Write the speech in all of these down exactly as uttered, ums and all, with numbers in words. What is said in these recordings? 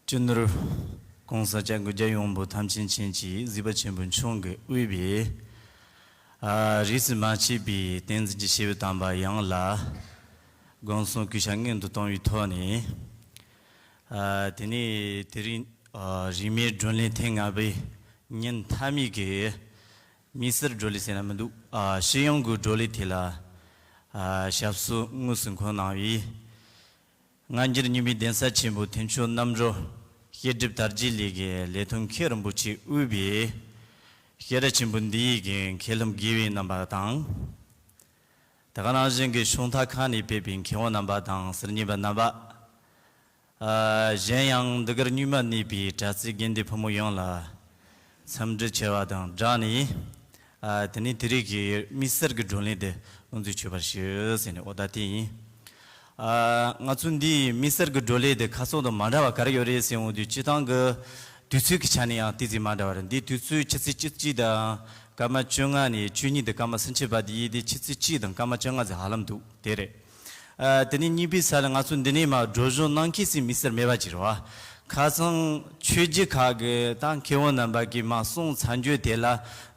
སྤྱི་ནོར་༸གོང་ས་༸སྐྱབས་མགོན་རྒྱལ་ཡོངས་འབངས་ཐམས་ཅད་མཁྱེན་ཅིང་གཟིགས་པ་ཆེན་པོ་མཆོག་གིས་དབུས་པའི་ཨ་རིས་སུ་མ་ཆད་པའི་བསྟན་འཛིན་གྱི་བྱེས་པ་དམ་པ་ཡང་ལ་དགོངས་སོང་གུས་ཞབས་སྔོན་དུ་བཏང་བའི་ཐོག་ནས། ཨ་དེ་ནས་དེ་རིང་ཨ་རིས་མེད་བགྲོ་གླེང་ཐེངས་ལྔ་པའི་ཉིན་མཐའ་མའི་གི་མི་སེར་བགྲོ་གླེང་ཟེར་ན་མི་འདུག་ཨ་སྤྱི་ཡོངས་ཀྱི་བགྲོ་གླེང་དེ་ལ་ཨ་ཞབས་སོར་དངོས་སུ་འཁོད་གནང་བའི། སྔ་འགྱུར་རྙིང་པའི་གདན་ས་ཆེན་པོ་མཐུན་ཕྱོགས་རྣམ་གྲོལ་བཤད་སྒྲུབ་དར་རྒྱས་གླིང་གི་ལས་དོན་མཁས་རིན་པོ་ཆེ་དབུས་པའི་བཤད་གྲྭ་ཆེན་པོ་འདི་ཡི་གི་མཁས་རློམ་དགེ་བའི་རྣམ་པ་དང་། དེ་ག་ནང་བཞིན་གྱི་ཕྱོགས་མཐའ་ཁག་ནས་ཕེབས་པའི་མཁས་དབང་རྣམ་པ་དང་གསར་རྙིང་པ་རྣམ་པ། ཨ་གཞན་ཡང་འདི་གར་རྙིང་མ་གནས་པའི་དྲ་ཚིགས་དགེ་འདུན་ཕོ་མོ་ཡོངས་ལ་འཚམས་འདྲི་ཆེ་བ་དང་སྦྲགས་ནས། ཨ་དེ་ནས་དེ་རིང་གི་མི་སེར་གྱི་བགྲོ་གླེང་དེ་དབུ་འཛུགས་བྱེད་པར་ཞུ་ཟེར་ནས་འོ་ད་དེ་ཡིན། ཨ་ང་ཚོ་འདིའི་མི་སེར་གྱི་བགྲོ་གླེང་དེ་ཁ་སང་དང་མ་འདྲ་བ་ག་རེ་ཡོད་རེད་ཟེར་འོང་དུས་སྤྱི་བཏང་གི་དུས་ཚོད་ཀྱི་ཆ་ནས་ཡང་ཏོག་ཙམ་མ་འདྲ་བ་རེད། འདིའི་དུས་ཚོད་ཆུ་ཚོད་བཅུ་གཅིག་དང་སྐར་མ་བཅོ་ལྔ་ནས་བཅུ་གཉིས་དང་སྐར་མ་སུམ་ཅུ་བར་དུ་ཡིན་ཏེ་ཆུ་ཚོད་གཅིག་དང་སྐར་མ་བཅོ་ལྔ་ཙམ་ཧ་ལམ་འདུག་དེ་རེད། ཨ་དེ་ནས་གཉིས་པའི་ས་ལ་ང་ཚོ་འདི་ནས་མར་སྒྲོག་སྦྱང་གནང་མཁན་ཞིག་མི་སེར་མེད་པ་ཅིག་རེད་བ། ཁ་སང་ཆོས་བརྒྱུད་ཁག་གི་ད་མཁས་དབང་རྣམ་པ་གིས་མར་གསུངས་ཚར་རྒྱུ་དེ་ལ་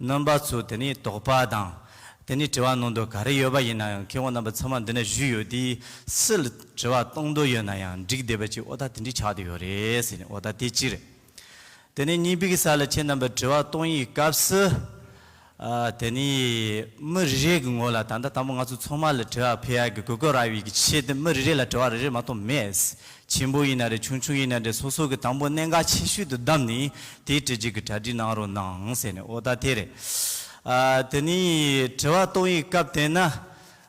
རྣམ་པ་ཚོ་དེ་ནས་དོགས་པ་དང་། དེ་ནས་དྲི་བ་གནང་འདོད་ག་རེ་ཡོད་པ་ཡིན་ན་ཡང་མཁས་དབང་རྣམ་པ་ཚང་མ་འདི་ནས་བཞུགས་ཡོད་དེ། སུ་ལ་དྲི་བ་གཏོང་འདོད་ཡོད་ན་ཡང་འགྲིག་བསྡད་པ་ཅིག་འོ་ད་དེ་འདྲའི་ཆགས་བསྡད་ཡོད་རེད་ཟེར་ནས་འོ་ད་དེ་གཅིག་རེད། དེ་ནས་གཉིས་པའི་གི་ས་ལ་ཁྱེད་རྣམ་པར་དྲི་བ་གཏོང་ཡི་སྐབས་སུ། ཨ་དེ་ནས་མི་རེ་རེ་གི་ངོ་ལ་ད་ལྟ་དང་པོ་ང་ཚོ་ཚང་མ་ལ་དྲི་བ་ཕེབས་ཡག་གི་དགོས་མཁོ་རག་པའི་གི་ཆེད་དུ་མི་རེ་རེ་ལ་དྲི་བ་རེ་རེ་མ་གཏོགས་མེད། ཆེན་པོ་ཡིན་ན་རེད་ཆུང་ཆུང་ཡིན་ན་རེད་སོ་སོ་གི་དང་པོ་གནད་འགག་ཆེ་ཤོས་དེ་བདམས་ནས་དེའི་དྲི་རྒྱུ་གི་གྲ་སྒྲིག་གནང་རོགས་གནང་ཟེར་ནས་འོ་ད་དེ་རེད། ཨ་དེ་ནས་དྲི་བ་གཏོང་ཡི་སྐབས་དེ་ན།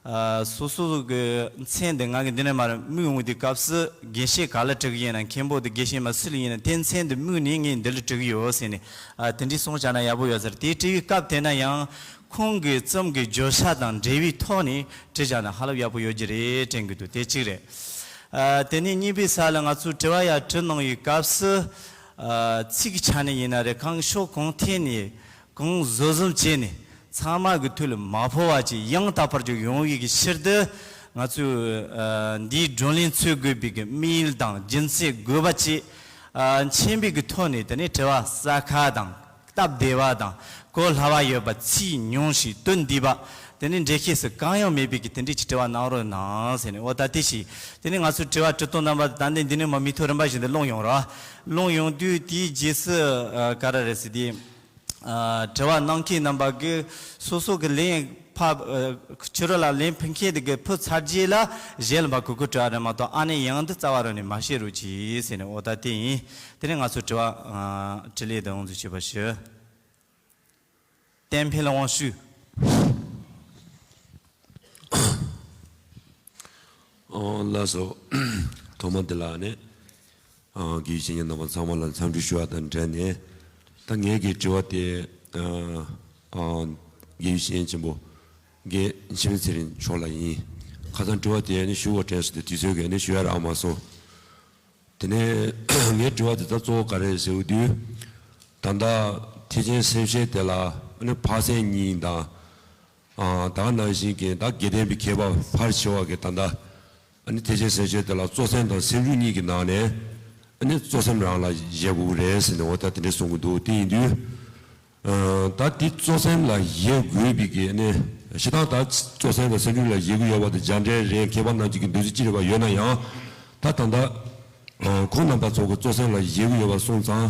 ཨ་སོ་སོ་གི་མཚན་དེ་ང་གི་འདི་ནས་མར་དམིགས་འོང་དུས་སྐབས་སུ་དགེ་བཤེས་ག་ལ་འབྲི་གི་ཡིན་ན་མཁན་པོ་དེ་དགེ་བཤེས་མ་སུ་ལ་ཡིན་ན་དེ་མཚན་དེ་དམིགས་ནས་ངས་འདི་ལ་འབྲི་གི་ཡོད་ཟེར་ནས་ཨ་དེ་འདྲའི་གསུངས་བཞག་ན་ཡག་པོ་ཡོད་ཟེར། དེ་འབྲི་བའི་སྐབས་དེ་ན་ཡང་ཁོང་གི་རྩོམ་གྱི་བརྗོད་བྱ་དང་འབྲེལ་བའི་ཐོག་ནས་བྲིས་བཞག་ན་ཧ་ལམ་ཡག་པོ་ཡོད་ཀྱི་རེད་དྲན་གྱི་འདུག་དེ་གཅིག་རེད། ཨ་དེ་ནས་གཉིས་པའི་ས་ལ་ང་ཚོས་དྲི་བ་ཡར་དྲི་གནང་བའི་སྐབས་སུ་ཨ་ཚིག་གི་ཆ་ནས་ཡིན་ན་རེད་གང་ཕྱོགས་གང་ཐད་ནས། གང་བཟོ་བཟོ་བྱས་ནས་ཚང་མ་གི་ཐུགས་ལ་མ་ཕོག་པ་ཅིག་ཡང་དག་པར་ཅིག་ཡོང་བའི་གི་ཕྱིར་དུ་ང་ཚོས་ཨ་འདིའི་བགྲོ་གླེང་འཚོལ་དགོས་པའི་གི་དམིགས་ཡུལ་དང་རྒྱུ་མཚན་དགོས་པ་ཅིག་ཨ་མཁྱེན་པའི་གི་ཐོག་ནས་དེ་ནས་དྲི་བ་ས་ཁ་དང་སྟབས་བདེ་བ་དང་གོ་སླ་བ་ཡོད་པ་ཚིག་ཉུང་ཞིང་དོན་འདུས་པ་དེ་ནས་འགྲེལ་བཤད་སུ་གང་ཡང་མེད་པའི་གི་དེ་འདྲའི་ཅིག་དྲི་བ་གནང་རོགས་གནང་ཟེར་ནས་འོ་ད་དེ་ཞིག་དེ་ནས་ང་ཚོས་དྲི་བ་དྲི་སྟངས་རྣམ་པ་ད་ལྟ་འདི་ནས་མ་མི་ཐོག་རིམ་པ་བཞིན་དུ་སློང་ཡོང་ར་སློང་ཡོང་དུས་དེའི་རྗེས་སུ་ཨ་ག་རེ་རེད་ཟེར་དུས། ཨ་དྲི་བ་གནང་མཁན་རྣམ་པ་གིས་སོ་སོ་གི་ལན་ཕབ་ཨ་ཕྱི་རོལ་ལ་ལན་ཕུལ་མཁན་དེ་གིས་ཕུལ་ཚར་རྗེས་ལ་གཞན་ལ་མ་གོ་གོ་དྲི་བ་རེད་མ་གཏོགས་ཨ་ནེ་ཡང་འདི་རྩ་བ་རང་ནས་མ་བཤད་རོགས་གྱིས་ཟེར་ནས་འོ་ད་དེ་ཡིན། དེ་ནས་ང་ཚོ་དྲི་བ་ཨ་དྲི་ལན་དང་དབུ་འཛུགས་བྱེད་པ་ཞུ། གཏན་འཕེལ་དབང་ཕྱུག་ཨོ་ལགས་སོ། ཐོག་མ་འདི་ལ་ནི། ཨ་དགེ་བའི་བཤེས་གཉེན་རྣམ་པ་ཚང་མ་ལ་འཚམས་འདྲི་ཞུ་བ་དང་འབྲེལ་ནས། ད་ངེད་ཀྱི་དྲི་བ་དེ་ཨ་ཨ་དགེ་བའི་བཤེས་གཉེན་ཆེན་པོ་དགེ་འཆི་མེད་ཚེ་རིང་མཆོག་ལ་ཡིན། ཁ་སང་དྲི་བ་དེ་ནི་ཞུ་བ་དྲན་སོང་དེ་དུས་ཚོད་ཀྱིས་ནི་ཞུ་ཡ་རག་མ་སོང་། དེ་ནས་ངའི་དྲི་བ་དེ་ད་གཙོ་བོ་ག་རེ་ཟེར་བ་དུས། ད་ལྟ་ཐེག་ཆེན་སེམས་བསྐྱེད་དེ་ལ་ནི་འཕགས་སེང་གཉིས་དང་། ཨ་ད་ག་ནང་བཞིན་གྱི་ད་དགེ་ལྡན་པའི་མཁས་པ་ཕལ་ཆེ་བ་གིས་ད་ལྟ་ཨ་ནི་ཐེག་ཆེན་སེམས་བསྐྱེད་དེ་ལ་གཙོ་སེམས་དང་སེམས་བྱུང་གཉིས་ཀྱི་ནང་ནས་ཨ་ནི་གཙོ་སེམས་རང་ལ་བཞེད་དགོས་ཀྱི་རེད་ཟེར་ནས་འོ་ད་དེ་འདྲས་གསུང་གི་འདུག་དེ་ཡིན་དུས་ཨ་ད་དེ་གཙོ་སེམས་ལ་བཞེད་དགོས་པའི་གི་ཨ་ནི་སྤྱིར་བཏང་ད་གཙོ་སེམས་དང་སེམས་བྱུང་ལ་བཞེད་དགོས་ཡོད་པ་དེ་རྒྱ་འགྲེལ་རེད། མཁས་པ་རྣམས་ཀྱི་འདོད་ཚུལ་ཅི་རེད་པ་ཡོད་ན་ཡང་ད་ད་ལྟ། ཁོང་རྣམ་པ་ཚོ་གི་གཙོ་སེམས་ལ་བཞེད་ཀྱི་ཡོད་པ་སོང་ཙང་།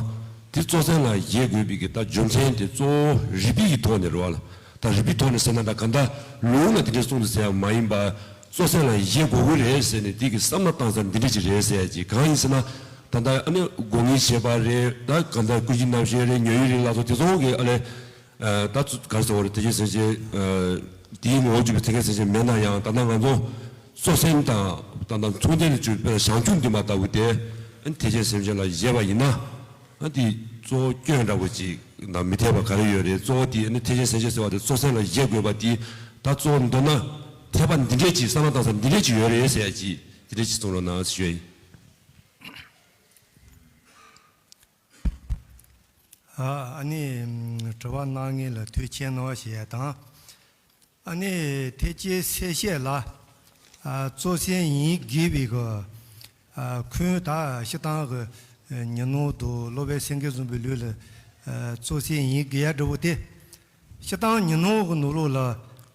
དེ་གཙོ་སེམས་ལ་བཞེད་དགོས་པའི་གི་ད་རྒྱུ་མཚན་དེ་གཙོ་བོ་རིགས་པའི་གི་ཐོག་ནས་རེད་བ་ལ། ད་རིགས་པའི་ཐོག་ནས་ཟེར་ན་ད་ག་འདྲ་ལུང་ལ་དེ་འདྲའི་གསུངས་འདུག་ཟེར་ཡ་མ་ཡིན་པ། གཙོ་སེམས་ལ་བཞེད་དགོས་ཀྱི་རེད་ཟེར་ནས་དེ་གི་བསམ་བློ་བཏང་ས་འདི་འདྲ་ཅིག་རེད་ཟེར་ཡ་ཅིག་གང་ཡིན་ཟེར་ན། ད་ལྟ་ཨ་ནི་སྒོ་ལྔའི་བཤད་པ་རེད། ད་ག་འདྲ་ཀུན་གཞི་རྣམ་བཤད་རེད། ཉོན་ཡིད་རེད་ལ་སོགས་དེ་ཚོ་གི་ཨ་ལས། ད་ཚོ་ག་རེ་ཟེར་བ་རེད། ཐེག་ཆེན་སེམས་བསྐྱེད་དེའི་ངོ་བོར་གྱུར་པའི་ཐེག་ཆེན་སེམས་བསྐྱེད་མེད་ན་ཡང་ད་ལྟ་ང་ཚོ་གཙོ་སེམས་དང་ད་ལྟ་མཚུངས་ལྡན་དུ་གྱུར་པའི་བྱང་ཆུབ་འདུན་པ་ལྟ་བུ་དེ་ཐེག་ཆེན་སེམས་བསྐྱེད་ལ་བཞེད་པ་ཡིན་ན་དེ་གཙོ་བོ་སྐྱོན་འདྲ་བོ་ཅིག་དང་མི་འཐད་པ་ག་རེ་ཡོད་རེད། གཙོ་བོ་དེ་ཐེག་ཆེན་སེམས་བསྐྱེད་ཟེར་བ་དེ་གཙོ་སེམས་ལ་བཞེད་དགོས་པ་དེ་ད་གཙོ་བོ་མདོར་ན་འཐད་པ་འདི་འདྲས་ཅིག་བསམ་བློ་བཏང་ས་འདི་འདྲས་ཅིག་ཡོད་རེད་ཟེར་ཡ་ཅིག་དེ་འདྲས་ཅིག་གསུང་རོགས་གནང་ཞུ་ཡ་ཡིན། ཨ་ཨ་ནི་དྲི་བ་གནང་མཁན་ལ་ཐུགས་རྗེ་ཆེ་གནང་ཞེས་དང་། ཨ་ནི་ཐེག་ཆེན་སེམས་བསྐྱེད་ལ་ཨ་གཙོ་སེམས་ཡིན་དགོས་པའི་གི་ཨ་ཁུངས་ད་སྤྱིར་བཏང་གི་ ཉོན་མོངས་དང་ལོག་པའི་སེམས་བསྐྱེད་བཟུང་བའི་ལུས་ལ་རྩོད་ཟན་ཡིན་དགོས་ཡ་འདྲ་བོ་དེ། སྤྱིར་བཏང་ཉོན་མོངས་ཀྱི་ནང་ལོགས་ལ་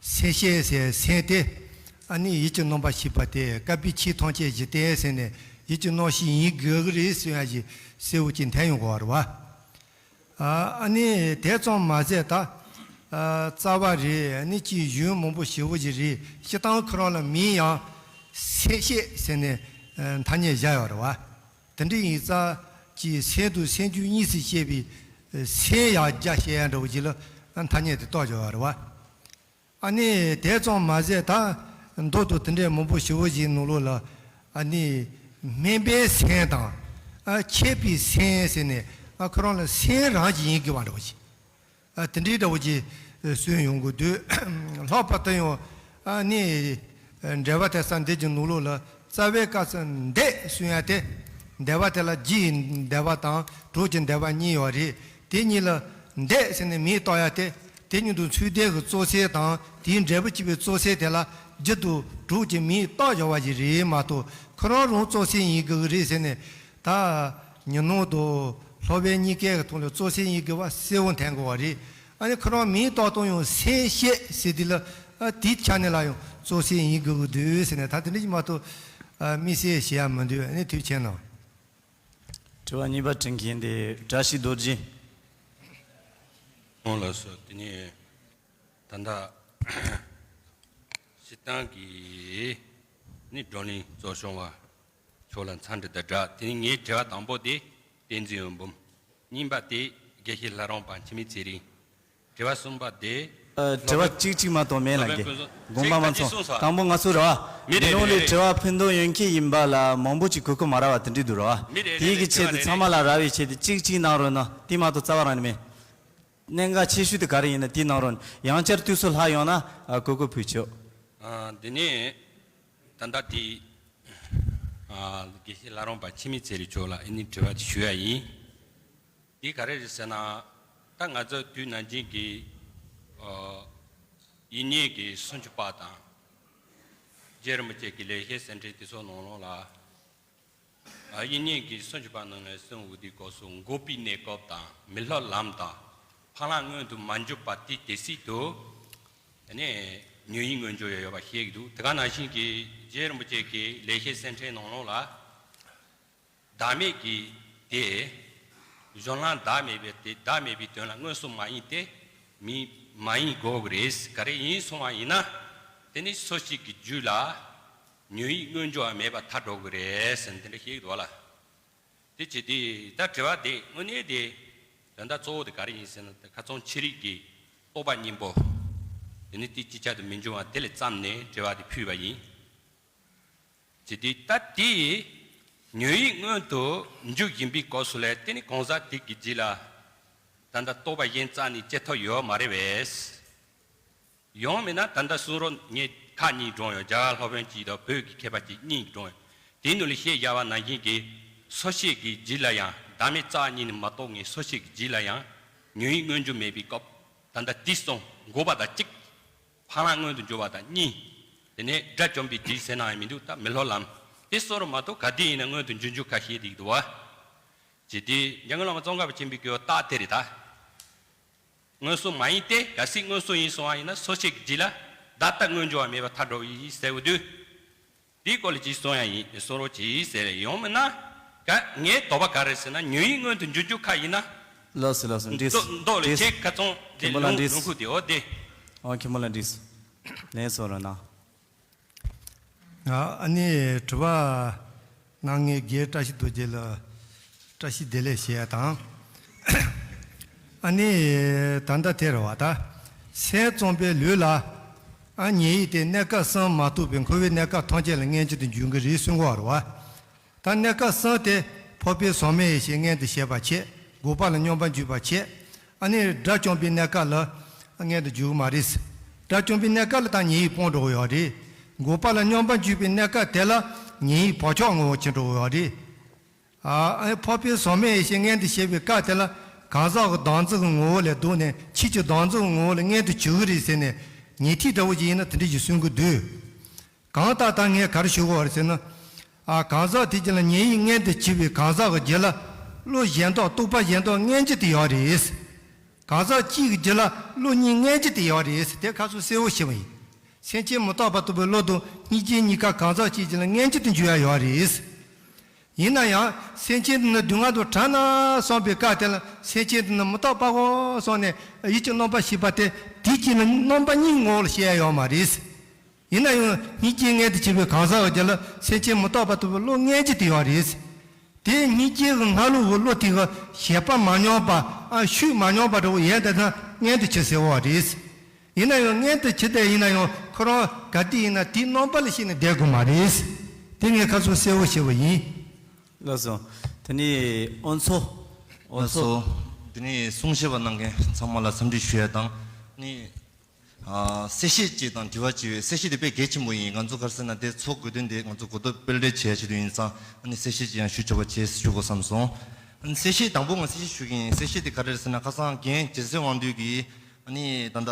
སེམས་ཤེས་ཟེར་སེམས་དེ་ཨ་ནི་ཡིད་ཀྱི་རྣམ་པར་ཤེས་པ་སྟེ། བསྐལ་པའི་ཆོས་ཐམས་ཅད་ཀྱི་རྟེན་ཟེར་ནས་ཡིད་ཀྱི་རྣམ་ཤེས་ཡིན་དགོས་ཀྱི་རེད་གསུང་ཡ་ཞིག་གསལ་བོ་ཅིག་འཐེན་ཡོང་གི་ཡོད་རེད་བ། ཨ་ནི་དེ་ཙམ་མ་ཟད་ད་རྩ་བ་རེད། ཨ་ནི་ཅིག་གཞུང་མང་པོ་ཞེ་པོ་ཅིག་རེད། སྤྱིར་བཏང་ཁོ་རང་ལ་མིང་ཡང་སེམས་ཤེས་ཟེར་ནས་ཐ་སྙད་བཞག་ཡོད་རེད་བ། དེ་འདྲ་ཡིན་ཙང་ཅིག་སེམས་དང་སེམས་བྱུང་གཉིས་སུ་སྐྱེས་པའི་སེམས་ཡང་རྒྱ་བཤད་ཡ་འདྲ་བོ་ཅིག་ལ་ཐ་སྙད་དེ་གཏོགས་བཞག་ཡོད་རེད་བ། ཨ་ནི་དེ་ཙམ་མ་ཟད་ད་མདོ་དང་དེ་འདྲའི་མང་པོ་ཞེ་པོ་ཅིག་ནང་ལོགས་ལ་ཨ་ནི་སྨིན་པའི་སེམས་དང་ཨ་མཁྱེན་པའི་སེམས་ཟེར་ནས་ཨ་ཁོ་རང་ལ་སེམས་རང་བཞིན་ཡིན་དགོས་པ་འདྲ་བོ་ཅིག་ཨ་དེ་འདྲའི་འདྲ་བོ་ཅིག་གསུངས་ཡོང་གི་འདུག་ལྷག་པར་དུ་ཡང་ཨ་ནི་འགྲེལ་པ་དེ་ས་འདི་གི་ནང་ལོགས་ལ་རྩ་བའི་སྐབས་སུ་འདས་གསུང་ཡ་དེ། འདས་པ་དེ་ལ་རྒྱུ་ཡི་འདས་པ་དང་གྲོགས་ཀྱི་འདས་པ་གཉིས་ཡོད་རེད། དེ་གཉིས་ལ་འདས་ཟེར་ནས་མིང་བཏགས་ཡ་དེ། དེ་གཉིས་དང་ཚུལ་ལྡན་གྱི་རྩོད་ཟན་དང་དེའི་འབྲས་བུ་སྐྱེ་བའི་རྩོད་ཟན་དེ་ལ་རྒྱུ་དང་གྲོགས་ཀྱི་མིང་བཏགས་བཞག་པ་ཞིག་རེད་མ་གཏོགས་ཁོ་རང་རང་རྩོད་ཟན་ཡིན་དགོས་ཀྱི་རེད་ཟེར་ནས། ད་ཉོན་མོངས་དང་ལོག་པའི་གཉིས་ཀའི་ཐོག་ལ་རྩོད་ཟན་ཡིན་དགོས་པ་གསལ་བོ་འཐེན་དགོས་པ་རེད། ཨ་ནི་ཁོ་རང་མིང་བཏགས་སྟངས་ཡང་སེམས་ཤེས་ཟེར་དུས་ལ་ཨ་དེའི་ཆ་ནས་ལ་ཡང་རྩོད་ཟན་ཡིན་དགོས་ཀྱི་འདུག་ཟེར་ནས། ད་དེ་འདྲ་ཞིག་མ་གཏོགས་ཨ་དམིགས་བསལ་བཤད་ཡ་མི་འདུག་ཨ་ནི་ཐུགས་རྗེ་གནང་། དྲི་བ་གཉིས་པ་དྲི་མཁན་དེ་བཀྲ་ཤིས་རྡོ་རྗེ། ཨོ་ལགས་སོ། དེ་ནས་ད་ལྟ་སྤྱིར་བཏང་གི་ནི་བགྲོ་གླེང་གཙོ་སྐྱོང་བ་མཆོག་ལ་འཚམས་འདྲི་དང་སྦྲགས། དེ་ནས་ངའི་དྲི་བ་དང་པོ་དེ་བསྟན་འཛིན་འོད་འབུམ། གཉིས་པ་དེ་དགེ་བཤེས་ལྷ་རམས་པ་འཆི་མེད་ཚེ་རིང་། དྲི་བ་གསུམ་པ་དེ། ཨ། དྲི་བ་གཅིག་གཅིག་མ་གཏོགས་མེད་ལ། རྒན་དགོངས་པ་མ་ཚོམས། དང་པོ་ང་ཚོ་ར་བ། མི་རེ་ནང་ལས་རེ་རེ་དྲི་བ་ཕུལ་འདོད་ཡོད་མཁན་ཡིན་པ་ལ་མང་པོ་ཅིག་གོ་སྐབས་མ་རག་པ་དེ་འདྲ་འདུག་ར་བ། མི་རེ་རེ་དེའི་གི་ཆེད་དུ་ཚང་མ་ལ་རག་པའི་ཆེད་དུ་གཅིག་གཅིག་གནང་རོགས་གནང་། དེ་མ་གཏོགས་རྩ་བ་རང་ནས་མེད། གནད་འགག་ཆེ་ཤོས་དེ་ག་རེ་ཡིན་ན་དེ་གནང་རོགས་གནང་། ཡང་བསྐྱར་དུས་ཚོད་ལྷག་ཡོང་ན་ཨ་གོ་སྐབས་ཕུལ་ཆོག་ཨ། འདི་ནས་ད་ལྟ་དེ་ཨ་དགེ་བཤེས་ལྷ་རམས་པ་འཆི་མེད་ཚེ་རིང་མཆོག་ལ་ཨ་ནི་དྲི་བ་དེ་ཞུ་ཡ་ཡིན། འདི་ག་རེ་རེད་ཟེར་ན། ད་ང་ཚོ་དུས་ནམ་རྒྱུན་གྱི་ཨ་དབྱིག་གཉེན་གྱི་སུམ་ཅུ་པ་དང་། རྗེ་རིན་པོ་ཆེ་གི་ལེགས་བཤད་གསེར་ཕྲེང་དེ་ཚོ་ནང་ལོགས་ལ། ཨ་དབྱིག་གཉེན་གྱི་སུམ་ཅུ་པ་ནང་ནས་གསུངས་ཡོད་དུས་སྐབས་སུ་འགོག་པའི་གནས་སྐབས་དང་མི་སློབ་ལམ་དང་འཕགས་ལམ་སྔོན་དུ་མ་འཇུག་པ་དེ་དེ་སྲིད་དུ་དེ་ནས་ཉོན་ཡིད་མངོན་འགྱུར་ཡོད་པ་ཤེས་ཀྱི་འདུག་དེ་ག་ནང་བཞིན་གྱི་རྗེ་རིན་པོ་ཆེ་གི་ལེགས་བཤད་གསེར་ཕྲེང་ནང་ལོགས་ལ། བདག་མེད་ཀྱི་དེ། གཞན་ལ་བདག་མེད་པའི་དེ། བདག་མེད་པའི་དོན་ལ་མངོན་སུམ་མ་ཡིན་ཏེ། མི་མ་ཡིན་དགོས་ཀྱི་རེད། ག་རེ་ཡིན་སོང་བ་ཡིན་ན། དེ་ནི་སོ་སྐྱེ་གི་རྒྱུད་ལ་ཉོན་ཡིད་མངོན་འགྱུར་བ་མེད་པར་ཐལ་འགྲོ་གི་རེད་ཟེར་ནས་དེ་འདྲ་བཤད་ཀྱི་འདུག་བ་ལ། དེ་བྱས་དུས་ད་དྲི་བ་དེ་དངོས་གནས་དེ་ད་ལྟ་གཙོ་བོ་དེ་ག་རེ་ཡིན་ཟེར་ན། ཁ་སང་ཕྱི་རིག་གི་རྟོག་པ་གཉིས་པོ་དེ་ནི་དེ་ཅིག་ཅར་དུ་མི་འབྱུང་བ་དེ་ལས་བརྩམས་ནས་དྲི་བ་དེ་ཕུལ་བ་ཡིན། ཇི་སྟེ་ད་དེ་ཉོན་ཡིད་མངོན་དུ་འཇུག་བཞིན་པའི་སྐབས་སུ་ལས་དེ་ནི་གང་ཟག་དེ་གི་རྒྱུད་ལ་ད་ལྟ་རྟོག་པ་གཞན་རྩ་ནས་སྐྱེ་ཐབས་ཡོད་མ་རེད་པས། ཡང་མིན་ན་ད་ལྟ་གསུང་རབ་ངས་ཁག་གཉིས་བགྲངས་ཡོད། རྒྱ་གར་སློབ་དཔོན་གཅིག་དང་བོད་ཀྱི་མཁས་པ་གཅིག་གཉིས་བགྲངས་ཡོད། དེའི་ནང་ལ་བཤད་བཞག་པ་ནང་བཞིན་གྱི་སོ་སྐྱེ་གི་རྒྱུད་ལ་ཡང་བདག་མེད་རྩ་བ་ཉིད་ནས་མ་རྟོགས་ངེས་སོ་སྐྱེ་གི་རྒྱུད་ལ་ཡང་ཉོན་ཡིད་མངོན་འཇུག་མེད་པའི་སྐབས་ད་ལྟ་དེ་གསུམ་འགོག་པ་དང་གཅིག་འཕགས་ལམ་མངོན་དུ་འགྱུར་བ་དང་གཉིས། དེ་ནས་དགྲ་བཅོམ་པའི་རྒྱུད་ཟེར་ན་ཡང་མི་འདུག་ད་མི་སློབ་ལམ་དེ་གསུམ་རུ་མ་གཏོགས་ག་དུས་ཡིན་ན་མངོན་དུ་འགྱུར་འགྱུར་ཁ་ཤས་ཤིག་འདུག་བ། ཇི་སྟེ་འཇམ་མགོན་བླ་མ་ཙོང་ཁ་པ་ཆེན་པོའི་སྐུ་རྟགས་དེ་རེད་ད། མངོན་སུམ་མ་ཡིན་ཏེ། གལ་སྲིད་མངོན་སུམ་ཡིན་སོང་བ་ཡིན་ན་སོ་སྐྱེ་གི་རྒྱུད་ལ་བདག་ལྟ་མངོན་འགྱུར་བ་མེད་པར་ཐལ་འགྲོ་ཡི་ཟེར་བ་དུས། དེའི་སྐོར་ལ་ཅིག་གསུང་ཡ་ཡིན། གསུང་རོགས་གྱིས་ཟེར་ཡོང་མིན་ན། ག་ངའི་དོགས་པ་ག་རེ་ཟེར་ན་ཉོན་ཡིད་མངོན་དུ་འགྱུར་རྒྱུ་ཁ་ཡིན་ན། ལགས་སོ་ལགས་སོ། འགྲིགས་སོ། མདོ་ལ་འགྲིགས་སོ། ཁྱེད་ཁ་ཚོང་དེ་མཁན་པོ་ལགས་ལུང་འགྲིགས་ལུང་སོ། ཁུག་དེ་འོ་དེ། ཨོ་མཁན་པོ་ལགས་འགྲིགས་སོ། ལན་གསུང་རོགས་གནང་། ཨ་ནི་དྲི་བ་གནང་མཁན་རྒན་བཀྲ་ཤིས་རྡོ་རྗེ་ལ་བཀྲ་ཤིས་བདེ་ལེགས་ཞུ་ཡ་དང་། ཨ་ནི་ད་ལྟ་དེ་རེད་བ་ད། སེམས་ཙམ་པའི་ལུས་ལ་ཨ་ཉེ་ཡིད་དེ་གནས་སྐབས་གསུམ་མ་གཏོགས་པའི་འཁོར་བའི་གནས་སྐབས་ཐམས་ཅད་ལ་མངོན་གྱུར་དུ་འབྱུང་གི་རེད་གསུང་གི་ཡོད་རེད་བ། ད་གནས་སྐབས་གསུམ་དེ་འཕགས་པའི་ཟག་མེད་ཡེ་ཤེས་མངོན་དུ་བྱེད་པ་བྱེད། འགོག་པ་ལ་སྙོམས་པར་འཇུག་པ་བྱེད། ཨ་ནི་དགྲ་བཅོམ་པའི་གནས་སྐབས་ལ་མངོན་དུ་འཇུག་གི་མ་རེད། དགྲ་བཅོམ་པའི་གནས་སྐབས་ལ་ད་ཉེ་ཡིད་སྤངས་འགྲོ་གི་ཡོད་རེད། འགོག་པ་ལ་སྙོམས་པར་འཇུག་པའི་གནས་སྐབས་དེ་ལ་ཉེ་ཡིད་བག་ཆགས་ངོ་བོ་ཅན་འགྲོ་གི་ཡོད་རེད། ཨ་ཨ་ནི་འཕགས་པའི་ཟག་མེད་ཡེ་ཤེས་མངོན་དུ་བྱེད་པའི་སྐབས་དེ་ལ་གང་ཟག་གི་བདག་འཛིན་གྱི་ངོ་བོ་ལས་ལྡོག་ནས་ཆོས་ཀྱི་བདག་འཛིན་གྱི་ངོ་བོ་ལ་མངོན་དུ་གྱུར་གི་རེད་ཟེར་ནས་ཉན་ཐོས་འདྲ་བོ་ཅིག་ཡིན་ན་དེ་འདྲ་ཞིག་གསུང་གི་འདུག་གང་ལྟར་ད་ངས་ག་རེ་ཞུ་དགོས་པ་རེད་ཟེར་ན། ཨ་གང་ཟག་དེ་རྒྱུད་ལ་ཉེ་ཡིད་མངོན་དུ་གྱུར་པའི་གང་ཟག་གི་རྒྱུད་ལ་ བློ་གཞན་དག་རྟོག་པ་གཞན་དག་མངོན་གྱུར་དུ་ཡོད་རེད། གང་ཟག་གཅིག་གི་རྒྱུད་ལ་བློ་གཉིས་མངོན་གྱུར་དུ་ཡོད་རེད། དེ་ཁ་སང་གསལ་བོ་ཞུས་པ་ཡིན། སེམས་ཅན་མི་རྟག་པ་རྟོགས་པའི་བློ་དང་སྙིང་རྗེའི་གཉིས་ཀ་གང་ཟག་གཅིག་གི་རྒྱུད་ལ་མངོན་གྱུར་དུ་འགྱུར་ཡ་ཡོད་རེད། ཡིན་ན་ཡང་སེམས་ཅན་དེ་ནི་སྡུག་བསྔལ་དང་བྲལ་ན་བསམ་པའི་སྐབས་དེ་ལ་སེམས་ཅན་དེ་ནི་མི་རྟག་པའོ་བསམ་ནས་ཡིད་ཀྱི་རྣམ་པར་ཤེས་པ་དེ་དེ་གཅིག་ནི་རྣམ་པ་གཉིས་ངོ་བོར་ཤེས་ཡ་ཡོད་མ་རེད། ཡིན་ན་ཡང་སྙིང་རྗེ་མངོན་དུ་བྱེད་པའི་གང་ཟག་གི་རྒྱུད་ལ་སེམས་ཅན་མི་རྟག་པ་རྟོགས་པའི་བློ་མངོན་གྱུར་དུ་ཡོད་རེད། དེ་སྙིང་རྗེ་གི་སྔ་ལོགས་ཀྱི་བློ་དེ་གི་བྱེད་པ་མ་མྱོང་པ་ཨ་ཤུགས་མ་མྱོང་པ་འདྲ་བོ་ཡོད་དེ་ན་མངོན་དུ་བྱེད་ཟེར་བ་རེད། ཡིན་ན་ཡང་མངོན་དུ་བྱེད་དེ་ཡིན་ན་ཡང་ཁོ་རང་ག་དུས་ཡིན་ན་དེའི་རྣམ་པ་ལ་ཤེས་ནས་བསྡད་དགོས་མ་རེད། དེ་ངས་ཁ་སང་གསལ་བོ་བཤད་པ་ཡིན། ལགས་སོ། དེ་ནས་ཨོ་མཚོ། ཨོ་ལགས་མཚོ། སོ། དེ་ནས་གསུང་བཤད་པ་གནང་མཁན་ཚང་མ་ལ་འཚམས་འདྲི་ཞུ་ཡ་དང་ནི། ཨ། གསལ་བཤད་ཅིག་དང་དྲི་བ་ཅིག་ཡོད། གསལ་བཤད་དེ་དཔེ་གལ་ཆེན་པོ་ཡིན། ང་ཚོ་ག་རེ་ཟེར་ན་དེ་ཚོགས་དགོས་དོན་དེ་ང་ཚོ་གོ་རྟོགས་སྤེལ་རེས་བྱེད་ཡ་ཆེད་དུ་ཡིན་ཙང་ཨ་ནི་གསལ་བཤད་ཅིག་ཡང་ཞུ་ཆོག་པ་བྱེད་ཞུ་དགོས་བསམ་སོང་། ཨ་ནི་གསལ་བཤད་དང་པོ་ང་གསལ་བཤད་ཞུ་གི་ཡིན། གསལ་བཤད་དེ་ག་རེ་རེད་ཟེར་ན་ཁ་སང་རྒན་རྒྱལ་མཚན་དབང་འདུས་ཀྱིས་ཨ་ནི་ད་ལྟ་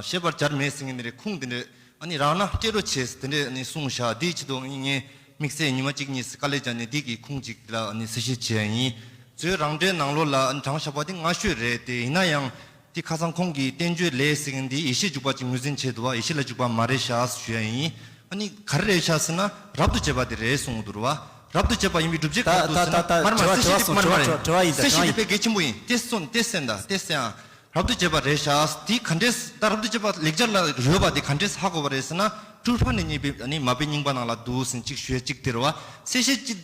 བཤད་པར་བྱར་མེད་ཟེར་མཁན་དེ་རེད། ཁུངས་དེ་འདྲ་ཨ་ནི་རག་ན་སྤྲད་རོགས་བྱེད་ཟེར་དེ་འདྲ་ཨ་ནི་གསུངས་བཞག་དེའི་ཆེད་དུ་ཨ་ནི་ངས་དམིགས་བསལ་ཉི་མ་གཅིག་གཉིས་དཀའ་ལས་བརྒྱབ་ནས་དེ་གི་ཁུངས་གཅིག་ལ་ཨ་ནི་གསལ་བཤད་བྱས་ཡིན། མཛོད་རང་འགྲེལ་ནང་ལོགས་ལ་ཨ་ནི་དྲངས་བཞག་པ་དེ་སྔ་ཤོས་རེད་དེ། ཡིན་ན་ཡང་དེ་ཁ་སང་ཁོང་གིས་བསྟན་བཅོས་ལས་ཟེར་མཁན་འདི་ཡེ་ཤེས་འཇུག་པ་ཅིག་ངོས་འཛིན་བྱས་འདུག་བ། ཡེ་ཤེས་ལ་འཇུག་པ་མ་རེད་ཤག་ཞུ་ཡ་ཡིན། ཨ་ནི་ག་རེ་རེད་ཤག་ཟེར་ན་རབ་ཏུ་བྱེད་པ་དེ་རེད་གསུངས་འདུག་བ། རབ་ཏུ་བྱེད་པ་ཡིན་པའི་སྒྲུབ་བྱེད་ད་ག་རེ་འདུག་ད་ཟེར་ན་ད་ད་མར་མར་དྲི་བ་གསལ་བཤད་དྲི་བ་དེ་མར་མར་རེད། དྲི་བ་ཡིན་ད། གསལ་བཤད་དེ་དཔེ་གལ་ཆེན་པོ་ཡིན། དེ་སོང་དེ་གསན་ད་དེ་གསན་ཨ། རབ་ཏུ་བྱེད་པ་རེད་ཤག་དེ་ག་འདྲས་ད་རབ་ཏུ་བྱེད་པ་ལེགས་སྦྱར་ལ་ཡོད་པ་དེ་ག་འདྲས་ཧ་གོ་བ་རེད་ཟེར་ན་སྤྲུལ་པ་ནས་རྙེད་པའི་ཨ་ནི་མ་པའི་རྙིང་པ་ནང་ལ་འདུག་ཟེར་གཅིག་ཞུ་ཡ་གཅིག་དེ་རེད་བ། གསལ་བཤད་གཅིག་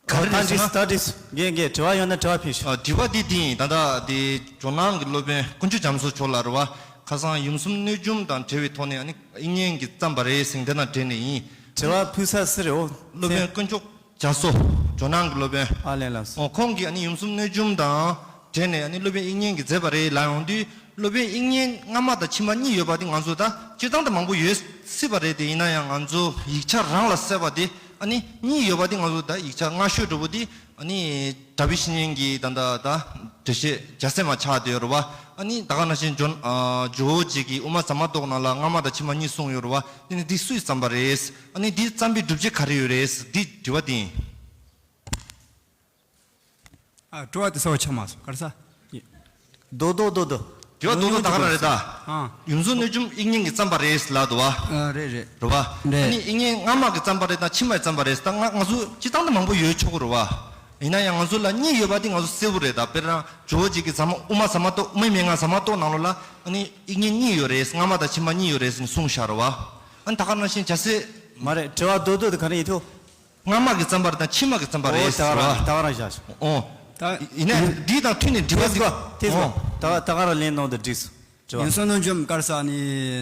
ག་རེ་རེད་ཟེར་ན། ད་འདྲི་ད་འདྲི་རྒན་རྒན་དྲི་བ་ཡོད་ན་དྲི་བ་ཕུལ་ཤོག་ཨ། དྲི་བ་འདི་འདི་ཡིན། ད་ལྟ་འདི་ཇོ་ནང་གི་སློབ་དཔོན་དཀོན་མཆོག་རྒྱ་མཚོ་མཆོག་ལ་རེད་བ། ཁ་སང་ཡུམ་གསུམ་གནོད་འཇོམས་དང་འབྲེལ་བའི་ཐོག་ནས་ཨ་ནི་དབྱིག་གཉེན་གྱིས་བརྩམས་པ་རེད་ཟེར་འདི་ན་དྲན་ནས་ཡིན། དྲི་བ་ཕུལ་ས་སུ་རེད། འོ་སློབ་དཔོན་དཀོན་མཆོག་རྒྱ་མཚོ། ཇོ་ནང་གི་སློབ་དཔོན། ཨ་ལེ་ལགས་སོ། འོ་ཁོང་གིས་ཨ་ནི་ཡུམ་གསུམ་གནོད་འཇོམས་དང་འབྲེལ་ནས་ཨ་ནི་སློབ་དཔོན་དབྱིག་གཉེན་གྱིས་མཛད་པ་རེད་ལབ་ཡོང་དུས། སློབ་དཔོན་དབྱིག་གཉེན་སྔ་མ་དང་ཕྱི་མ་གཉིས་ཡོད་པ་དེ་ང་ཚོ་ད་སྤྱིར་བཏང་དུ་མང་པོ་ཡོད་སྲིད་པ་རེད་དེ། ཡིན་ན་ཡང་ང་ཚོ་ཡིག་ཆ་རང་ལ་གསལ་བ་དེ་ཨ་ནི་གཉིས་ཡོད་པ་དེ་ང་ཚོ་ད་ཡིག་ཆ་སྔ་ཤོས་འདྲ་པོ་དེ་ཨ་ནི་གྲྭ་པའི་བཤེས་གཉེན་གྱི་ད་ད་ད་འགྲེལ་བཤད་རྒྱ་སེ་མ་ཆགས་བསྡད་ཡོད་རེད་བ། ཨ་ནི་ད་ག་ནང་བཞིན་ཇོ་ཨ་ཇོ་བོ་རྗེ་གིས་དབུ་མ་ཟ་མ་ཏོག་ནང་ལ་སྔ་མ་དང་ཕྱི་མ་གཉིས་གསུངས་ཡོད་རེད་བ། དེ་ནི་འདི་སུས་བརྩམས་པ་རེད། ཨ་ནི་འདི་བརྩམས་པའི་སྒྲུབ་བྱེད་ག་རེ་ཡོད་རེད། འདི་དྲི་བ་དེ་ཡིན། ཨ། དྲི་བ་དེ་གསལ་བོ་ཆགས་མ་སོང་། ག་རེ་ཟེར། རྡོ་རྡོ་རྡོ་རྡོ། དྲི་བ་རྡོག་རྡོག་ད་ག་རང་རེད་ད། ཨ། ཡུམ་གསུམ་གནོད་འཇོམས་དབྱིག་གཉེན་གྱིས་བརྩམས་པ་རེད་ལབ་འདུག་བ། ཨ། རེད་རེད། རེད་བ། རེད། ཨ་ནི་དབྱིག་གཉེན་སྔ་མ་གིས་བརྩམས་པ་རེད་དང་ཕྱི་མ་གིས་བརྩམས་པ་རེད་ད། ང་ང་ཚོ་སྤྱིར་བཏང་དུ་མང་པོ་ཡོད་ཆོག་གི་རེད་བ། ཡིན་ན་ཡང་ང་ཚོ་ལ་གཉིས་ཡོད་པ་དེ་ང་ཚོ་གསལ་བོ་རེད་ད། དཔེར་ན་ཇོ་བོ་རྗེ་གི་ཟ་མ་དབུ་མ་ཟ་མ་ཏོག་དབུ་མའི་མན་ངག་ཟ་མ་ཏོག་ནང་ལོགས་ལ་ཨ་ནི་དབྱིག་གཉེན་གཉིས་ཡོད་རེད། སྔ་མ་དང་ཕྱི་མ་གཉིས་ཡོད་རེད་ཟེར་ནས་གསུངས་བཞག་རེད་བ། ཨ་ནི་ད་ག་ནང་བཞིན་རྒྱ་སེ། མ་རེད། དྲི་བ་རྡོག་རྡོག་དེ་ག་རེ་ཡིན་ཐུག་སྔ་མ་གིས་བརྩམས་པ་རེད་དང་ཕྱི་མ་གིས་བརྩམས་པ་རེད་ཟེར་བ། ད་ག་རང་བཞག་སོང་། ཨོ། ད་ཡིན་ན་འདི་དང་མཐུན་ནས་འདྲི་བ་དེ་གོ་དེ་གོ་ཨོ། ད་ག་ད་ག་རང་ལན་གནང་དང་འགྲིག་སོང་། དྲི་བ། ཡུམ་གསུམ་གནོད་འཇོམས་ག་རེ་ཟེར་ནི་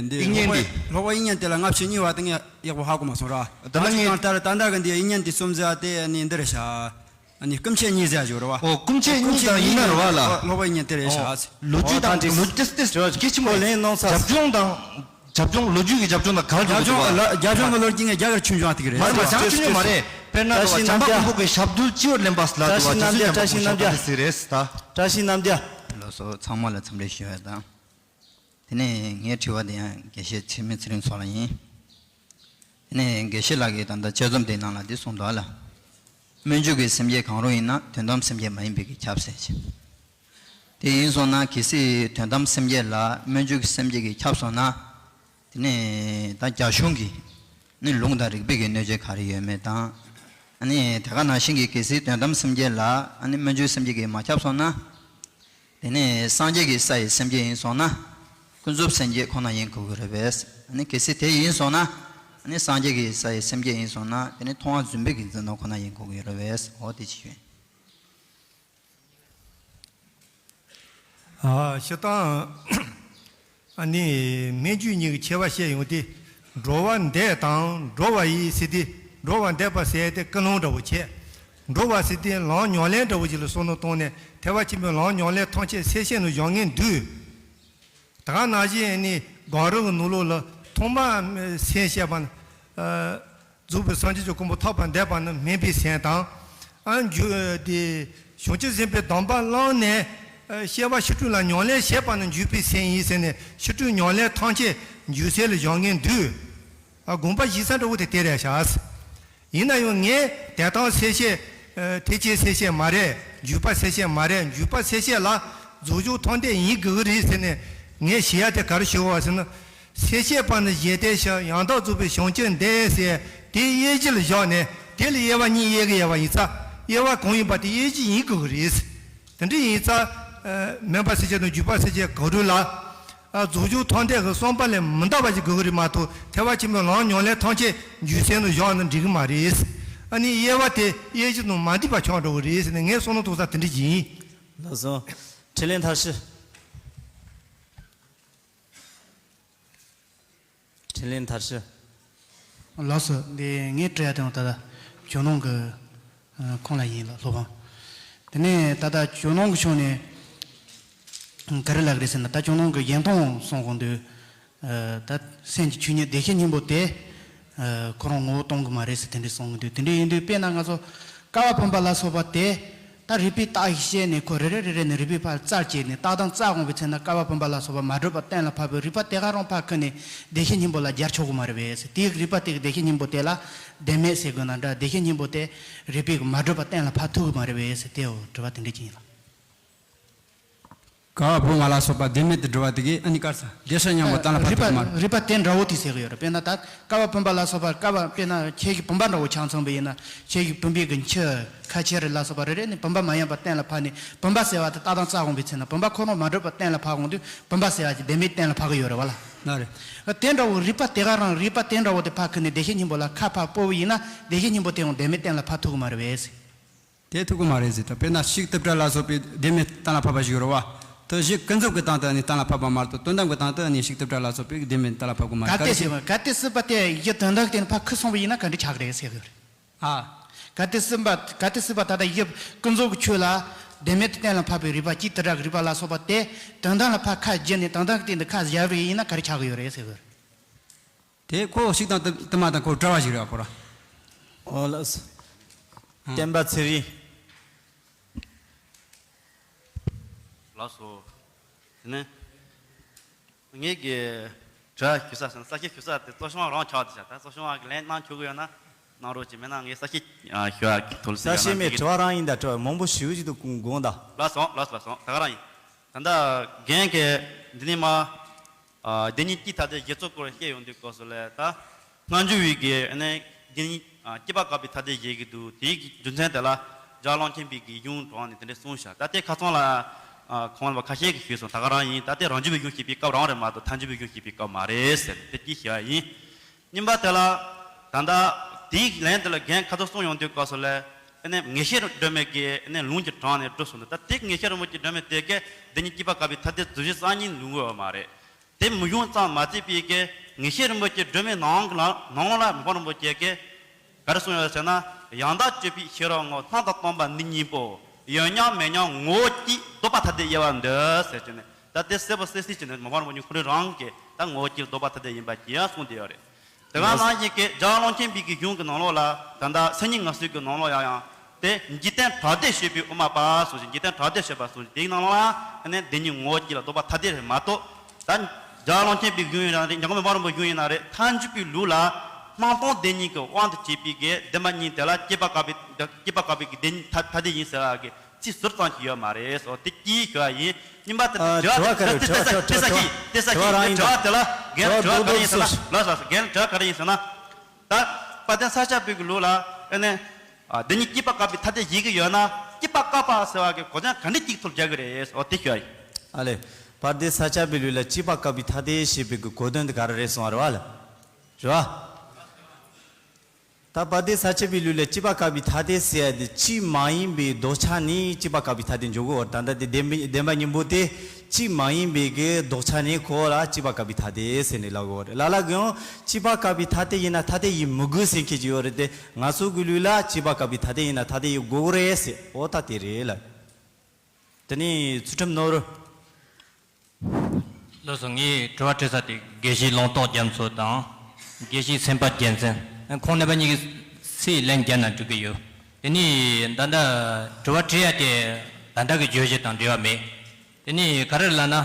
འདི་དབྱིག་གཉེན་འདི། ལྷག་པ་དབྱིག་གཉེན་དེ་ལ་སྔ་ཕྱི་གཉིས་པ་དེ་ངས་ཡག་པོ་ཧ་གོ་མ་སོང་ར། ད་ལ་ང་ཅིག་ངས་གང་ལྟར་ད་ལྟ་གི་འདི་དབྱིག་གཉེན་འདི་གསུམ་ཟེར་བ་དེ་ནི་འདི་རེད་ཤག་ཨ་ནི་སྐུ་མཆེད་གཉིས་ཟེར་ཞོར་བ། ཨོ་སྐུ་མཆེད་གཉིས་དང་ཡིན་ན་རེད་བ་ལ། ལྷག་པ་དབྱིག་གཉེན་དེ་རེད་ཤག་ཨོ་ལོ་རྒྱུས་དང་ལོ་རྒྱུས་དེ་དེ་གལ་ཆེན་པོ་ཡིན། ལན་གནང་ཚར། རྒྱབ་ལྗོངས་དང་། རྒྱབ་ལྗོངས་ལོ་རྒྱུས་ཀྱི་རྒྱབ་ལྗོངས་དང་ག་རེ་འགྲོ་གི་འདུག་བ། རྒྱབ་ལྗོངས་ཀྱི་ལོ་རྒྱུས་ངས་རྒྱ་གར་ཆུང་ཆུང་ཨ་ཐིག་རེད། མ་རེད་མ་རེད། རྒྱ་ཆུང་ཆུང་མ་རེད། དཔེར་ན་བཀྲ་ཤིས་རྣམ་རྒྱལ། བྱམས་པ་ཀུན་པོ་གི་ཞབས་རྡུལ་སྤྱི་བོར་ལེན་པ་ལ་དུ་བ་དེ་ཚོའི་རྒྱབ་ལྗོངས་ཀྱི་ཞབས་རྡུལ་ཟིག་རེད་ད། བཀྲ་ཤིས་རྣམ་རྒྱལ། ལགས་སོ། ཚང་མ་ལ་འཚམས་འདྲི་ཞུ་བ་དང་། དེ་ནས་ངའི་དྲི་བ་དེ་ཡང་དགེ་བཤེས་ཚེ་རིང་མཚོ་ལ་ཡིན། དེ་ནས་དགེ་བཤེས་ལགས་ཀྱིས་ད་ལྟ་དཔྱད་རྩོམ་དེའི་ནང་ལ་འདི་གསུངས་འདུག་ཨ་ལ། སྨོན་འཇུག་གི་སེམས་བསྐྱེད་གང་རུང་ཡིན་ན་དོན་དམ་སེམས་བསྐྱེད་མ་ཡིན་པའི་གི་ཁྱབ་ཟེར་ཞིང་། དེ་ཡིན་སོང་ན་གལ་སྲིད་དོན་དམ་སེམས་བསྐྱེད་ལ་སྨོན་འཇུག་གི་སེམས་བསྐྱེད་ཀྱིས་ཁྱབ་སོང་ན། དེ་ནས་ད་རྒྱ་གཞུང་གི་ནི་ལུང་དང་རིགས་པའི་གི་གནོད་བྱེད་ག་རེ་ཡོད་མེད་དང་། ཨ་ནི་དེ་ག་ནང་བཞིན་གྱི་གལ་སྲིད་དོན་དམ་སེམས་བསྐྱེད་ལ་ཨ་ནི་སྨོན་འཇུག་སེམས་བསྐྱེད་ཀྱིས་མ་ཁྱབ་སོང་ན། དེ་ནས་སངས་རྒྱས་ཀྱི་ས་ཡི་སེམས་བསྐྱེད་ཡིན་སོང་ན། ཀུན་རྫོབ་སེམས་བསྐྱེད་ཁོ་ན་ཡིན་དགོས་ཀྱི་རེད་པས། ཨ་ནི་གལ་སྲིད་དེ་ཡིན་སོང་ན། ཨ་ནི་སངས་རྒྱས་ཀྱི་ས་ཡི་སེམས་བསྐྱེད་ཡིན་སོང་ན་དེ་ནི་མཐོང་བ་རྫུན་པའི་གི་འཛིན་སྟངས་ཁོ་ན་ཡིན་དགོས་ཀྱི་རེད་པས། འོ་དེ་ཅི་ཡོད། ཨ་སྤྱིར་བཏང་ཨ་ནི་སྨན་བཅོས་གཉིས་ཀྱི་ཁྱད་པར་བཤད་ཡོང་དུས། འགྲོ་བ་འདས་དང་འགྲོ་བ་ཡི་ཟེར་དུས། འགྲོ་བ་འདས་པ་ཟེར་དེ་ཀུན་སློང་འདྲ་བོ་བྱས། འགྲོ་བ་ཟེར་དུས་ལམ་ཉམས་ལེན་འདྲ་བོ་ཞིག་ལ་བསམ་བློ་བཏང་ནས་ཐེག་པ་ཆེན་པོའི་ལམ་ཉམས་ལེན་ཐམས་ཅད་གསལ་བཤད་ནང་བཞག་མཁན་འདུག་ད་ག་ནང་བཞིན་ནི་གངས་རི་གི་ནང་ལོགས་ལ་ཐོག་མར་སེམས་བསྐྱེད་པ་ནི། ཨ། རྫོགས་པའི་སངས་རྒྱས་ཀྱི་གོ་འཕང་ཐོབ་པར་འདོད་པ་ནི་སྨོན་པའི་སེམས་དང་། ཨ། འཇུག་དེ་བྱང་ཆུབ་སེམས་དཔའི་སྡོམ་པ་བླངས་ནས། ཨ། སྐྱེ་བ་ཕྱི་སྤྲོད་ལ་ཉམས་ལེན་བྱེད་པ་ནི་འཇུག་པའི་སེམས་ཡིན་ཟེར་ནས་ཕྱི་སྤྲོད་ཉམས་ལེན་ཐམས་ཅད་འཇུག་སེམས་ལ་བཞག་མཁན་འདུག་ཨ། དགོངས་པ་བཞེས་ས་འདྲ་བོ་དེ་དེ་རེད་ཤག་ཡིན་ན་ཡང་ངས་དེ་དང་སེམས་བསྐྱེད། ཨ། ཐེག་ཆེན་སེམས་བསྐྱེད་མ་རེད། འཇུག་པ་གསལ་བཤད་མ་རེད། འཇུག་པ་གསལ་བཤད་ལ་རྫོགས་བྱང་ཐོག་མཐའ་ཡིན་དགོས་ཀྱི་རེད་ཟེར་ནས་ངས་ཞུ་ཡ་དེ་ག་རེ་ཞུ་བ་ཟེར་ན། གསལ་བཤད་པ་ནི་གཞི་དེ་ཤ་ཡང་དག་རྫོགས་པའི་བྱང་ཆུབ་འདི་ཟེར་དེ་དབྱེ་གཞི་ལ་བཞག་ནས་དེ་ལ་དབྱེ་བ་གཉིས་དབྱེ་གི་ཡོད་པ་ཡིན་ཙང་དབྱེ་བ་གང་ཡིན་པ་དེ་དབྱེ་གཞི་ཡིན་དགོས་ཀྱི་རེད། དེ་འདྲ་ཡིན་ཙང་། མེད་པ་གསལ་བཤད་དང་འཇུག་པ་གསལ་བཤད་གང་རུང་ལ། རྫོགས་བྱང་ཐོག་མཐའ་གི་བསམ་པ་ལས་མི་འདའ་བ་ཞིག་དགོས་ཀྱི་རེད་མ་གཏོགས་ཐེག་པ་ཆེན་པོའི་ལམ་ཉམས་ལེན་ཐམས་ཅད་འཇུག་སེམས་དུ་བཞག་ན་འགྲིག་གི་མ་རེད། ཨ་ནི་དབྱེ་བ་དེ་དབྱེ་གཞི་དང་མ་འདུས་པ་ཆགས་འགྲོ་གི་རེད་ཟེར་ནས་ངའི་བསམ་བློ་གཏོང་ས་དེ་འདྲ་ཞིག་ཡིན། ལགས་སོ། འཕྲིན་ལས་མཐར་ཕྱིན། འཕྲིན་ལས་མཐར་ཕྱིན། ལགས་སོ། འདི་ངས་དྲི་ཡ་དེ་ད་ལྟ་ཇོ་ནང་གི་ཁོང་ལ་ཡིན་ལ་སློབ་དཔོན། དེ་ནས་ད་ལྟ་ཇོ་ནང་གི་ཕྱོགས་ནས་ག་རེ་ལབ་ཀྱི་རེད་ཟེར་ན། ད་ཇོ་ནང་གི་གཞན་སྟོང་གསུང་གོང་དུས། ད་སེམས་ཀྱི་ཆོས་ཉིད་བདེ་གཤེགས་སྙིང་པོ་དེ་ཁོ་རང་ངོ་བོ་སྟོང་གི་མ་རེད་ཟེར་དེ་འདྲས་གསུང་གི་འདུག་དེ་འདྲས་ཡིན་དུས་དཔེར་ན་ང་ཚོ་བསྐལ་པ་བུམ་པ་ལ་སོགས་པ་དེ། ད་རིགས་པས་བརྟགས་ཤིང་དཔྱད་ནས་ཁོ་རེ་རེ་རེ་རེ་ནས་རིགས་པས་ཕར་བཙལ་བྱས་ནས་བརྟགས་དང་བཙལ་འོང་བའི་ཚེ་ན་བསྐལ་པ་བུམ་པ་ལ་སོགས་པ་མ་གྲུབ་པ་གཏན་ལ་ཕབ་པའི་རིགས་པ་དེ་ག་རང་ཕར་ཁུར་ནས་བདེ་གཤེགས་སྙིང་པོ་ལ་སྦྱར་ཆོག་གི་མ་རེད་པས་ཟེར། དེའི་རིགས་པ་དེ་གི་བདེ་གཤེགས་སྙིང་པོ་དེ་ལ་བདེན་མེད་ཟེར་དགོས་ན་འདྲ། བདེ་གཤེགས་སྙིང་པོ་དེ་རིགས་པས་མ་གྲུབ་པ་གཏན་ལ་ཕབ་ཐུབ་གི་མ་རེད་པས་ཟེར། དེའོ་དྲི་བ་དེ་འདྲ་ཅིག་ཡིན་ལ། བསྐལ་པ་བུམ་པ་ལ་སོགས་པ་བདེན་མེད་དུ་འགྲོ་བ་དེ་གིས་ཨ་ནི་དཀར་ས་བདེ་གཤེགས་སྙིང་པོ་གཏན་ལ་ཕབ་རིགས་པ་ཐུབ་མ་རེད། རིགས་པ་དེ་འདྲ་བོ་དེ་ཟེར་གི་ཡོད་རེད། དཔེར་ན་ད་བསྐལ་པ་བུམ་པ་ལ་སོགས་པ་བསྐལ་པ་དཔེར་ན་ཁྱེད་ཀྱི་བུམ་པ་འདྲ་བོ་ཆ་མཚོན་པ་ཡིན་ན་ཁྱེད་ཀྱི་བུམ་པའི་གི་མཆུ་ཁ་ཆེ་རེ་ལ་སོགས་པ་རེ་རེ་ནི་བུམ་པ་མ་ཡིན་པ་གཏན་ལ་ཕབ་ནས་བུམ་པ་ཟེར་བ་དེ་བརྟགས་དང་བཙལ་འོང་བའི་ཚེ་ན་བུམ་པ་ཁོ་རང་མ་གྲུབ་པ་གཏན་ལ་ཕབ་འོང་དུས་བུམ་པ་ཟེར་བ་དེ་བདེན་མེད་གཏན་ལ་ཕབ་གི་ཡོད་རེད་བ་ལ། ན་རེ། དེ་འདྲ་བོ་རིགས་པ་དེ་ག་རང་རིགས་པ་དེ་འདྲ་བོ་དེ་ཕར་ཁུར་ནས་བདེ་གཤེགས་སྙིང་པོ་ལ་ཁ་ཕར་སྤོ་བ་ཡིན་ན་བདེ་གཤེགས་སྙིང་པོ་དེ་ཡང་བདེན་མེད་གཏན་ལ་ཕབ་ཐུབ་གི་མ་རེད་པས་ཟེར། དེ་ཐུབ་ཀྱི་མ་རེད་ཟེར། ད་དཔེར་ན་ཤིག་ཏུ་པྲ་ལ་སོགས་པའི་བདེན་མེད་གཏན་ལ་ཕབ་པ་ཞིག་ཡོད་རེད་བ། དེ་གཞི་ཀུན་རྫོབ་ཀྱི་སྟེང་དུ་ནི་གཏན་ལ་ཕབ་པ་མ་གཏོགས་དོན་དམ་གྱི་སྟེང་དུ་ནི་ཤིག་ཏུ་པྲ་ལ་སོགས་པའི་བདེན་མེད་གཏན་ལ་ཕབ་ཀྱི་མ་རེད། གལ་ཏེ་གལ་སྲིད་གལ་ཏེ་སྲིད་པ་དེ་གཞི་དོན་དམ་གྱི་སྟེང་ཕར་ཁུར་སོང་བ་ཡིན་ན་ག་འདྲ་ཆགས་ཀྱི་རེད་ཟེར་གི་རེད། ཨ། གལ་ཏེ་སྲིད་པ་གལ་ཏེ་སྲིད་པ་ད་ལྟ་གཞི་ཀུན་རྫོབ་ཀྱི་ཆོས་ལ་བདེན་མེད་དུ་གཏན་ལ་ཕབ་པའི་རིགས་པ་ཅིག་དེ་འདྲ་གི་རིགས་པ་ལ་སོགས་པ་དེ་དོན་དམ་ལ་ཕར་ཁ་བརྒྱུད་ནས་དོན་དམ་གྱི་སྟེང་དུ་ཁ་བཞག་པ་ཡིན་ན་ག་རེ་ཆགས་ཀྱི་ཡོད་རེད་ཟེར་གི་རེད། དེ་ཁོ་ཤིག་དང་དུ་དུ་མ་དང་ཁོ་བྲལ་བ་ཞིག་རེད་ཁོ་ར། ཨོ་ལགས་སོ། ཨང་། བསྟན་པ་ཚེ་རིང་། ལགས་སོ། དེ་ནས་ངེད་ཀྱི་དྲི་བ་ཞུ་ས་ཟེར་ན་ས་སྐྱ་ཞུ་ས་དེ་གཙོ་བྱུང་རང་ཆགས་བསྡད་ཤག་ད་གཙོ་བྱུང་བ་གི་ལན་གནང་ཆོག་གི་ཡོད་ན་གནང་རོགས་གྱིས། མེད་ན་ངས་ས་སྐྱ་ཞུ་བ་གི་ཐོག་ལ་ས་ཟེར་ཡ་སྐྱེས་མའི་ན་དྲི་བ་རང་ཡིན་ད། དྲི་བ་མང་པོ་ཞེ་པོ་ཅིག་འདུག་དགོངས་དག་ལགས་སོ་ལགས་སོ་ལགས་སོ། ད་ག་རང་ཡིན། ད་ལྟ་རྒན་གྱིས་འདི་ནས་མ། ཨ། བདེན་གཉིས་སྤྱིའི་ཐ་དད་གཞི་རྩ་སྐོར་བཤད་ཡོང་དུས་སྐབས་སུ་ལ་ད། སྔ་འགྱུར་བའི་གི་ཨ་ནི་བདེན་གཉིས་ཨ་སྐྱེས་པ་བཀག་པའི་ཐ་དད་བཞེད་ཀྱི་འདུག་དེའི་གི་རྒྱུ་མཚན་དེ་ལ་རྒྱལ་བ་ཀློང་ཆེན་པའི་གི་གཞུང་དྲངས་ནས་དེ་འདྲ་གསུངས་ཤག་ད་དེ་ཁ་སང་ལ་ཨ་གོང་ལ་ཁ་ཤས་ཀྱིས་ཞུས་སོང་། ད་ག་རང་ཡིན། ད་དེ་རང་རྒྱུད་པའི་གཞུང་བཤད་པའི་སྐབས་རང་རེད་མ་གཏོགས་མཐའ་འཇུག་པའི་གཞུང་བཤད་པའི་སྐབས་མ་རེད་ཟེར་དེ་གཅིག་བཤད་པ་ཡིན། གཉིས་པ་དེ་ལ་ད་ལྟ་དེའི་ལན་དེ་ལ་རྒན་ཁ་ཐོར་གསུངས་ཡོང་དུས་སྐབས་སུ་ལ་ཨ་ནི་ངེས་ཤེས་སྒྲོན་མེ་གི་ཨ་ནི་ལུང་གིས་དྲངས་ནས་གྲུབ་སོང་། ད་དེ་ངེས་ཤེས་རིན་པོ་ཆེའི་སྒྲོན་མེ་དེ་གས་བདེན་གཉིས་སྐྱེས་པ་བཀག་པའི་ཐ་དད་རྫུ་བྱེད་གསར་རྙིང་ལུང་གི་ཡོད་མ་རེད། དེ་མི་གཞུང་ཙམ་མ་བརྩིས་པའི་གི་ངེས་ཤེས་རིན་པོ་ཆེའི་སྒྲོན་མེའི་ནང་གི་ནང་ལོགས་ལ་མི་ཕམ་རིན་པོ་ཆེ་གིས་ག་རེ་གསུངས་ཡོད་ཟེར་ན། ཡང་དག་དཔྱོད་པའི་ཤེས་རབ་ངོ་། སྣང་དང་སྟོང་པ་ནི་གཉིས་པོ། ཡོད་མཉམ་མེད་མཉམ་ངོ་བོ་གཅིག་ལྡོག་པ་ཐ་དད་དབྱེ་བ་འདོད་ཟེར་གྱི་ནས། ད་དེ་གསལ་པོ་གསལ་གསལ་བྱས་ནས་མི་ཕམ་རིན་པོ་ཆེ་ཁོ་རང་རང་གིས་ད་ངོ་བོ་གཅིག་ལ་ལྡོག་པ་ཐ་དད་ཡིན་པ་ཅི་ཡང་གསུངས་བསྡད་ཡོད་རེད། དེ་ག་ནང་བཞིན་གྱི་རྒྱལ་བ་ཀློང་ཆེན་པའི་གི་གཞུང་གི་ནང་ལོགས་ལ་ད་ལྟ་སེམས་ཉིད་ངང་ཚུལ་གྱི་ནང་ལོགས་ཡང་ཡང་དེ་འཇིག་རྟེན་གྲགས་སྡེབ་བྱེད་པའི་དབུ་མ་པ་གསུངས་ཤིང་། འཇིག་རྟེན་གྲགས་སྡེབ་བྱེད་པ་གསུངས་ཤིང་། དེའི་ནང་ལོགས་ལ་ཨ་ནི་བདེན་གཉིས་ངོ་བོ་གཅིག་ལ་ལྡོག་པ་ཐ་དད་རེད་མ་གཏོགས། ད་རྒྱལ་བ་ཀློང་ཆེན་པའི་གཞུང་ཡིན་ན་རེད། འཇམ་མགོན་བླ་མའི་གཞུང་ཡིན་ན་རེད། མཐའ་འཇུག་པའི་ལུགས་ལ་སྣང་སྟོང་བདེན་གཉིས་ཀྱི་དབང་དུ་བྱས་པའི་གི་བདེན་པ་གཉིས་དེ་ལ་སྐྱེས་པ་བཀག་པའི་སྐྱེས་པ་བཀག་པའི་གི་བདེན་ཐ་ཐ་དད་ཡིན་ཟེར་བ་གི་ཚིག་ཟུར་ཙམ་ཞིག་ཡོད་མ་རེད་སོ། དེ་གཅིག་ཞུ་བ་ཡིན། གཉིས་པ་དེ་ཨ། དྲི་བ་ག་རེ། དྲི་བ་ག་རེ། དྲི་བ་ག་རེ། དྲི་བ་རང་ཡིན་ད། དྲི་བ་དེ་ལ་རྒན་དྲི་བ་ག་རེ་ཡིན་ཟེར་ན། ལགས་སོ་ལགས་སོ། རྒན་དྲི་བ་ག་རེ་ཡིན་ཟེར་ན། ད་དཔལ་ལྡན་ས་སྐྱ་པའི་གི་ལུགས་ལ་ཨ་ནི་ཨ་བདེན་གཉིས་སྐྱེས་པ་བཀག་པའི་ཐ་དད་བཞེད་ཀྱི་ཡོད་ན། སྐྱེས་པ་བཀག་པ་ཟེར་བ་གི་གོ་དོན་ག་འདྲ་གཅིག་ཐུག་རྒྱག་གི་རེད། འོ་དེ་ཞུ་ཡ་ཡིན། ཨ་ལེ། དཔལ་ལྡན་ས་སྐྱ་པའི་ལུགས་ལ་སྐྱེས་པ་བཀག་པའི་ཐ་དད་ཞེས་པའི་གི་གོ་དོན་དེ་ག་རེ་རེད་གསུང་བ་རེད་བ་ལ། རེད་བ། ད་དཔལ་ལྡན་ས་སྐྱ་པའི་ལུགས་ལ་སྐྱེས་པ་བཀག་པའི་ཐ་དད་ཟེར་ཡ་དེ་གཅིག་མ་ཡིན་པའི་ལྡོག་ཆ་ནས་སྐྱེས་པ་བཀག་པའི་ཐ་དད་འཇོག་གི་ཡོད་རེད། ད་ལྟ་དེ་བདེན་པའི་བདེན་པ་གཉིས་པོ་དེ་གཅིག་མ་ཡིན་པའི་གི་ལྡོག་ཆ་ནས་ཁོ་ལ་སྐྱེས་པ་བཀག་པའི་ཐ་དད་ཟེར་ནས་ལབ་ཀྱི་ཡོད་རེད། ལ་ལ་གི་ཡང་སྐྱེས་པ་བཀག་པའི་ཐ་དད་ཡིན་ན་ཐ་དད་ཡིན་མི་དགོས་ཟེར་མཁན་ཅིག་ཡོད་རེད་དེ། ང་ཚོ་གི་ལུགས་ལ་སྐྱེས་པ་བཀག་པའི་ཐ་དད་ཡིན་ན་ཐ་དད་ཡིན་དགོས་ཀྱི་རེད་ཟེར། འོ་ད་དེ་རེད་ལ། དེ་ནས་ཚུལ་ཁྲིམས་ནོར། ལགས་སོ། ངས་དྲི་བ་དྲི་ས་དེ་དགེ་བཤེས་ལུང་རྟོགས་རྒྱ་མཚོ་དང་། དགེ་བཤེས་སེམས་དཔའ་རྒྱལ་མཚན། ཁོང་རྣམ་པ་གཉིས་ཀྱིས་ཚིག་ལན་བརྒྱབ་ན་འགྲིག་གི་ཡོད། དེ་ནས་ད་ལྟ་དྲི་བ་དྲི་ཡ་དེ་ད་ལྟ་གི་བརྗོད་གཞི་དང་འབྲེལ་བ་མེད། དེ་ནས་ག་རེ་ལབ་ན།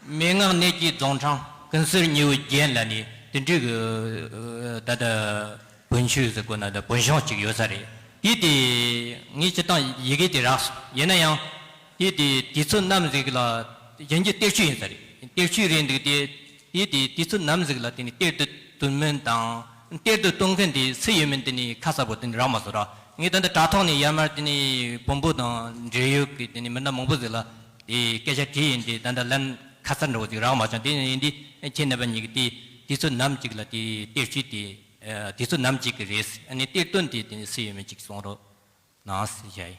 མན་ངག་གནད་ཀྱི་རྫོང་འཕྲང་ཀུན་གསལ་ཉི་འོད་རྒྱན་ལབ་ནས་དེ་འདྲའི་གི་ད་ལྟ་བོན་ཆོས་ཟེར་དགོས་ན་ད་བོན་གཞུང་གཅིག་ཡོད་ས་རེད། དེ་དེ་ངས་སྤྱིར་བཏང་ཡི་གེ་དེ་རག་སོང་། ཡིན་ན་ཡང་དེ་དེ་དུས་ཚོད་ནམ་ཟིག་ལ་གཞན་གྱི་གཏེར་ཆོས་ཡིན་ས་རེད། གཏེར་ཆོས་རེད་འདུག་དེ། དེ་དེ་དུས་ཚོད་ནམ་ཟིག་ལ་དེ་ནི་གཏེར་དུ་བཏོན་མིན་དང་། གཏེར་དུ་གཏོང་མཁན་དེ་སུ་ཡིན་མིན་དེ་ནི་ཁ་གསལ་པོ་དེ་ནི་རག་མ་སོང་ར། ངས་ད་ལྟ་དྲ་ཐོག་ནས་ཡར་མར་དེ་ནི་བོན་པོ་དང་འབྲེལ་ཡོད་ཀྱི་དེ་ནི་མི་སྣ་མང་པོ་ཟིག་ལ་དེ་སྐད་ཆ་དྲིས་ཡིན་དེ། ད་ལྟ་ལན་ཁ་གསལ་འདྲ་བོ་ཅིག་རག་མ་བྱུང་། དེ་ཡིན་དུས་ཁྱེད་རྣམ་པ་གཉིས་ཀྱིས་དེ་དུས་ཚོད་ནམ་ཅིག་ལ་དེ་གཏེར་ཆོས་དེ་དུས་ཚོད་ནམ་ཅིག་གི་རེད། ཨ་ནི་གཏེར་སྟོན་དེ་དེ་ནི་སུ་ཡིན་མིན་ཅིག་གསུང་རོགས་གནང་ཟེར་བྱས་ཡིན།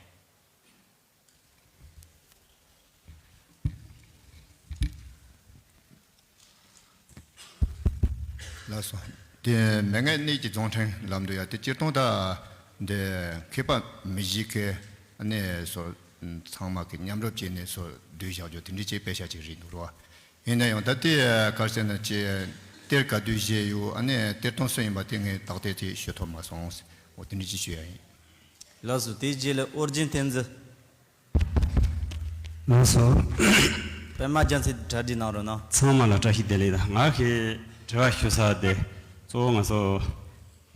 ལགས་སོ། དེ་མི་ངན་གནས་ཀྱི་རྫོང་ཕྲན་ལབ་འདུག་ཡ། དེ་སྤྱིར་བཏང་ད་འདི་མཁས་པ་མི་བཞི་ཀའི་གནས་སོ། ཚང་མ་གི་མཉམ་རུབ་བྱས་ནས་སོ་བསྡུས་བཞག་རྒྱུ་དེ་འདྲ་ཅིག་དཔེ་ཆ་ཅིག་རེད་འདུག་རོ། ཡིན་ན་ཡང་ད་ལྟའི་ག་རེ་ཟེར་ན་ཅིག་གཏེར་ག་དུས་བཞེས་ཡོད། ཨ་ནི་གཏེར་སྟོན་སུ་ཡིན་པ་དེ་ངས་ཏག་ཏག་ཅིག་ཤོད་ཐུབ་མ་སོང་། འོ་དེ་འདྲ་ཅིག་ཞུ་ཡ་ཡིན། ལགས་སོ། དེའི་རྗེས་ལ་ཨོ་རྒྱན་བསྟན་འཛིན། ལགས་སོ། པད་མ་རྒྱལ་མཚན་གྲ་སྒྲིག་གནང་རོགས་གནང་། ཚང་མ་ལ་བཀྲ་ཤིས་བདེ་ལེགས་དང་། ང་གིས་དྲི་བ་ཞུ་ས་དེ་གཙོ་བོ་ང་ཚོ་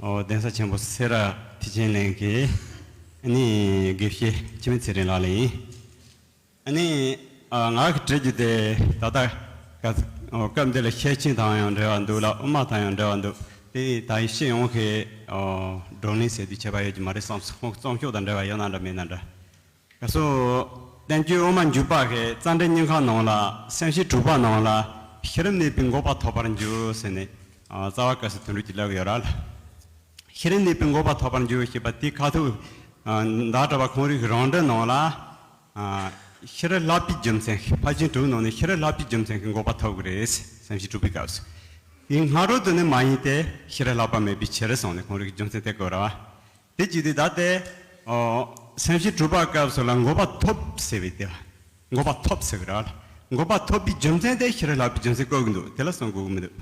ཨོ་གདན་ས་ཆེན་པོ་སེ་ར་མཐིལ་ཆེན་གླིང་གི་ཨ་ནི་དགེ་བཤེས་འཆི་མེད་ཚེ་རིང་ལགས་ལ་ཡིན། ཨ་ནི་ཨ་ང་གིས་དྲི་རྒྱུ་དེ་ད་ལྟ་ག་ཨོ་སྐབས་འདི་ལ་ཤེར་ཕྱིན་དང་ཡང་འབྲེལ་བ་འདུག་ལ། དབུ་མ་དང་ཡང་འབྲེལ་བ་འདུག་དེ་ད་ཡིན་སྤྱི་ཡོངས་ཀྱི་ཨོ་བགྲོ་གླེང་ཟེར་དུས་ཁྱད་པར་ཡོད་ཀྱི་མ་རེད་བསམ་སོང་། ཁོང་གི་རྩོམ་ཤོག་དང་འབྲེལ་བ་ཡོད་ན་འདྲ་མེད་ན་འདྲ། ང་ཚོ་བསྟན་བཅོས་དབུ་མ་འཇུག་པ་གི་རྩ་འགྲེལ་སྙིང་ཁ་ནང་ལ་སེམས་བསྐྱེད་དྲུག་པ་ནང་ལ་ཤེས་རབ་གནས་པའི་འགོག་པ་ཐོབ་པར་འགྱུར་ཟེར་ནས་ཨ་རྩ་བ་བཀའ་སྲིད་དོན་གྲུབ་ཀྱིས་ལབ་ཡོད་ར་ལ། ཤེས་རབ་གནས་པའི་འགོག་པ་ཐོབ་པར་འགྱུར་ཞེས་པ་དེ་ཁ་ཐུག་ཨ་ཟླ་གྲགས་པ་ཁོང་རང་གི་རང་འགྲེལ་ནང་ལ་ཨ་ཤེས་རབ་བསླབ་པའི་རྒྱུ་མཚན། ཕར་ཕྱིན་དྲུག་ནང་ནས་ཤེས་རབ་བསླབ་པའི་རྒྱུ་མཚན་གྱིས་འགོག་པ་ཐོབ་ཀྱི་རེད། སེམས་བསྐྱེད་དྲུག་པའི་སྐབས་སུ། དེ་སྔ་རོལ་དུ་ནི་མ་ཡིན་ཏེ། ཤེས་རབ་བསླབ་པ་མེད་པའི་ཕྱིར་གསུངས་ནས་ཁོང་རང་གི་རྒྱུ་མཚན་དེ་བཀོད་ར་བ། དེ་བྱས་ཏེ་ད་ལྟའི་ཨོ་སེམས་བསྐྱེད་དྲུག་པ་སྐབས་སུ་ལ་འགོག་པ་ཐོབ་ཟེར་བའི་དེ་ལ། འགོག་པ་ཐོབ་ཟེར་གི་ར་ལ། འགོག་པ་ཐོབ་པའི་རྒྱུ་མཚན་དེ་ཤེས་རབ་བསླབ་པའི་རྒྱུ་མཚན་བཀོད་གི་འདུག་དེ་ལ་གསུང་དགོས་གི་མི་འདུག་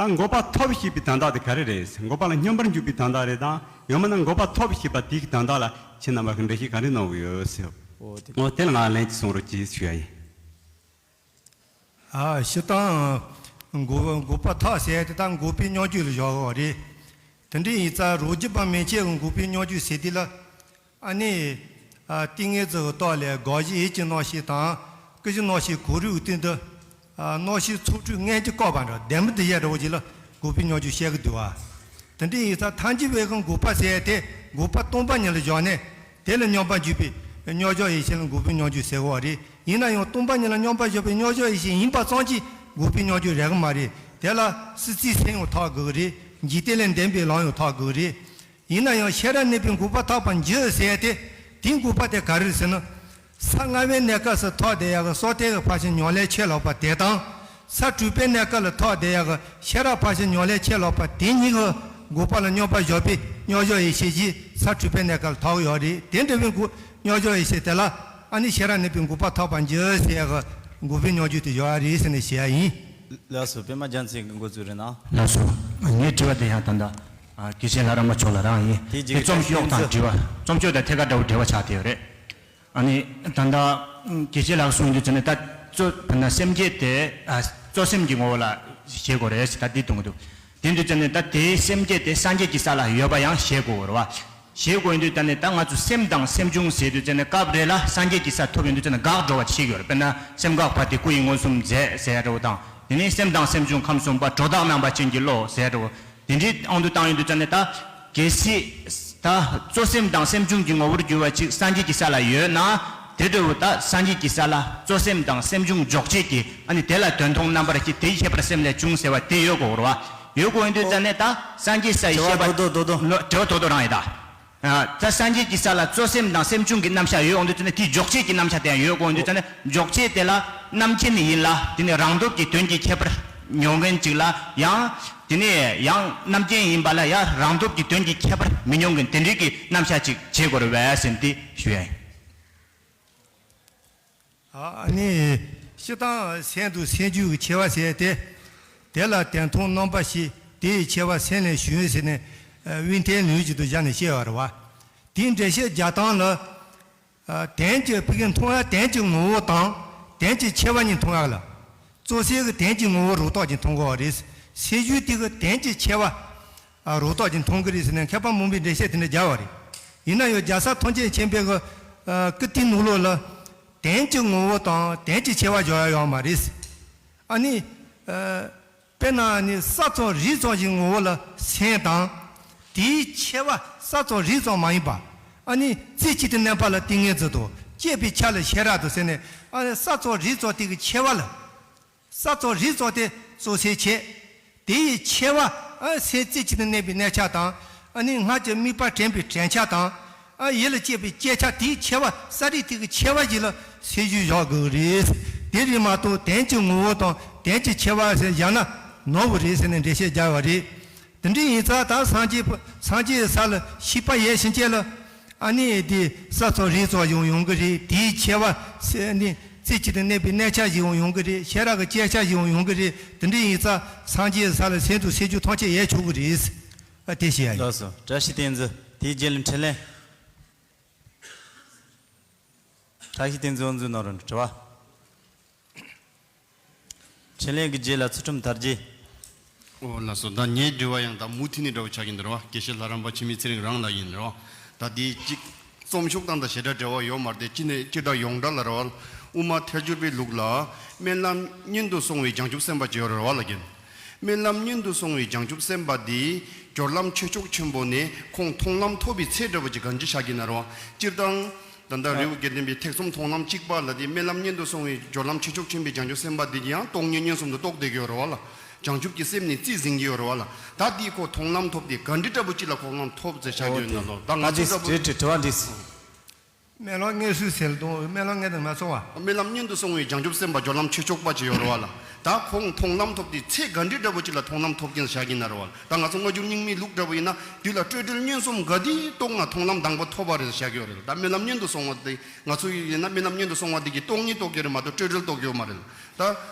ད་འགོག་པ་ཐོབ་ཞེས་པའི་དོན་དག་དེ་ག་རེ་རེད། འགོག་པ་ལ་སྙོམས་པར་འཇུག་པའི་དོན་དག་རེད་དམ། ཡང་མིན་ན་འགོག་པ་ཐོབ་ཞེས་པ་དེའི་དོན་དག་ལ་ཁྱེད་རྣམ་པ་གིས་འགྲེལ་བཤད་ག་རེ་གནང་གི་ཡོད་ཟེར། འོ་དེ། འོ་དེ་ལ་ང་ལན་ཅིག་གསུང་རོགས་གྱིས་ཞུ་ཡ་ཡིན། ཨ་སྤྱིར་བཏང་འགོག་འགོག་པ་ཐོབ་ཟེར་དེ་ད་འགོག་པའི་སྙོམས་འཇུག་ལ་བཞག་གི་རེད། དེ་འདྲ་ཡིན་ཙང་རོ་རྒྱུད་པ་མན་ཆད་ཀྱི་འགོག་པའི་སྙོམས་འཇུག་ཟེར་དེ་ལ། ཨ་ནི་ཨ་ཏིང་ངེ་འཛིན་གྱི་ཐོག་ལས་དགག་གཞི་ཡིད་ཀྱི་རྣམ་ཤེས་དང་། སྐུལ་གཞི་རྣམ་ཤེས་གོ་རིམ་གྱི་སྟེང་དུ་ཨ་རྣམ་ཤེས་ཚོགས་དྲུག་མངོན་གྱུར་བཀག་པ་འདྲ། ལྡན་མིན་འདུ་བྱེད་འདྲ་བོ་ཅིག་ལ་འགོག་པའི་སྙོམས་འཇུག་བཤད་ཀྱི་འདུག་བ། དེ་འདྲ་ཡིན་ཙང་ཐལ་འགྱུར་བའི་གི་འགོག་པ་ཟེར་དེ་འགོག་པ་སྟོང་པ་ཉིད་ལ་བཞག་ནས། དེ་ལ་སྙོམས་པར་འཇུག་པའི་སྙོམས་འཇུག་ཡེ་ཤེས་ལ་འགོག་པའི་སྙོམས་འཇུག་ཟེར་བ་རེད། ཡིན་ན་ཡང་སྟོང་པ་ཉིད་ལ་སྙོམས་པར་འཇུག་པའི་སྙོམས་འཇུག་ཡེ་ཤེས་ཡིན་པ་ཙམ་གྱིས་འགོག་པའི་སྙོམས་འཇུག་རག་གི་མ་རེད། དེ་ལ་སྲིད་རྩེའི་སེམས་ཡང་ཐོབ་དགོས་ཀྱི་རེད། འཇིག་རྟེན་ལས་འདས་པའི་ལམ་ཡང་ཐོབ་དགོས་ཀྱི་རེད། ཡིན་ན་ཡང་ཤེས་རབ་གནས་པའི་འགོག་པ་ཐོབ་པར་འགྱུར་ཟེར་ཏེ། དེའི་འགོག་པ་དེ་ག་རེ་རེད་ཟེར་ན། ས་ལྔ་པའི་གནས་སྐབས་སུ་ཐོབ་བསྡད་ཡག་གི་སྲོག་ལྡན་གྱི་ཕར་ཕྱིན་ཉམས་ལེན་ཆེས་ལེགས་པ་དེ་དང་། ས་དྲུག་པའི་གནས་སྐབས་ལ་ཐོབ་བསྡད་ཡག་གི་ཤེས་རབ་ཕར་ཕྱིན་ཉམས་ལེན་ཆེས་ལེགས་པ་དེ་གཉིས་ཀྱི་འགོག་པ་ལ་སྙོམས་པར་འཇུག་པའི་སྙོམས་འཇུག་ཡེ་ཤེས་ཀྱིས་ས་དྲུག་པའི་གནས་སྐབས་ལ་ཐོབ་ཀྱི་ཡོད་རེད། དེ་འདྲ་བའི་འགོག་སྙོམས་འཇུག་ཡེ་ཤེས་དེ་ལ་ཨ་ནི་ཤེས་རབ་གནས་པའི་འགོག་པ་ཐོབ་པར་འགྱུར་ཟེར་ཡག་གི་འགོག་པའི་སྙོམས་འཇུག་དེ་ཡོད་རེད་ཟེར་ནས་བཤད་ཡ་ཡིན། ལགས་སོ། པད་མ་རྒྱལ་མཚན་གྱིས་འགོ་བཙུགས་རེད་ན། ལགས་སོ། ངའི་དྲི་བ་དེ་ཡང་ད་ལྟ་ཨ་དགེ་བཤེས་ལྷ་རམས་པ་མཆོག་ལ་རང་ཡིན། དེའི་རྗེས་དེ་ཀྱི་རྩོམ་ཤོག་དང་བསྟན་འཛིན། དྲི་བ་རྩོམ་ཤོག་དང་ཐད་ཀར་འདྲ་བོ་འབྲེལ་བ་ཆགས་བསྡད་ཡོད་རེད། ཨ་ནི་ད་ལྟ་དགེ་བཤེས་ལགས་གསུངས་དུས་ཙམ་ནས་ད་གཙོ་བོ་ན་སེམས་བསྐྱེད་དེ་ཨ་གཙོ་སེམས་ཀྱི་ངོ་བོ་ལ་བཞེད་དགོས་རེད་ཟེར་ད་འདི་གཏོང་གི་འདུག་དེ་དུས་ཙམ་ནས་ད་དེའི་སེམས་བསྐྱེད་དེ་སངས་རྒྱས་ཀྱི་ས་ལ་ཡོད་པ་ཡང་བཞེད་དགོས་རེད་བ། བཞེད་དགོས་ཡིན་དུས་ཙམ་ནས་ད་ང་ཚོ་སེམས་དང་སེམས་བྱུང་ཟེར་དུས་ཙམ་ནས་སྐབས་རེ་ལ་སངས་རྒྱས་ཀྱི་ས་ཐོབ་ཡོང་དུས་ཙམ་ནས་འགག་འགྲོ་བ་ཅིག་ཡོད་རེད། དཔེར་ན་སེམས་འགག་པ་དེ་སྐུ་ཡི་མངོན་སུམ་མཛད་ཟེར་ཡ་འདྲ་བོ་དང་། དེ་ནས་སེམས་དང་སེམས་བྱུང་ཁམས་གསུམ་པ་སྒྲོ་བཏགས་རྣམ་པ་ཅན་གྱི་བློ་ཟེར་ཡ་འདྲ་བོ། དེ་འདྲའི་དབང་དུ་བཏང་ཡོང་དུས་ཙམ་ནས་ད་གལ་སྲིད་ད་གཙོ་སེམས་དང་སེམས་བྱུང་གི་ངོ་བོར་གྱུར་པ་ཅིག་སངས་རྒྱས་ཀྱི་ས་ལ་ཡོད་ན། དེ་འདྲ་བོ་ད་སངས་རྒྱས་ཀྱི་ས་ལ་གཙོ་སེམས་དང་སེམས་བྱུང་འཇོག་བྱེད་ཀྱི་ཨ་ནི་དེ་ལ་དོན་མཐོང་རྣམ་པར་བསྐྱེད་དེའི་ཁྱད་པར་སེམས་ལས་བྱུང་ཟེར་བ་དེ་ཡོད་དགོས་རེད་བ། ཡོད་དགོས་ཡོང་དུས་ཙམ་ནས་ད་སངས་རྒྱས་ས་ཡི་དྲི་བ་ཤེས་པ་རྡོག་རྡོག་རྡོག་རྡོག་ལོ་དྲི་བ་རྡོག་རྡོག་རང་ཡིན་ད། ད་སངས་རྒྱས་ཀྱི་ས་ལ་གཙོ་སེམས་དང་སེམས་བྱུང་གི་རྣམ་གཞག་ཡོད་འོང་དུས་ཙམ་ནས་དེའི་འཇོག་བྱེད་ཀྱི་རྣམ་གཞག་དེ་ཡང་ཡོད་དགོས་འོང་དུས་ཙམ་ནས་འཇོག་བྱེད་དེ་ལ་རྣམ་མཁྱེན་ཡིན་ལ་དེ་ནས་རང་སྟོབས་ཀྱིས་དོན་གྱི་ཁྱད་པར་མྱོང་མཁན་ཅིག་ལ་ཡང་། དེ་ནས་ཡང་རྣམ་མཁྱེན་ཡིན་པ་ལ་ཡང་རང་སྟོབས་ཀྱིས་དོན་གྱི་ཁྱད་པར་མི་མྱོང་མཁན་དེ་འདྲའི་གི་རྣམ་གཞག་ཅིག་བྱེད་དགོས་རེད་བས་ཟེར་ཏེ་ཞུ་ཡ་ཡིན། ཨ་ནི་སྤྱིར་བཏང་སེམས་དང་སེམས་བྱུང་གི་ཕྱེ་བ་ཟེར་ཏེ། དེ་ལ་དོན་མཐོང་རྣམ་པར་ཤེས་དེ་ཡི་ཕྱེ་བ་སེམས་ལས་བྱུང་ཟེར་ནས་དབྱིག་ཐལ་ལེའུ་ཅིག་ཏུ་བཞག་ནས་བཤད་པ་རེད་བ། དེའི་འགྲེལ་བཤད་རྒྱག་སྟངས་ལ། དོན་གྱི་ཕ་གི་མཐོང་བ་དོན་གྱི་ངོ་བོ་དང་དོན་གྱི་ཕྱེ་བ་གཉིས་མཐོང་ཡག་ལ། གཙོ་སེམས་ཀྱི་དོན་གྱི་ངོ་བོ་རང་རྟོགས་ཀྱིས་མཐོང་དགོས་པ་རེད། སེམས་བྱུང་དེ་གི་དོན་གྱི་ཕྱེ་བ་རང་རྟོགས་ཀྱིས་མཐོང་གི་རེད་ཟེར་ནས་མཁས་པ་མང་པོས་འགྲེལ་བཤད་དེ་འདྲ་རྒྱག་པ་རེད། ཡིན་ན་ཡང་རྒྱལ་སྲས་ཐམས་ཅད་མཁྱེན་པའི་གི་ཀིརྟིའི་ནང་ལོགས་ལ་དོན་གྱི་ངོ་བོ་དང་དོན་གྱི་ཆེ་བ་སྦྱོར་ཡ་ཡོད་མ་རེད། ཨ་ནི། དཔེར་ན་ནི་ས་ཙམ་རི་ཙམ་ཞིག་ངོ་བོ་ལ་སེམས་དང་། དེའི་ཆེ་བ་ས་ཙམ་རི་ཙམ་མ་ཡིན་པ། ཨ་ནི་རྩེ་གཅིག་ཏུ་གནས་པ་ལ་ཏིང་ངེ་འཛིན་དང་བཅས་པའི་ཆ་ལ་ཤེས་རབ་ཏུ་ཟེར་ནས། ཨ་ནི་ས་ཙམ་རི་ཙམ་དེ་གི་ཆེ་བ་ལ། ས་ཙམ་རི་ཙམ་དེ་ཙམ་ཟེར་བྱས། དེ་ཡི་ཆེ་བ་ཨ་སེམས་རྩེ་གཅིག་ཏུ་གནས་པའི་གནས་ཆ་དང་། ཨ་ནི་སྔར་གྱི་དམིགས་པ་དྲན་པའི་དྲན་ཆ་དང་། ཨ་ཡིད་ལ་སྐྱེས་པའི་སྐྱེ་ཆ་དེའི་ཆེ་བ་ས་རི་དེ་གི་ཆེ་བ་ཞིག་ལ་སེམས་ཤུགས་བཞག་དགོས་རེད། དེ་རེད་མ་གཏོགས་དོན་གྱི་ངོ་བོ་དང་དོན་གྱི་ཆེ་བ་ཟེར་བཞག་ན་ནོར་བ་རེད་ཟེར་ནས་འགྲེལ་བཤད་རྒྱག་པ་རེད། དེ་འདྲ་ཡིན་ཙང་ད་སངས་རྒྱས་སངས་རྒྱས་ས་ལ་ཤེས་པ་ཡོད་ཕྱིན་ཆད་ལ། ཨ་ནི་དེ་ས་ཙམ་རི་ཙམ་ཡང་ཡོང་གི་རེད། དེའི་ཆེ་བ་ནི་རྩེ་གཅིག་ཏུ་གནས་པའི་གནས་ཆ་ཞིག་ཡང་ཡོང་གི་རེད། ཤེས་རབ་ཀྱི་སྐྱེ་ཆ་ཞིག་ཡང་ཡོང་གི་རེད། དེ་འདྲ་ཡིན་ཙང་སངས་རྒྱས་ས་ལ་སེམས་དང་སེམས་བྱུང་ཐམས་ཅད་ཡོད་ཆོག་གི་རེད། ཨ་དེ་བཤད་ཡ་ཡིན། ལགས་སོ། བཀྲ་ཤིས་བསྟན་འཛིན། དེའི་རྗེས་ལ་འཕྲིན་ལས། བཀྲ་ཤིས་བསྟན་འཛིན་དབང་འཛིན་གནང་རོགས། དྲི་བ། འཕྲིན་ལས་ཀྱི་རྗེས་ལ་ཚུལ་ཁྲིམས་དར་རྒྱས། ཨོ་ལགས་སོ། ད་ངའི་དྲི་བ་ཡང་ད་མུ་མཐུད་ནས་འདྲ་བོ་ཆགས་ཀྱི་འདུག་རེད་བ། དགེ་བཤེས་ལྷ་རམས་པ་འཆི་མེད་ཚེ་རིང་རང་ལ་ཡིན་རེད་བ། ད་དེ་གཅིག་རྩོམ་ཤོག་སྟངས་དང་ཞེ་དྲག་འབྲེལ་བ་ཡོད་མ་རེད་དེ། སྤྱི་ནས་སྤྱིར་བཏང་ཡོངས་གྲགས་ལ་རེད་བ། དབུ་མ་ཐལ་འགྱུར་བའི་ལུགས་ལ་སྨོན་ལམ་སྙན་དུ་སོང་བའི་བྱང་ཆུབ་སེམས་དཔའ་ཅིག་ཡོད་རེད་བ་ལབ་ཀྱི་ཡིན། སྨོན་ལམ་སྙན་དུ་སོང་བའི་བྱང་ཆུབ་སེམས་དཔའ་དེ་སྦྱོར་ལམ་ཆོས་མཆོག་ཆེན་པོ་ནས་ཁོང་མཐོང་ལམ་ཐོབ་པའི་ཚད་འདྲ་བོ་ཅིག་གང་ཅི་ཆགས་ཀྱི་ན་རེད་བ། སྤྱིར་བཏང་། ད་ལྟ་རི་བོ་དགེ་ལྡན་པའི་ཐེག་གསུམ་མཐོང་ལམ་གཅིག་པ་ལ་དེ་སྨོན་ལམ་སྙན་དུ་སོང་བའི་སྦྱོར་ལམ་ཆོས་མཆོག་ཆེན་པོའི་བྱང་ཆུབ་སེམས་དཔའ་དེ་ཡང་སྟོང་ཉིད་མངོན་སུམ་དུ་རྟོགས་བསྡད་ཀྱི་ཡོད་རེད་བ་ལ། བྱང་ཆུབ་ཀྱི་སེམས་ནི་རྩིས་ཟིན་གྱི་ཡོད་རེད་བ་ལ། ད་དེ་ཁོ་མཐོང་ལམ་ཐོབ་དེ་ག་འདྲི་འདྲ་པོ་ཅིག་ལ་ཁོ་ལམ་ཐོབ་ཟེར་བྱ་རྒྱུ་ཡིན་ན་ལོ། ད་ང་ཚོ་འདྲ་པོ། དྲི་དྲི་དྲི་བ་འདྲི། སྨོན་ལམ་སྙན་སུ་ཟེར་དང་སྨོན་ལམ་སྙན་དུ་མ་སོང་བ། སྨོན་ལམ་སྙན་དུ་སོང་བའི་བྱང་ཆུབ་སེམས་དཔའ་སྦྱོར་ལམ་ཆོས་མཆོག་པ་ཅིག་ཡོད་རེད་བ་ལ། ད་ཁོང་མཐོང་ལམ་ཐོབ་དེ་ཚེ་ག་འདྲི་འདྲ་པོ་ཅིག་ལ་མཐོང་ལམ་ཐོབ་ཀྱིན་བཞག་གིན་ན་རེད་བ། ད་ང་ཚོ་སྔ་འགྱུར་རྙིང་མའི་ལུགས་འདྲ་པོ་ཡིན་ན་དུས་ལ་སྤྲོས་བྲལ་མངོན་སུམ་ག་དེ་རྟོགས་ན་མཐོང་ལམ་དང་པོ་ཐོབ་པ་རེད་བཞག་གི་ཡོད་རེད། ད་སྨོན་ལམ་སྙན་དུ་སོང་བ་དེ་ང་ཚོ་ཡིན་ན་སྨོན་ལམ་སྙན་དུ་སོང་བ་དེ་གི་སྟོང་ཉིད་རྟོགས་ཀྱི་རེད་མ་གཏོགས་སྤྲོས་བྲལ་རྟོགས་ཀྱི་ཡོད་མ་རེད། ད་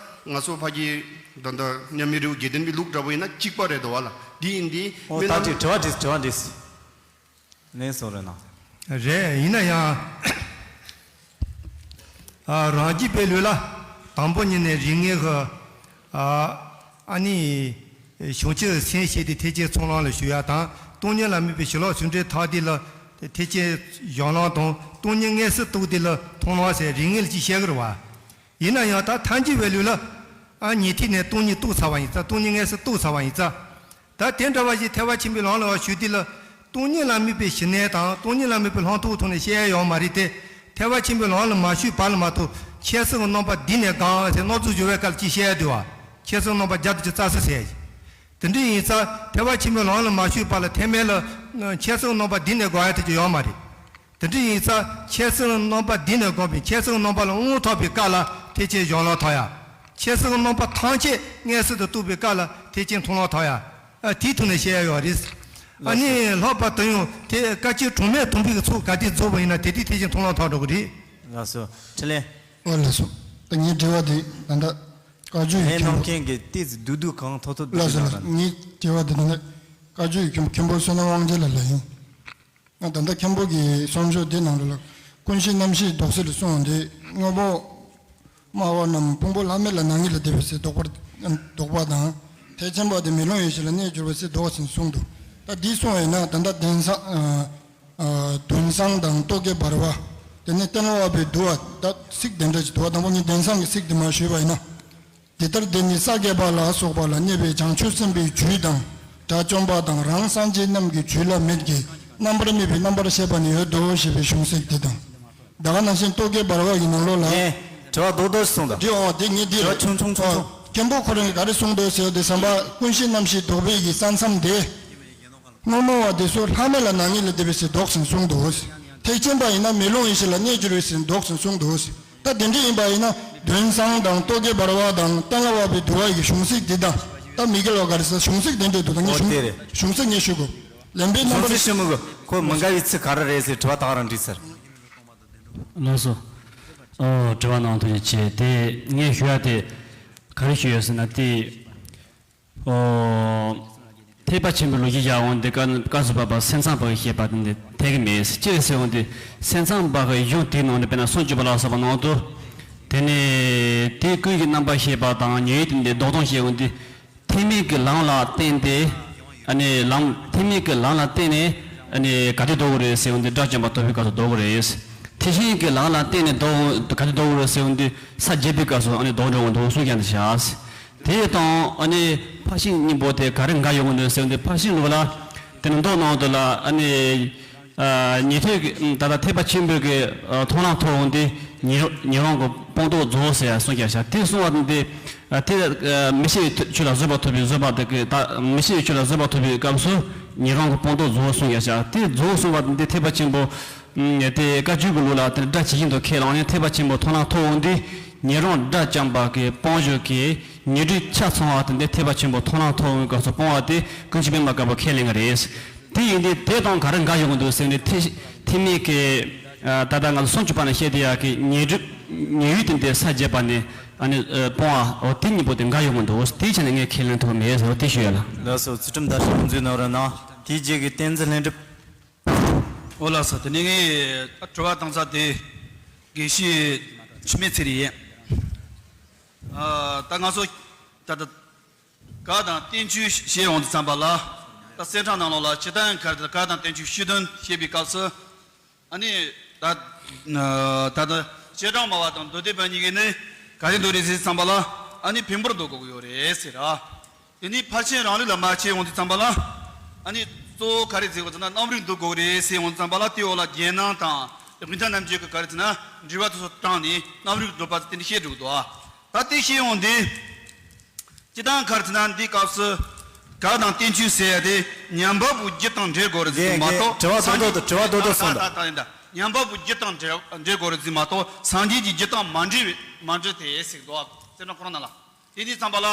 ང་ཚོ་ཕ་གི་ད་ལྟ་མཉམ་མེད་རི་བོ་དགེ་ལྡན་པའི་ལུགས་འདྲ་པོ་ཡིན་ན་གཅིག་པ་རེད་དོ་བ་ལ། དེ་ཡིན་དེ་ཨོ་སྨོན་ད་ལམ། དྲི་དྲི་བ་འདྲི་དྲི་བ་འདྲི། ལན་སོང་རེད་ན། རེད། ཡིན་ན་ཡང་། ཨ་རང་རྒྱུད་པའི་ལུགས་ལ་དང་པོ་ཉིད་ནས་རིགས་ངེས་ཀྱི་ཨ་ཨ་ནི་བྱང་ཆུབ་སེམས་བསྐྱེད་དེ་ཐེག་ཆེན་ཚོགས་ལམ་ལ་ཞུགས་ཡ་དང་། སྟོང་ཉིད་ལ་དམིགས་པའི་ཞི་ལྷག་ཚུལ་ཁྲིམས་ཐོབ་དེ་ལ་ཐེག་ཆེན་སྦྱོར་ལམ་དང་། སྟོང་ཉིད་མངོན་སུམ་རྟོགས་དེ་ལ་མཐོང་ལམ་ཟེར་རིགས་ངེས་ལ་ཅིག་བཤད་ཀྱི་རེད་བ། ཡིན་ན་ཡང་ད་ཐལ་འགྱུར་བའི་ལུགས་ལ་ཨ་ཉན་ཐོས་ནས་སྟོང་ཉིད་རྟོགས་ཚར་བ་ཡིན་ཙང་། སྟོང་ཉིད་མངོན་སུམ་རྟོགས་ཚར་བ་ཡིན་ཙང་། ད་དེ་འདྲ་བ་ཞིག་ཐེག་པ་ཆེན་པོའི་ལམ་ལ་ཞུགས་དུས་ལ་སྟོང་ཉིད་ལ་དམིགས་པའི་ཞི་གནས་དང་སྟོང་ཉིད་ལ་དམིགས་པའི་ལྷག་མཐོང་ཐོག་ནས་བཤད་ཡ་ཡོད་མ་རེད་དེ། ཐེག་པ་ཆེན་པོའི་ལམ་ལ་མ་ཞུགས་བར་ལ་མ་གཏོགས་ཁྱད་གསོད་རྣམ་པ་འདི་ནས་དགག་ཟེར་སྣང་ཚུལ་སྦྱོར་བའི་སྐབས་ལ་ཅིག་བཤད་ཡ་འདུག་བ། ཁྱད་གསོད་རྣམ་པ་བརྒྱ་དང་བཅུ་རྩ་གསུམ་ཟེར་ཡ་ཞིག་དེ་འདྲ་ཡིན་ཙང་ཐེག་པ་ཆེན་པོའི་ལམ་ལ་མ་ཞུགས་བར་ལ་ཐེག་དམན་ལ་ཁྱད་གསོད་རྣམ་པ་འདི་ནས་དགག་ཡ་དེ་ཅིག་ཡོད་མ་རེད། དེ་འདྲ་ཡིན་ཙང་ཁྱད་གསོད་རྣམ་པ་འདི་ནས་དགག་པའི་ཁྱད་གསོད་རྣམ་པ་ལ་དབང་ཐོབ་པའི་སྐབས་ལ་ཐེག་ཆེན་སྦྱོར་ལམ་ཐོབ་ཡ། ཁྱད་གསོད་རྣམ་པ་ཐམས་ཅད་མངོན་སུམ་དུ་རྟོགས་པའི་སྐབས་ལ་ཐེག་ཆེན་མཐོང་ལམ་ཐོབ་ཡ། ཨ་དེའི་ཐོག་ནས་བཤད་ཡ་ཡོད་རེད། ཨ་ནི་ལགས་སོ། ལྷག་པར་དུ་ཡང་དེ་བཀའ་བརྒྱུད་གྲངས་མེད་དམ་པའི་ཚོགས་ག་དེ་རྫོགས་པ་ཡིན་ན་དེ་དུས་ཐེག་ཆེན་མཐོང་ལམ་ཐོབ་འགྲོ་གི་རེད། ལགས་སོ། འཕྲིན་ལས། ཨོ་ལགས་སོ། ད་ངའི་དྲི་བ་དེ་ད་ལྟ་བཀའ་བརྒྱུད་ཡི་ལན་མཁན་པོ། གནང་མཁན་གྱིས་ཏོག་ཙམ་བསྡུས་བསྡུས་གང་ཐུབ་ཐུབ་བསྡུས། ལགས་སོ་ལགས་སོ། ངའི་དྲི་བ་དེ་ད་ལྟ་བཀའ་བརྒྱུད་ཡི་མཁན་པོ་མཁན་པོ་བསོད་ནམས་དབང་རྒྱལ་ལགས་ལ་ཡིན། ང་ད་ལྟ་མཁན་པོ་གི་གསུང་ཆོས་དེ་ནང་ལོགས་ལ་ཀུན་གཞི་རྣམ་ཤེས་ལྡོག་ཟེར་གསུངས་ཏེ། དངོས་པོ་སྨྲ་བ་རྣམས་ཕུང་པོ་ལྷག་མེད་ལ་ནག་ཉིད་ལ་བསྡད་པའི་ཟེར་ལྡོག་པར་ལྡོག་པ་དང་། ཐེག་ཆེན་པ་དེ་མེ་ལོང་ཡེ་ཤེས་ལ་གནས་གྱུར་པ་ཟེར་ལྡོག་ཟིན་གསུངས་འདུག་ད་འདི་གསུངས་ཡིན་ན་ད་ལྟ་དོན་བཟང་ཨ་ཨ་དོན་བཟང་དང་རྟོག་གེ་འབར་བ། དེ་ནས་གཏན་ལ་དབབ་པའི་བསྡུ་བ། ད་ཚིག་དེ་འདྲ་ཞིག་འདུག་ད་དང་པོ་ངས་དོན་བཟང་གི་ཚིག་དེ་མར་ཞུས་པ་ཡིན་ན། འདི་ལྟར་དེ་ནི་ས་བརྒྱད་པ་ལ་སོགས་པ་ལ་གནས་པའི་བྱང་ཆུབ་སེམས་དཔའི་རྒྱུད་དང་། དགྲ་བཅོམ་པ་དང་རང་སངས་རྒྱས་རྣམས་ཀྱི་རྒྱུད་ལ་མེད་ཀྱི། རྣམ་པར་སྨིན་པའི་རྣམ་པར་ཤེས་པ་ནི་ཡོད་དོ་ཞེས་པའི་གཞུང་ཚིག་འདི་དང་། ད་ག་ནང་བཞིན་རྟོག་གེ་འབར་བ་ཡི་ནང་ལོགས་ལ། ངས་དྲི་བ་རྡོག་རྡོག་ཞིག་གསུངས་དང་། འདི་འོ་འདི་ངས་འདི་དྲི་བ་ཆུང་ཆུང་ཆུང་ཆུང་། མཁན་པོ་ཁོ་རང་གིས་ག་རེ་གསུངས་འདུག་ཟེར་བ་དེ་བསམ་པ་ཀུན་གཞི་རྣམ་ཤེས་ལྡོག་པའི་གི་ས་མཚམས་དེ། དངོས་སྨྲ་བ་དེ་ཚོ་ལྷག་མེད་ལ་ནག་ཉིད་ལ་བསྡད་པའི་ཟེར་ལྡོག་ཟིན་གསུངས་འདུག་ཐེག་ཆེན་པ་ཡིན་ན་མེ་ལོང་ཡེ་ཤེས་ལ་གནས་གྱུར་པའི་ཟེར་ལྡོག་ཟིན་གསུངས་འདུག་ད་དེ་འདྲ་ཡིན་པ་ཡིན་ན་དོན་བཟང་དང་རྟོག་གེ་འབར་བ་དང་གཏན་ལ་དབབ་པའི་བསྡུ་བ་ཡི་གཞུང་ཚིག་འདི་དང་། ད་མི་དགེ་ལ་ག་རེ་ཟེར་གཞུང་ཚིག་དེ་འདྲ་འདུག་ད་ངས་ཨོ་གཞུང་དེ་རེད། གཞུང་ཚིག་ངས་ཞུ་དགོས། ལན་པའི་རྣམ་གཞུང་པ་ཚིག་ཞུ་མི་དགོས། ཁོ་མི་དགའ་བའི་ཚིག་ག་རེ་རེད་ཟེར་དྲི་བ་ད་ག་རང་དྲིས་ཟེར། ལགས་སོ། ཨོ་དྲི་བ་གནང་ཐུབ་ཀྱི་བྱས་དེ་ངས་ཞུ་ཡ་དེ་ག་རེ་ཞུ་ཡོད་ཟེར་ན་དེ། ཨོ། ཐེག་པ་ཆེན་པོའི་ལོ་རྒྱུས་བཞག་འོང་དེ་སྐབས་སྐབས་སུ་བབ་པ་སེམས་ཙམ་པ་གིས་བཤད་པ་དེ་འདི་འཐད་ཀྱི་མེད། ཅི་ཟེར་འོང་དེ་སེམས་ཙམ་པ་གི་གཞུང་དེའི་ནང་ནས་དཔེར་ན་སུམ་ཅུ་པ་ལ་སོགས་པ་ནང་དུ། དེ་ནས་དེ་ཀུན་གྱི་རྣམ་པར་ཤེས་པ་དང་ཉོན་ཡིད་དེ་འདི་ལྡོག་ལྡོག་བཤད་འོང་དེ། ཐེག་དམན་གྱི་ལམ་ལ་བརྟེན་ཏེ། ཨ་ནི་ལམ་ཐེག་དམན་གྱི་ལམ་ལ་བརྟེན་ནས། ཨ་ནི་ག་དུས་ལྡོག་གི་རེད་ཟེར་འོང་དུས་དགྲ་བཅོམ་པ་ཐོབ་པའི་སྐབས་སུ་ལྡོག་གི་རེད། དེ་བཞིན་གྱི་ལམ་ལ་བརྟེན་ནས་ལྡོག་ག་དུས་ལྡོག་གི་རེད་ཟེར་འོང་དུས་ས་བརྒྱད་པའི་སྐབས་སུ་ཨ་ནི་ལྡོག་འགྲོ་འོང་འདུག་གསུངས་ཀྱང་འདི་བྱ། དེ་དང་ཨ་ནི་ཕར་ཕྱིན་གཉིས་པོ་དེ་ག་རེ་འགལ་ཡོང་གི་འདུག་ཟེར་འོང་དུས་ཕར་ཕྱིན་ལུགས་ལ་དེ་ནི་མདོ་ནང་དུ་ལ་ཨ་ནི། ཉན་ཐོས་ཀྱི་ད་ལྟ་ཐེག་པ་ཆེན་པོའི་གི་མཐོང་ལམ་ཐོབ་འོང་དུས་ཉན་ཉན་རང་གི་སྤངས་རྟོགས་རྫོགས་ཟེར་ཡ་གསུངས་ཀྱང་བཞག་དེ་གསུངས་པ་དེ་དེ་མི་ཤེས་པའི་ཆོས་ལ་བཟོད་པ་ཐོབ་པའི་བཟོད་པ་དེ་གི་ད་མི་ཤེས་པའི་ཆོས་ལ་བཟོད་པ་ཐོབ་པའི་སྐབས་སུ་ཉན་རང་གི་སྤངས་རྟོགས་རྫོགས་གསུངས་ཀྱང་བཞག་དེ་རྫོགས་གསུངས་པ་དེ་ཐེག་པ་ཆེན་པོ་དེ་བཀའ་བརྒྱུད་ཀྱི་ལུགས་ལ་དེ་དགྲ་ཇི་བཞིན་དུ་ཁས་བླངས་ནས་ཐེག་པ་ཆེན་པོ་མཐོང་ལམ་ཐོབ་འོང་དུས་ཉན་རང་དགྲ་བཅོམ་པ་གི་སྤོང་བྱ་གི་ཉོན་སྒྲིབ་ཆ་ཚང་བ་དེ་འདི་ཐེག་པ་ཆེན་པོ་མཐོང་ལམ་ཐོབ་འོང་སྐབས་སུ་སྤོང་བ་དེ་ཀུན་མཁྱེན་པདྨ་དཀར་པོ་ཁས་ལེན་གྱི་རེད། དེ་ཡིན་དུས་དེ་དང་ག་རེ་འགལ་ཡོང་གི་འདུག་ཟེར་ནས་ཐེག་ཐེག་དམན་གྱི་ད་ལྟ་ང་ཚོ་སུམ་ཅུ་པ་ནས་བཤད་བསྡད་ཡག་གི་ཉོན་སྒྲིབ་ཉོན་ཡུལ་དེ་འདྲའི་ས་བརྒྱད་པ་ནས་ཨ་ནི་སྤོང་བ་འོ་དེ་གཉིས་པོ་དེ་འགལ་ཡོང་གི་འདུག་དེའི་ཆ་ནས་ངས་ཁས་ལེན་ཐུབ་མེད་ཟེར་བ་དེ་ཞུ་ཡ་ལ། ལགས་སོ། ཚུལ་ཁྲིམས་དར་ཞིང་དབུ་འཛུགས་གནང་རོགས་གནང་། དེའི་རྗེས་ཀྱི་བསྟན་འཛིན་ལྷུན་གྲུབ། འོ་ལགས་སོ། དེ་ནས་ངས་དྲི་བ་བཏང་ས་དེ་དགེ་བཤེས་འཆི་མེད་ཚེ་རིང་ཡིན། ཨ་ད་ང་ཚོ་ད་ལྟ་བཀའ་དང་བསྟན་བཅོས་བཤད་ཡོང་དུས་ཙམ་པ་ལ་ད་གསེར་ཕྲེང་ནང་ལོགས་ལ་སྤྱིར་བཏང་ག་རེ་བཀའ་དང་བསྟན་བཅོས་སྤྱི་དོན་བཤད་པའི་སྐབས་སུ་ཨ་ནི་ད་ད་ལྟ་སྤྱིར་བཏང་སྨྲ་བ་དང་མདོ་སྡེ་པ་གཉིས་ཀྱིས་ནི་ག་རེ་འདོད་རེད་ཟེར་དུས་ཙམ་པ་ལ་ཨ་ནི་བེམ་པོར་འདོད་དགོས་ཀྱི་ཡོད་རེད་ཟེར་ར། དེ་ནས་ཕར་ཕྱིན་རང་ལུགས་ལ་མར་ཕྱིན་ཡོང་དུས་ཙམ་པ་ལ། ཨ་ནི་གཙོ་བོ་ག་རེ་ཟེར་བ་ཟེར་ན་རྣམ་རིག་འདོད་དགོས་རེད་ཟེར་ཡོང་དུས་ཙམ་པ་ལ་དེའི་འོག་ལ་རྒྱན་སྣང་དང་དབུས་མཐའ་རྣམ་འབྱེད་ཀྱི་ག་རེ་ཟེར་ན་འགྲེལ་པ་དེ་ཚོ་དྲངས་ནས་རྣམ་རིག་འདོད་པ་དེ་འདྲ་བཤད་འགྲོ་གི་འདུག་ད་དེ་བཤད་ཡོང་དུས། སྤྱིར་བཏང་ག་རེ་ཟེར་ན་འདིའི་སྐབས་སུ་བཀའ་དང་བསྟན་བཅོས་ཟེར་ཡ་དེ་ཉན་པ་པོའི་རྒྱུད་དང་འབྲེལ་དགོས་རེད་ཟེར་མ་གཏོགས། དྲི་བ་རྡོག་རྡོག་དང་། དྲི་བ་རྡོག་རྡོག་གསུངས་དང་། ད་ད་ད་ཡིན་ད། ཉན་པ་པོའི་རྒྱུད་དང་འབྲེལ་འབྲེལ་དགོས་རེད་ཟེར་མ་གཏོགས་སངས་རྒྱས་ཀྱི་རྒྱུད་དང་མ་འབྲེལ་བའི་མ་འབྲེལ་དེ་ཟེར་འདུག་ཟེར་ན་ཁོ་རང་ན་ལ། དེ་དུས་ཙམ་པ་ལ་ཨ་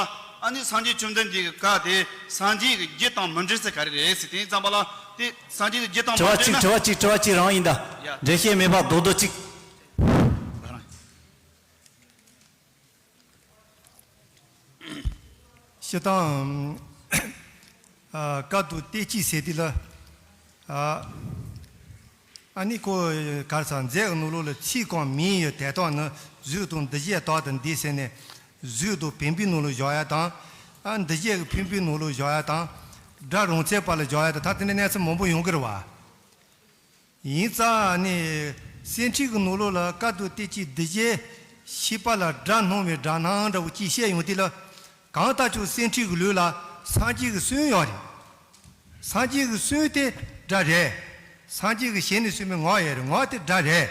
ནི་སངས་རྒྱས་བཅོམ་ལྡན་འདས་ཀྱི་བཀའ་དེ་སངས་རྒྱས་ཀྱི་རྒྱུད་དང་མི་འབྲེལ་ཟེར་ག་རེ་རེད་ཟེར་དེ་དུས་ཙམ་པ་ལ་དེ་སངས་རྒྱས་ཀྱི་རྒྱུད་དང་མ་དྲི་བ་འབྲེལ་གཅིག་ན། དྲི་བ་གཅིག་དྲི་བ་གཅིག་རང་ཡིན་ད། ཡ། འགྲེལ་བཤད་མེད་པ་རྡོག་རྡོག་གཅིག་སྤྱིར་བཏང་། ཨ། བཀའ་བསྡུ་བསྟན་བཅོས་ཟེར་དུས་ལ། ཨ། ཨ་ནི་ཁོ་ག་རེ་ཟེར་མཛད་ཀྱི་ནང་ལོགས་ལ་ཚིག་གང་མིང་ཡོད་དེ་དག་ནི་གཟུགས་དང་འདུ་བྱེད་དག་ཏུ་འདུས་ཟེར་ནས་གཟུགས་དང་བེམ་པོའི་ནང་ལ་བཞག་ཡ་དང་། ཨ། འདུ་བྱེད་ཀྱི་བེམ་པོའི་ནང་ལ་བཞག་ཡ་དང་། སྒྲ་རང་མཚན་པ་ལ་བཞག་ཡ་དང་ད་དེ་འདྲའི་གནས་ཚུལ་མང་པོ་ཡོང་གི་རེད་བ། ཡིན་ཙང་ནི་སེམས་ཁྲིད་ཀྱི་ནང་ལོགས་ལ་བཀའ་བསྡུ་བསྟན་བཅོས་འདུ་བྱེད་ཤེས་པ་ལ་སྒྲ་སྣང་བའི་སྒྲ་སྣང་འདྲ་བོ་ཅིག་བཤད་ཡོང་དུས་ལ། གང་ལྟར་ཀྱང་སེམས་ཁྲིད་ཀྱི་ལུགས་ལ་སངས་རྒྱས་ཀྱི་གསུང་ཡོད་རེད། སངས་རྒྱས་ཀྱི་གསུང་དེ་སྒྲ་རེད། སངས་རྒྱས་ཀྱི་ཞལ་ནས་གསུངས་པའི་ངག་ཡོད་རེད། ངག་དེ་སྒྲ་རེད།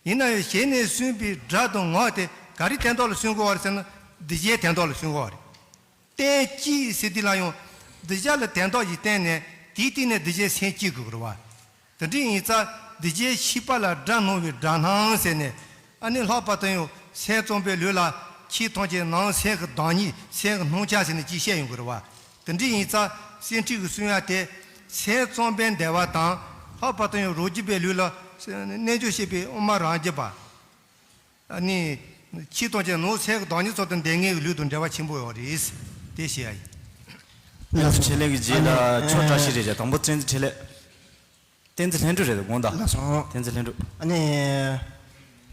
ཡིན་ན་ཡང་ཞལ་ནས་གསུངས་པའི་སྒྲ་དང་ངག་དེ་ག་རེ་དོན་དག་ལ་གསུང་དགོས་པ་རེད་ཟེར་ན་འདུ་བྱེད་དོན་དག་ལ་གསུང་དགོས་པ་རེད། བསྟན་བཅོས་ཟེར་དུས་ལ་ཡང་འདུ་བྱེད་ལ་དོན་དག་ཅིག་བསྟན་ནས་དེའི་སྟེང་ནས་འདུ་བྱེད་སེམས་བསྐྱེད་དགོས་ཀྱི་རེད་བ། དེ་འདྲ་ཡིན་ཙང་འདུ་བྱེད་ཤེས་པ་ལ་སྒྲ་སྣང་བའི་སྒྲ་སྣང་ཟེར་ནས་ཨ་ནི་ལྷག་པར་དུ་ཡང་སེམས་ཙམ་པའི་ལུགས་ལ་ཆོས་ཐམས་ཅད་ནང་སེམས་ཀྱི་བདག་ཉིད་སེམས་ཀྱི་སྣང་ཆ་ཟེར་ནས་ཅིག་བཤད་ཡོང་གི་རེད་བ། དེ་འདྲ་ཡིན་ཙང་སེམས་ཁྲིད་ཀྱི་གསུང་ཡ་དེ་སེམས་ཙམ་པའི་འདུལ་བ་དང་ལྷག་པར་དུ་ཡང་རང་རྒྱུད་པའི་ལུགས་ལ་རྣལ་འབྱོར་སྤྱོད་པའི་དབུ་མ་རང་རྒྱུད་པ། ཨ་ནི། ཆོས་ཐམས་ཅད་ནང་སེམས་ཀྱི་བདག་ཉིད་ཙམ་དུ་འདོད་མཁན་གྱི་ལུགས་དང་འབྲེལ་བ་ཆེན་པོ་ཡོད་རེད། དེ་བཤད་ཡ་ཡིན། ལགས་སོ། འཕྲིན་ལས་ཀྱི་རྗེས་ལ་ཨ་ནི་ཆོས་བཀྲ་ཤིས་རེད་ཅེས་དང་པོ་བསྟན་འཛིན་འཕྲིན་ལས། བསྟན་འཛིན་ལྷུན་གྲུབ་རེད་དགོངས་དག་ལགས་སོ། བསྟན་འཛིན་ལྷུན་གྲུབ། ཨ་ནི།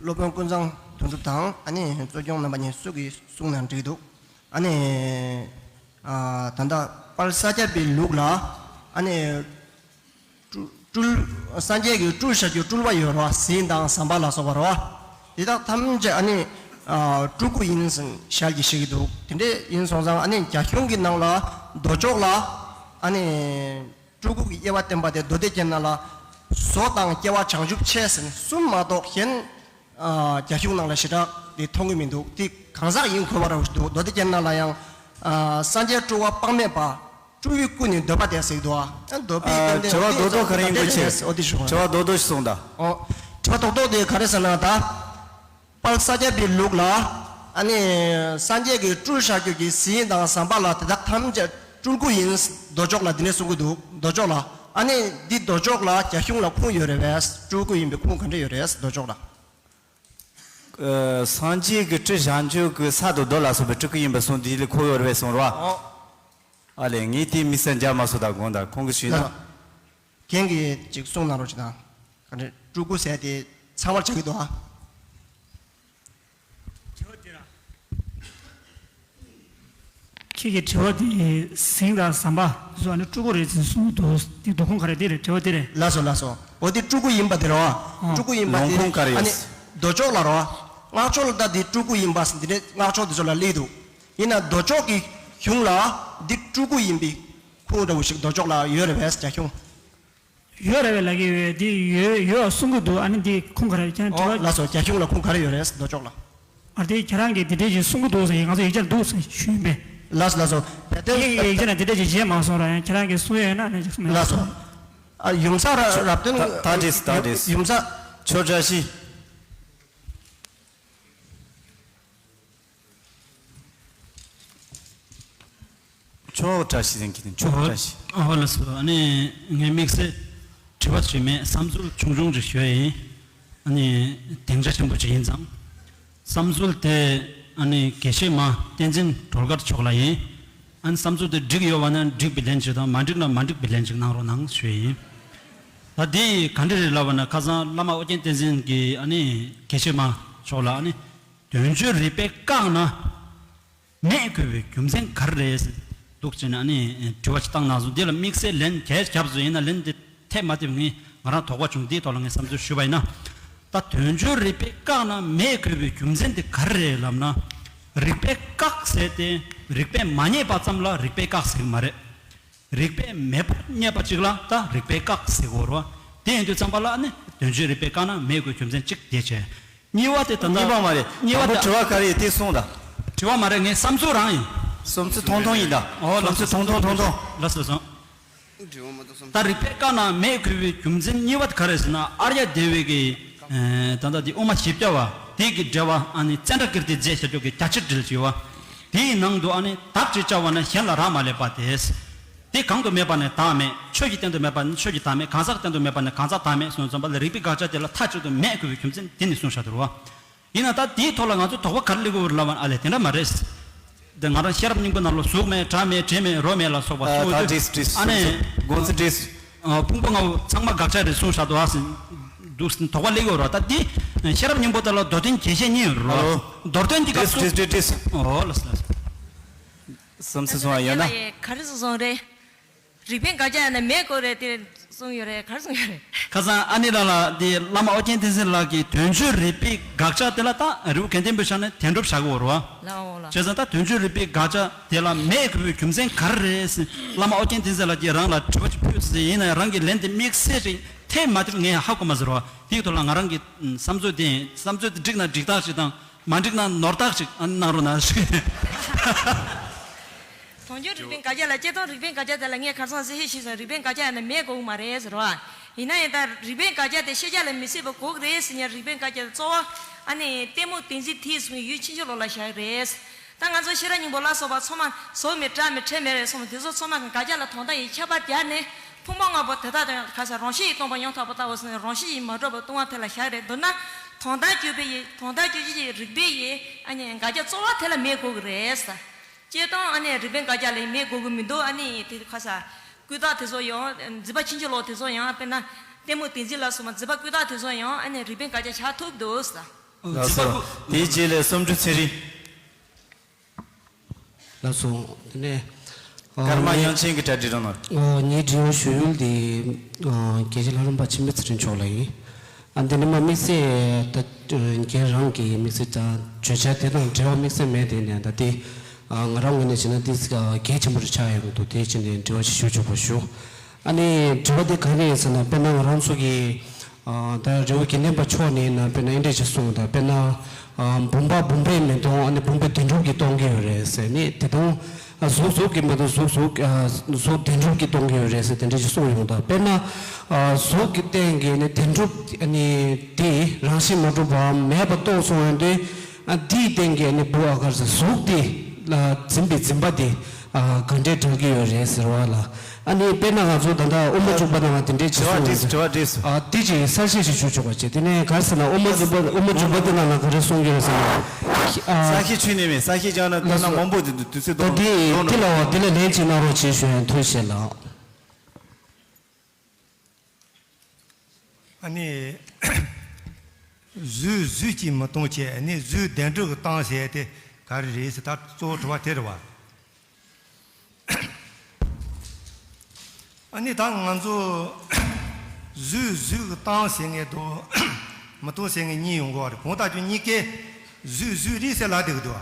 སློབ་དཔོན་ཀུན་བཟང་དོན་གྲུབ་དང་ཨ་ནི་གཙོ་སྐྱོང་རྣམ་པ་གཉིས་སུ་གིས་གསུངས་ན་འགྲིག་འདུག་ཨ་ནི། ཨ། ད་ལྟ་དཔལ་ས་སྐྱ་པའི་ལུགས་ལ་ཨ་ནི། སྤྲུལ་སྤྲུལ། སངས་རྒྱས་ཀྱི་སྤྲུལ་བཞག་རྒྱུ་སྤྲུལ་པ་ཡོད་རེད་བ། གཟིགས་དང་ཟམ་པ་ལ་སོགས་པ་རེད་བ། དེ་དག་ཐམས་ཅད་ཨ་ནི། ཨ། སྤྲུལ་སྐུ་ཡིན་ཟེར་ཞལ་གྱིས་བཞེས་ཀྱི་འདུག་དེ་འདྲ་ཡིན་སོང་ཙང་ཨ་ནི་རྒྱ་གཞུང་གི་ནང་ལ་མདོ་ཕྱོགས་ལ་ཨ་ནི། སྤྲུལ་སྐུ་གི་དབྱེ་བ་བསྟན་པ་དེ་མདོ་སྡེ་རྒྱན་ནང་ལ་བཟོ་དང་སྐྱེ་བ་བྱང་ཆུབ་ཆེ་ཟེར་ནས་གསུམ་མ་གཏོགས་གཞན། ཨ། རྒྱ་གཞུང་ནང་ལ་ཞེ་དྲག་དེ་མཐོང་གི་མི་འདུག་དེ་གང་ཟག་ཡིན་དགོས་པ་རེད་འདུག་མདོ་སྡེ་རྒྱན་ནང་ལ་ཡང་། ཨ། སངས་རྒྱས་སྤྲུལ་པ་དཔག་མེད་པ། སྤྲུལ་པའི་སྐུ་ནི་འདོད་པ་དེ་ཟེར་གྱི་འདུག་ཨ། འདོད་པའི། ཨ། དོན་དེ་དྲི་བ་རྡོག་རྡོག་ག་རེ་ཡིན་དགོས་ཆེ། འོ་དེ་ཞུ། དྲི་བ་རྡོག་རྡོག་ཞིག་གསུངས་དང་། ཨོ། དྲི་བ་རྡོག་རྡོག་དེ་ག་རེ་ཟེར་ན་ད། དཔལ་ས་སྐྱ་པའི་ལུགས་ལ། ཨ་ནི། སངས་རྒྱས་ཀྱི་སྤྲུལ་བཞག་རྒྱུ་གི་གཟིགས་དང་ཟམ་པ་ལ་དེ་དག་ཐམས་ཅད་སྤྲུལ་སྐུ་ཡིན། མདོ་ཕྱོགས་ལ་འདི་ནས་གསུང་གི་འདུག་མདོ་ཕྱོགས་ལ། ཨ་ནི། འདི་མདོ་ཕྱོགས་ལ་རྒྱ་གཞུང་ལ་ཁུངས་ཡོད་རེད་པས། སྤྲུལ་སྐུ་ཡིན་པའི་ཁུངས་ག་འདྲ་ཡོད་རེད་མདོ་ཕྱོགས་ལ། ཨ། སངས་རྒྱས་ཀྱི་སྤྲུལ་བཞག་རྒྱུ་གི་ས་དང་རྡོ་ལ་སོགས་པའི་སྤྲུལ་སྐུ་ཡིན་པའི་གསུང་འདི་ལ་ཁུངས་ཡོད་རེད་པས་གསུང་རོགས། ཨོ། ཨ་ལས་ངས་དེའི་དམིགས་བསལ་མཇལ་མ་སོང་ད་དགོངས་དག་ཁོང་གིས་ཞུས་ན། རྒན་གྱིས་ཅིག་གསུང་གནང་རོགས་ཅིག་དང་། ག་འདྲ་སྤྲུལ་སྐུ་ཟེར་དེ་ཚང་མར་བྱ་གི་འདུག་ཨ། ཁྱེད་ཀྱི་དྲི་བ་དེ་གཟིངས་དང་ཟམ་པ་སོགས་ཨ་ནི་སྤྲུལ་སྐུ་རེད་ཅེས་གསུངས་འདུག་དེ་འདུ་ཁུངས་ག་རེ་དེ་རེད། དྲི་བ་དེ་རེད། ལགས་སོ་ལགས་སོ། འོ་དེ་སྤྲུལ་སྐུ་ཡིན་པ་དེ་རེད་བ། ཨོ། སྤྲུལ་སྐུ་ཡིན་པ་ལོང་དེ་ཁུངས་ག་རེ་ཨ་ཡོད། ནི་མདོ་ཕྱོགས་ལ་རེད་བ། སྔགས་ཕྱོགས་ལ་ད་དེ་སྤྲུལ་སྐུ་ཡིན་པ་ཟེར་འདི་འདྲའི་སྔགས་ཕྱོགས་དེ་ཚོ་ལ་སླེབས་འདུག་ཡིན་ན་མདོ་ཕྱོགས་ཀྱི་གཞུང་ལ་འདི་སྤྲུལ་སྐུ་ཡིན་པའི་ཁུངས་འདྲ་བོ་ཞིག་མདོ་ཕྱོགས་ལ་ཡོད་རེད་པས། རྒྱ་གཞུང་། ཡོད་རེད་པས་ལབ་ཀྱི་ཡོད། འདི་ཡོད་ཡོད་གསུང་གི་འདུག་ཨ་ནི་འདི་ཁུངས་ག་རེ་ཡོད་ཀྱང་དྲི་ཨོ་བ། ལགས་སོ། རྒྱ་གཞུང་ལ་ཁུངས་ག་རེ་ཡོད་རེད་མདོ་ཕྱོགས་ལ། ཨ་དེ་ཁྱེད་རང་གིས་དེ་འདྲས་ཞིག་གསུང་གི་འདུག་ཟེར་ཡིན། ང་ཚོ་ཡིག་ཆ་འདུག་ཟེར་ཞུས་ཡིན་པས། ལགས་སོ་ལགས་སོ། བལ་དོན་ངས་ཡིག་ཆ་ནང་དེ་འདྲས་ཞིག་བྱས་མ་སོང་ར། ཡང་ཁྱེད་རང་གིས་གསུང་ཡོད་ན་ནས་ཅིག་གསུང་ཡོད། ལགས་སོ། ཨ་ཡུམ་ས་ར་རབ་བརྟན། ད་ད་བྲིས་ད་བྲིས། ཡུམ་ས། ཆོས་བཀྲ་ཤིས། ཆོས་བཀྲ་ཤིས་ཟེར་གྱི་དེ། ཆོས་བཀྲ་ཤིས། ཨོ་ལགས་སོ། ཨ་ནི་ངའི་དམིགས་བསལ་དྲི་བ་ཞིག་མེད། བསམ་ཚུལ་ཆུང་ཆུང་ཅིག་ཞུ་ཡ་ཡིན། ཨ་ནི་སྡིངས་ཆ་ཆེན་པོ་ཅིག་ཡིན་ཙང་། བསམ་ཚུལ་དེ་ཨ་ནི་དགེ་བཤེས་མ་བསྟན་འཛིན་སྒྲོལ་དཀར་མཆོག་ལ་ཡིན། ཨ་ནི་བསམ་ཚུལ་དེ་འགྲིག་ཡོད་པ་ན་འགྲིག་པའི་ལན་ཅིག་དང་། མ་འགྲིག་ན་མ་འགྲིག་པའི་ལན་ཅིག་གནང་རོགས་གནང་ཞུ་ཡ་ཡིན། ད་འདི་ག་འདྲ་རེད་ལབ་པ་ན། ཁ་སང་བླ་མ་ཨོ་རྒྱན་བསྟན་འཛིན་གྱིས་ཨ་ནི་དགེ་བཤེས་མ་མཆོག་ལ་ཨ་ནི་དོན་བརྗོད་རིག་པས་བཀག་ན། མེད་དགོས་པའི་རྒྱུ་མཚན་ག་རེ་རེད་འདུག་ཅེ་ན་ནི་དྲི་བ་ཞིག་བཏང་གནང་སོང་། འདི་ལ་དམིགས་བསལ་ལན་གས་བརྒྱབ་སོང་། ཡིན་ན་ལན་འདི་འཐད་མ་འཐད་ངས་ང་རང་དོགས་པ་བྱུང་། འདིའི་ཐོག་ལ་ངས་བསམ་ཚུལ་ཞུས་པ་ཡིན་ན། ད་དོན་བརྗོད་རིག་པས་བཀག་ན་མེད་དགོས་པའི་རྒྱུ་མཚན་དེ་ག་རེ་རེད་ལབ་ན། རིག་པས་བཀག་ཟེར་ཏེ་རིག་པས་མ་རྙེད་པ་ཙམ་ལ་རིག་པས་བཀག་ཟེར་གྱི་མ་རེད། རིག་པས་མེད་པར་རྙེད་པ་ཅིག་ལ་ད་རིག་པས་བཀག་ཟེར་དགོས་རེད་བ། དེ་ཡིན་དུས་ཙམ་པ་ལ་ནི་དོན་བརྗོད་རིག་པས་བཀག་ན་མེད་དགོས་རྒྱུ་མཚན་གཅིག་དེ་བྱས། གཉིས་པ་དེ་ད་ལྟ་གཉིས་པ་མ་རེད། གཉིས་པ་དང་པོ་དེ་དྲི་བ་ག་རེ་ཡིན་དེ་གསུངས་དང་། དྲི་བ་མ་རེད། ངའི་བསམ་ཚུལ་རང་ཡིན། བསམ་ཚུལ་ཐུང་ཐུང་ཡིན་ད། ཨོ་ལགས་བསམ་ཚུལ་ཐུང་ཐུང་ཐུང་ཐུང་། ལགས་སོ་སོང་། ད་རིག་པས་བཀག་ན་མེད་དགོས་པའི་རྒྱུ་མཚན་གཉིས་པ་དེ་ག་རེ་ཟེར་ན། ཨཱརྱ་དེ་བའི་གི་ད་ལྟ་དེ་དབུ་མ་བཞི་བརྒྱ་པ་དེ་གི་འགྲེལ་པ་ཨ་ནི་ཙནྡྲ་ཀིརྟིས་མཛད་བཞག་རྒྱུ་གི་རྒྱ་ཆེར་འགྲེལ་ཞུ་བ། དེའི་ནང་དུ་ཨ་ནི་བདག་ཅེས་བྱ་བ་ནི་གཞན་ལ་རག་མ་ལས་པ་སྟེ། དེ་གང་དུ་མེད་པ་ནས་བདག་མེད། ཆོས་ཀྱི་སྟེང་དུ་མེད་པ་ནས་ཆོས་ཀྱི་བདག་མེད། གང་ཟག་སྟེང་དུ་མེད་པ་ནས་གང་ཟག་བདག་མེད་གསུངས་ཙམ་པ་ལ། རིགས་པའི་དགག་བྱ་དེ་ལ་མཐའ་གཅིག་ཏུ་མེད་དགོས་པའི་རྒྱུ་མཚན་དེ་ནི་གསུངས་བཞག་འདུག་བ། ཡིན་ན་ད་དེའི་ཐོག་ལ་ང་ཚོ་དོགས་པ་ག་རེ་སླེབས་ཀྱི་ཡོད་རེད་ལབ་པ་ན། ཨ་ལས་དེ་འདྲ་མ་རེད། དེ་ང་རང་ཤེས་རབ་སྙིང་པོ་ནང་ལ་གཟུགས་མེད། སྒྲ་མེད། དྲི་མེད། རོ་མེད་ལ་སོགས་པ་ཨ་གསུངས་ད་ཡོད་དུས། བྲིས་བྲིས་ཨ་ནི་བྲིས་དགོངས་ཚུལ་བྲིས། ཨ་ཕུང་པོ་ལྔ་པོ་ཚང་མ་དགག་བྱ་རེད་གསུངས་བཞག་འདུག་ཨ་ཟེར་འདུག་ཟེར་དོགས་པ་སླེབས་ཀྱི་ཡོད་རེད་བ། ད་འདི་ཤེས་རབ་སྙིང་པོ་དེ་ལ་མདོ་དོན་རྒྱས་བཤད་གཉིས་ཡོད་རེད་བ། ཨ་ལོ། མདོར་བསྟན་གྱི་སྐབས་སུ། བྲིས་བྲིས་བྲིས་བྲིས། ཨོ་ལགས་སོ་ལགས་སོ། བསམ་ཚུལ་གསུང་བ་ཡོད་ན། ཁྱེད་ལ་ཡི་ག་རེ་གསུངས་སོང་རེད། རིགས་པས་དགག་བྱ་ཡང་ན་མེད་དགོས་རེད་དེ་གསུངས་ཡོད་རེད། ག་རེ་གསུངས་ཡོད་རེད། ཁ་སང་ཨ་ནེ་ལགས་ལ་དེ་བླ་མ་ཨོ་རྒྱན་བསྟན་འཛིན་ལགས་ཀྱིས་དོན་བརྗོད་རིགས་པས་དགག་བྱ་དེ་ལ་ད་རི་བོ་དགེ་ལྡན་པའི་ཞལ་ནས་དོན་གྲུབ་བཞག་གི་ཡོད་རེད་བ། ལའོ་ལ། བྱས་ཙང་ད་དོན་བརྗོད་རིགས་པས་དགག་བྱ་དེ་ལ་མེད་དགོས་པའི་རྒྱུ་མཚན་ག་རེ་རེད་ཟེར་བླ་མ་ཨོ་རྒྱན་བསྟན་འཛིན་ལགས་ཀྱིས་རང་ལ་དྲི་བ་ཅིག་ཕུལ་ཟེར། ཡིན་ན་ཡང་རང་གིས་ལན་དེ་དམིགས་བསལ་ཞིག་འཐེབ་མ་འཐེབ་ངས་ཧ་གོ་མ་ཟེར་བ། དེའི་ཐོག་ལ་ང་རང་གི་བསམ་ཚོད་དེ་ཡིན། བསམ་ཚོད་དེ་འགྲིག་ན་འགྲིག་ཐག་ཞིག་དང་། མ་འགྲིག་ན་ནོར་རྟགས་ཤིག་གནང་རོགས་གནང་ཞུ། དོན་བརྗོད་རིགས་པའི་དགག་བྱ་ལ། སྤྱིར་བཏང་རིགས་པའི་དགག་བྱ་དེ་ལ་ངས་ཁ་སང་གསལ་བཤད་ཞུས་སོང་། རིགས་པའི་དགག་བྱ་ཡང་ན་མེད་དགོས་ཀྱི་མ་རེད་ཟེར་བ། ཡིན་ན་ཡང་ད་རིགས་པའི་དགག་བྱ་དེ་ཤེས་བྱ་ལ་མི་སྲིད་པ་དགོས་ཀྱི་རེད་ཟེར་ཉན། རིགས་པའི་དགག་བྱ་གཙོ་བོ་ཨ་ནི་ལྟད་མོ་བདེན་འཛིན་དེས་བཟུང་ཡུལ་ཕྱིན་ཅི་ལོག་ལ་བཞག་རེད། ད་ང་ཚོ་ཤེས་རབ་སྙིང་པོ་ལ་སོགས་པ་ཚང་མ་གཟུགས་མེད་སྒྲ་མེད་དྲི་མེད་རེད་གསུངས། དེ་ཚོ་ཚང་མ་དགག་བྱ་ལ་དོན་དག་ཡིན་ཁྱབ་པ་རྒྱག་ནས། ཕུང་པོ་ལྔ་པོ་དེ་དག་དང་ག་ས་རང་བཞིན་གྱིས་སྟོང་པ་ཡོངས་གྲགས་པ་ལྟ་བུ་ཟེར་ནས་རང་བཞིན་གྱིས་མ་གྲུབ་པ་སྟོང་པ་དེ་ལ་བཞག་རེད། མདོར་ན་དོན་དམ་དཔྱོད་པའི་ཡེ། དོན་དམ་དཔྱོད་བྱེད་ཀྱི་རིགས་པའི་ཡེ། ཨ་ནི་དགག་བྱ་གཙོ་བོ་དེ་ལ་མེད་དགོས་ཀྱི་རེད་ཟེར། སྤྱིར་བཏང་ཨ་ནི་རིགས་པའི་དགག་བྱ་ལ་མེད་དགོས་ཀྱི་མི་འདུག་ཨ་ནི་དེ་ག་ས་ཀུན་བརྟགས་དེ་ཚོ་ཡང་འཛིན་པ་ཕྱིན་ཅི་ལོག་དེ་ཚོ་ཡང་དཔེར་ན་ལྟད་མོ་བདེན་འཛིན་ལ་སོགས་པ་འཛིན་པ་ཀུན་བརྟགས་དེ་ཚོ་ཡང་ཨ་ནི་རིགས་པའི་དགག་བྱ་བཞག་ཐུབ་འདུག་ཟེར། ལགས་སོ། དེའི་རྗེས་ལ་བསམ་གྲུབ་ཚེ་རིང་། ལགས་སོ། དེ་ནས་ཀརྨ་དབྱངས་ཅན་གྱིས་གྲ་སྒྲིག་རོགས་གནང་། ངའི་དྲི་བ་ཞུ་ཡུལ་དེ་དགེ་བཤེས་ལྷ་རམས་པ་འཆི་མེད་ཚེ་རིང་མཆོག་ལ་ཡིན། ཨ་འདི་ནི་མ་དམིགས་བསལ་ད་རྒན་རང་གི་དམིགས་བསལ་ད་བརྗོད་བྱ་དེ་དང་འབྲེལ་བ་དམིགས་བསལ་མེད། དེ་ནས་ད་དེ་ང་རང་ངོས་ནས་བྱས་ན་དེ་གལ་ཆེན་པོ་རུ་ཆགས་ཡོང་གི་འདུག་དེ་བྱས་ནས་དྲི་བ་ཞིག་ཞུ་ཆོག་པ་ཞུ། ཨ་ནི་དྲི་བ་དེ་ག་རེ་ཡིན་ཟེར་ན། དཔེར་ན་ང་རང་ཚོ་གི་ཨ་ད་རི་བོ་དགེ་ལྡན་པ་མཆོག་ནས་ན་དཔེར་ན་ཨེ་འདྲས་ཅིག་གསུངས། ད་དཔེར་ན་ཨ་བུམ་པ་བུམ་པས་མི་སྟོང་། ཨ་ནི་བུམ་པ་བདེན་གྲུབ་ཀྱིས་སྟོང་གི་ཡོད་རེད་ཟེར་ནས། དེ་དང་ཨ་གཟུགས་གཟུགས་ཀྱིས་མི་སྟོང་། གཟུགས་གཟུགས་ཨ་གཟུགས་བདེན་གྲུབ་ཀྱིས་སྟོང་གི་ཡོད་རེད་ཟེར་དེ་འདྲས་ཅིག་གསུངས་ཡོང་། ད་དཔེར་ན་ཨ་གཟུགས་ཀྱི་སྟེང་གི་ནི་བདེན་གྲུབ་ཨ་ནི་དེ་རང་བཞིན་མ་གྲུབ་པའམ་མེད་པ་རྟོགས་སོང་ཡོང་དུས། ཨ་འདིའི་སྟེང་གི་ཨ་ནི་བུ་ཨ་གར་ཟེར་གཟུགས་དེ་ལ་འཛིན་པའི་འཛིན་པ་དེ་ཨ་ག་འདྲས་དྲག་གི་ཡོད་རེད་ཟེར་བ་ལ། ཨ་ནི་དཔེར་ན་ང་ཚོ་ད་ལྟ་དབུ་མ་འཇུག་པ་ནང་ལ་དེ་འདྲས་བྱེད་དྲི་བ་སྲོལ་འདྲི་ཡོད་རེད། དྲི་བ་འདྲི། ཨ་དེ་ཅིག་གསལ་བཤད་ཅིག་ཞུ་ཆོག་པ་བྱེད། དེ་ནས་ག་རེ་ཟེར་ན་དབུ་མ་འཇུག་པ་དབུ་མ་འཇུག་པ་དེ་ནང་ལ་ག་རེ་གསུང་གི་རེད་ཟེར་ན། ཨ་གསལ་བཤད་ཆུད་ནས་མེད། གསལ་བཤད་སྦྱང་ན་དེ་ན་མང་པོ་དེ་དུས་ཚོད་ད་གཏོང་དེ་གཏོང་དེ་ལ་བ་དེ་ལ་ལན་ཅིག་གནང་རོགས་བྱེད་ཞུ་ཡ་ཡིན། ཐུགས་རྗེ་ཆེ་ལགས། ཨ་ནི་གཟུགས་གཟུགས་ཀྱིས་མི་སྟོང་བྱས། ཨ་ནི་གཟུགས་བདེན་གྲུབ་ཀྱིས་སྟོང་ཟེར་དེ་ག་རེ་རེད་ཟེར། ད་གཙོ་བོ་དྲི་བ་དེ་རེད་བ། ཨ་ནི་ད་ང་ཚོ་གཟུགས་གཟུགས་ཀྱི་སྟངས་ཟེར་མཁན་དང་མི་སྟངས་ཟེར་མཁན་གཉིས་ཡོང་གི་ཡོད་རེད། གང་ལྟར་ཀྱང་གཉིས་ཀས་གཟུགས་གཟུགས་རེད་ཟེར་ལབ་བསྡད་ཀྱི་འདུག་བ།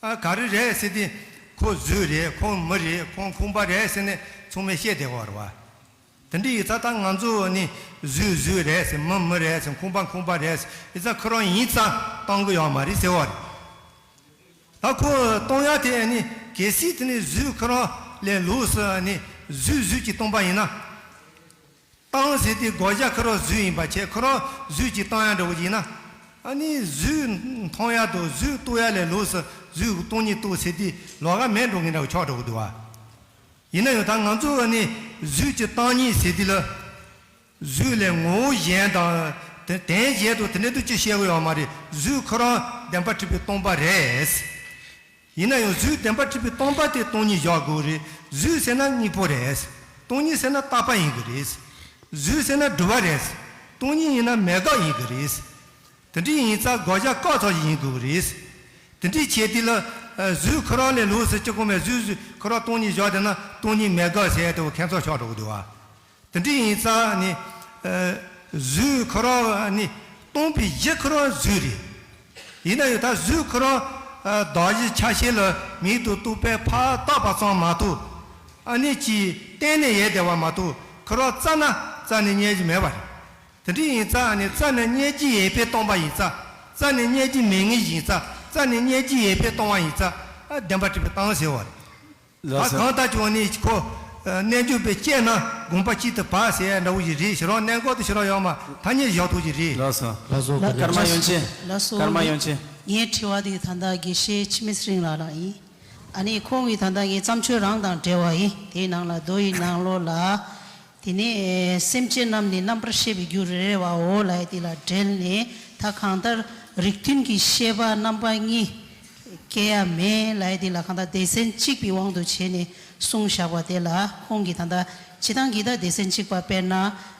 ཨ་ག་རེ་རེད་ཟེར་དུས་ཁོ་གཟུགས་རེད། ཁོ་མི་རེད། ཁོ་ཁང་པ་རེད་ཟེར་ནས་ཚང་མས་བཤད་བསྡད་ཀྱི་ཡོད་རེད་བ། དེ་འདྲ་ཡིན་ཙང་ད་ང་ཚོ་ནི་གཟུགས་གཟུགས་རེད་ཟེར། མི་མི་རེད་ཟེར། ཁང་པ་ཁང་པ་རེད་ཟེར། ཡིན་ཙང་ཁོ་རང་ཡིན་ཙང་གཏོང་གི་ཡོད་མ་རེད་ཟེར་བ་རེད། ད་ཁོ་གཏོང་ཡག་དེ་ནི་གལ་སྲིད་དེ་ནི་གཟུགས་ཁོ་རང་ལས་ལོགས་སུ་ནི་གཟུགས་གཟུགས་ཀྱིས་སྟོང་པ་ཡིན་ན། སྟངས་ཟེར་དུས་དགོས་ཡག་ཁོ་རང་གཟུགས་ཡིན་པ་བྱས། ཁོ་རང་གཟུགས་ཀྱིས་སྟོང་ཡག་འདྲ་བོ་ཡིན་ན། ཨ་ནི་གཟུགས་མཐོང་ཡག་དང་གཟུགས་རྟོགས་ཡག་ལས་ལོགས་སུ་གཟུགས་སྟོང་ཉིད་རྟོགས་ཟེར་དུས་ལོགས་ཀ་མེད་འགྲོ་མཁན་འདྲ་བོ་ཆགས་འགྲོ་གི་འདུག་བ། ཡིན་ན་ཡང་ད་ང་ཚོ་ནི་གཟུགས་ཀྱི་སྟོང་ཉིད་ཟེར་དུས་ལ། གཟུགས་ལས་ངོ་བོ་གཞན་དང་དེ་དོན་གཞན་དང་དེ་འདྲ་དུ་ཅི་བཤད་གི་ཡོད་མ་རེད། གཟུགས་ཁོ་རང་བདེན་པར་གྲུབ་པའི་སྟོང་པ་རེད། ཡིན་ན་ཡང་གཟུགས་བདེན་པར་གྲུབ་པའི་སྟོང་པ་དེ་སྟོང་ཉིད་བཞག་དགོས་རེད། གཟུགས་ཟེར་ན་དངོས་པོ་རེད། སྟོང་ཉིད་ཟེར་ན་རྟག་པ་ཡིན་གྱི་རེད། གཟུགས་ཟེར་ན་སྒྲུབ་པ་རེད། སྟོང་ཉིད་ཡིན་ན་མེད་དགག་ཡིན་གྱི་རེད། དེ་འདྲ་ཡིན་ཙང་དགོས་ཡག་བཀག་ཚར་ཡིན་དགོས་ཀྱི་རེད། དེ་འདྲ་བྱས་དུས་ལ་གཟུགས་ཁོ་རང་ལས་ལོགས་སུ་གཅིག་གོ་མེད། གཟུགས་གཟུགས་ཁོ་རང་སྟོང་ཉིད་བཞག་བསྡད་ན་སྟོང་ཉིད་མེད་དགག་ཟེར་ཡག་དེ་ཁྱད་མཚར་ཆགས་འགྲོ་གི་འདུག་བ། དེ་འདྲ་ཡིན་ཙང་ནི། ཨ་གཟུགས་ཁོ་རང་ནི་སྟོང་པའི་གཞི་ཁོ་རང་གཟུགས་རེད། ཡིན་ན་ཡང་ད་གཟུགས་ཁོ་རང་ཨ་གདགས་གཞི་ཆ་ཤས་ལ་མིག་དང་ཏོག་པས་ཕར་བལྟས་པ་ཙམ་མ་གཏོགས། ཨ་ནི་ཅིག་གཏན་ནས་ཡལ་བསྡད་པ་མ་གཏོགས། ཁོ་རང་རྩ་ནས་རྩ་ནས་རྙེད་རྒྱུ་མེད་པ་རེད། དེ་འདྲ་ཡིན་ཙང་ནི་རྩ་ནས་རྙེད་རྒྱུ་ཡོད་པའི་སྟོང་པ་ཡིན་ཙང་། རྩ་ནས་རྙེད་རྒྱུ་མེད་མཁན་ཡིན་ཙང་། རྩ་ནས་རྙེད་རྒྱུ་ཡོད་པའི་སྟོང་པ་ཡིན་ཙང་། ཨ་བདེན་པར་གྲུབ་པའི་སྟོང་ཟེར་བ་རེད། ད་ལགས་སོ། གང་ལྟར་ཀྱང་ནི་ཁོ། ཨ་རྣལ་འབྱོར་པས་དཔྱད་ན་དགོངས་པ་གཅིག་ཏུ་བབས་ཟེར་ཡག་འདྲ་བོ་ཞིག་རེད། ཞེ་དྲག་གནད་འགག་དེ་ཞེ་དྲག་ཡོད་མ་ཐ་སྙད་བཞག་ཐུབ་ཀྱི་རེད། ལགས་སོ། ལགས་སོ། ཀརྨ་ཡོན་ཆེན། ལགས་སོ། ཀརྨ་ཡོན་ཆེན། ངའི་དྲི་བ་དེ་ད་ལྟ་དགེ་བཤེས་འཆི་མེད་ཚེ་རིང་ལགས་ལ་ཡིན། ཨ་ནི་ཁོང་གིས་ད་ལྟ་ངའི་བརྩམས་ཆོས་རང་དང་འབྲེལ་བ་ཡིན། དེའི་ནང་ལ་མདོ་ཡི་ནང་ལོགས་ལ། དེ་ནས་སེམས་ཅན་རྣམས་ནི་རྣམ་པར་ཤེས་པའི་རྒྱུ་རེ་རེ་བའོ་ལབ་ཡག་དེ་ལ་འབྲེལ་ནས། ད་གང་ལྟར་རིགས་མཐུན་གྱི་ཤེས་པ་རྣམ་པ་གཉིས་སྐྱེ་ཡག་མེད་ལབ་ཡག་དེ་ལ་གང་ལྟར་སྡེ་ཚན་གཅིག་པའི་དབང་དུ་བྱས་ནས་གསུངས་བཞག་པ་དེ་ལ། ཁོང་གིས་ད་ལྟ་སྤྱིར་བཏང་གི་ད་སྡེ་ཚན་གཅིག་པ་དཔེར་ན།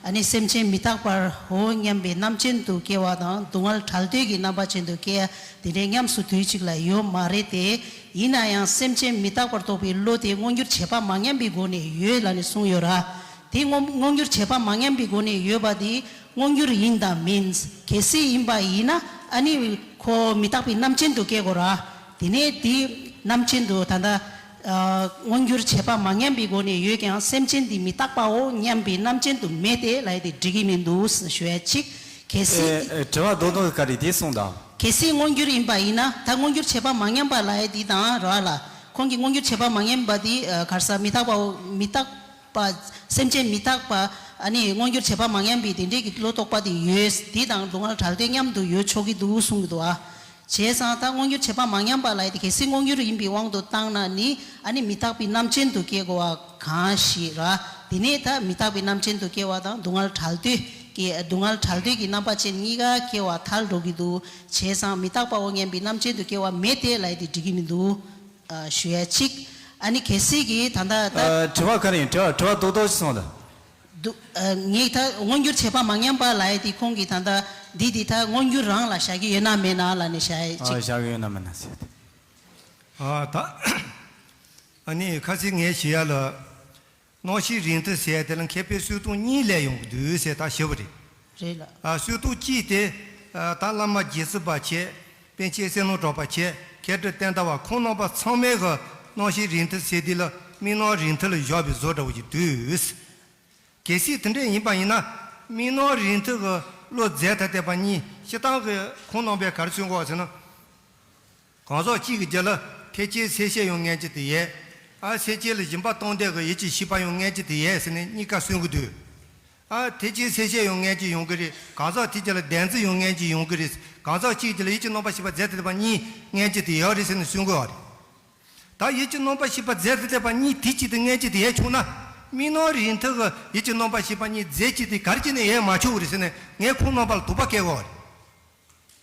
ཨ་ནི་སེམས་ཅན་མི་རྟག་པའོ་སྙམ་པའི་རྣམ་ཅན་དུ་སྐྱེ་བ་དང་། སྡུག་བསྔལ་བྲལ་འདོད་ཀྱི་རྣམ་པ་ཅན་དུ་སྐྱེ་ཡག་དེ་འདྲའི་ཉམས་སུ་དུས་གཅིག་ལ་ཡོད་མ་རེད་དེ། ཡིན་ན་ཡང་སེམས་ཅན་མི་རྟག་པར་རྟོགས་པའི་བློ་དེ་མངོན་གྱུར་བྱེད་པ་མ་ཉམས་པའི་སྒོ་ནས་ཡོད་ལབ་ནས་གསུངས་ཡོད་ར། དེ་མངོན་མངོན་གྱུར་བྱེད་པ་མ་ཉམས་པའི་སྒོ་ནས་ཡོད་པ་དེ་མངོན་གྱུར་ཡིན་དང་མིན། གལ་སྲིད་ཡིན་པ་ཡིན་ན་ཨ་ནི་ཁོ་མི་རྟག་པའི་རྣམ་ཅན་དུ་སྐྱེ་དགོས་ར། དེ་ནས་དེ་རྣམ་ཅན་དུ་ད་ལྟ་ཨ་མངོན་གྱུར་བྱེད་པ་མ་ཉམས་པའི་སྒོ་ནས་ཡོད་ཀྱང་སེམས་ཅན་འདི་མི་རྟག་པའོ་སྙམ་པའི་རྣམ་ཅན་དུ་མེད་དེ་ལབ་ཡག་དེ་འགྲིག་གི་མི་འདུག་ཞུ་ཡག་གཅིག་གལ་སྲིད། ཨེ་ཨེ་དྲི་བ་རྡོག་རྡོག་ག་རེ་དེ་གསུངས་དང་། གལ་སྲིད་མངོན་གྱུར་ཡིན་པ་ཡིན་ན། ད་མངོན་གྱུར་བྱེད་པ་མ་ཉམས་པ་ལབ་ཡག་འདི་དང་ར་ལ། ཁོང་གིས་མངོན་གྱུར་བྱེད་པ་མ་ཉམས་པ་འདི་ཨ་ག་རེ་ཟ། མི་རྟག་པའོ། མི་རྟག་པ། སེམས་ཅན་མི་རྟག་པ། ཨ་ནི་མངོན་གྱུར་བྱེད་པ་མ་ཉམས་པའི་དེ་འདྲའི་གི་བློ་རྟོག་པ་དེ་ཡོད། འདི་དང་སྡུག་བསྔལ་བྲལ་འདོད་མཉམ་དུ་ཡོད་ཆོག་གི་འདུག་གསུང་གི་འདུག་ཨ། བྱས་ཙང་ད་མངོན་གྱུར་བྱེད་པ་མ་ཉམས་པ་ལབ་ཡག་དེ་གལ་སྲིད་མངོན་གྱུར་ཡིན་པའི་དབང་དུ་བཏང་ན་ནི། ཨ་ནི་མི་རྟག་པའི་རྣམ་ཅན་དུ་སྐྱེ་དགོས་པ་གང་ཞིག་ར། དེ་ནས་ད་མི་རྟག་པའི་རྣམ་ཅན་དུ་སྐྱེ་བ་དང་སྡུག་བསྔལ་བྲལ་འདོད་ཀྱི། སྡུག་བསྔལ་བྲལ་འདོད་ཀྱི་རྣམ་པ་ཅན་གཉིས་ཀ་སྐྱེ་བ་ཐལ་འགྲོ་གི་འདུག་བྱས་ཙང་མི་རྟག་པའོ་སྙམ་པའི་རྣམ་ཅན་དུ་སྐྱེ་བ་མེད་དེ་ལབ་ཡག་དེ་འགྲིག་གི་མི་འདུག་ཨ་ཞུ་ཡག་གཅིག་ཨ་ནི་གལ་སྲིད་ཀྱི་ད་ལྟ་ད། ཨ་དྲི་བ་ག་རེ་ཡིན། དྲི་བ་དྲི་བ་རྡོག་རྡོག་ཅིག་གསུངས་དང་། འདུག་ཨ་ངས་ད་མངོན་གྱུར་བྱེད་པ་མ་ཉམས་པ་ལབ་ཡག་དེ་ཁོང་གིས་ད་ལྟ་འདི་འདི་ད་མངོན་གྱུར་རང་ལ་བཞག་གི་ཡོད་ན་མེད་ན་ལབ་ནས་བཞག་ཡག་ཨ་གཅིག་བཞག་གི་ཡོད་ན་མེད་ན་ཟེར་ཏེ། ཨ་ད་ཨ་ནི་ཁ་སང་ངས་ཞུ་ཡག་ལ། རྣམ་ཤེས་རིགས་མཐུན་ཟེར་ཡག་དེ་ལ་མཁས་པའི་སྲོལ་གཏོད་གཉིས་ལས་ཡོང་གི་འདུག་ཟེར་ད་ཞུ་བ་རེད། རེད་ལགས། ཨ་སྲོལ་གཏོད་གཅིག་དེ་ཨ་ད་བླ་མ་རྗེ་བཙུན་པ་བྱས། པཎ་ཆེན་བསོད་ནམས་གྲགས་པ་བྱས། མཁས་གྲུབ་བསྟན་དར་བ་ཁོང་རྣམ་པ་ཚང་མས་གི་རྣམ་ཤེས་རིགས་མཐུན་ཟེར་དུས་ལ་དམིགས་རྣམ་རིགས་མཐུན་ལ་བཞག་པའི་བཟོ་འདྲ་བོ་ཞིག་འདུག་གལ་སྲིད་དེ་འདྲ་ཡིན་པ་ཡིན་ན། དམིགས་རྣམ་རིགས་མཐུན་གྱི་བློ་རྫས་ཐ་དད་པ་གཉིས་སྤྱིར་བཏང་གི་ཁོང་རྣམ་པས་ག་རེ་གསུང་གི་ཡོད་ཟེར་ན། གང་ཟག་གཅིག་གི་རྒྱུད་ལ་ཐེག་ཆེན་སེམས་བསྐྱེད་ཡང་མངོན་གྱུར་དུ་ཡོད། ཨ་སེམས་བསྐྱེད་ལ་སྦྱིན་པ་གཏོང་འདོད་ཀྱི་ཡིད་ཀྱི་ཤེས་པ་ཡང་མངོན་གྱུར་དུ་ཡོད་ཟེར་ནས་གཉིས་ཀ་གསུང་གི་འདུག་ཨ་ཐེག་ཆེན་སེམས་བསྐྱེད་ཡང་མངོན་གྱུར་ཡོང་གི་རེད། གང་ཟག་དེ་རྒྱུད་ལ་བདེན་འཛིན་ཡང་མངོན་གྱུར་ཡོང་གི་རེད། གང་ཟག་གཅིག་རྒྱུད་ལ་ཡིད་ཀྱི་རྣམ་པར་ཤེས་པ་རྫས་ཐ་དད་པ་གཉིས་མངོན་གྱུར་དུ་ཡོད་རེད་ཟེར་ནས་གསུང་གི་ཡོད་རེད། ད་ཡིད་ཀྱི་རྣམ་པར་ཤེས་པ་རྫས་ཐ་དད་པ་གཉིས་དུས་གཅིག་ཏུ་མངོན་གྱུར་དུ་ཡོད་བྱུང་ན། དམིགས་རྣམ་རིགས་མཐུན་གྱི་ཡིད་ཀྱི་རྣམ་པར་ཤེས་པ་གཉིས་རྫས་གཅིག་ཏུ་ག་རེ་བྱས་ནས་ཡོད་མ་ཆོག་གི་རེད་ཟེར་ནས་ངས་ཁོང་རྣམ་པ་ལ་དོགས་པ་སྐྱེ་གི་ཡོད་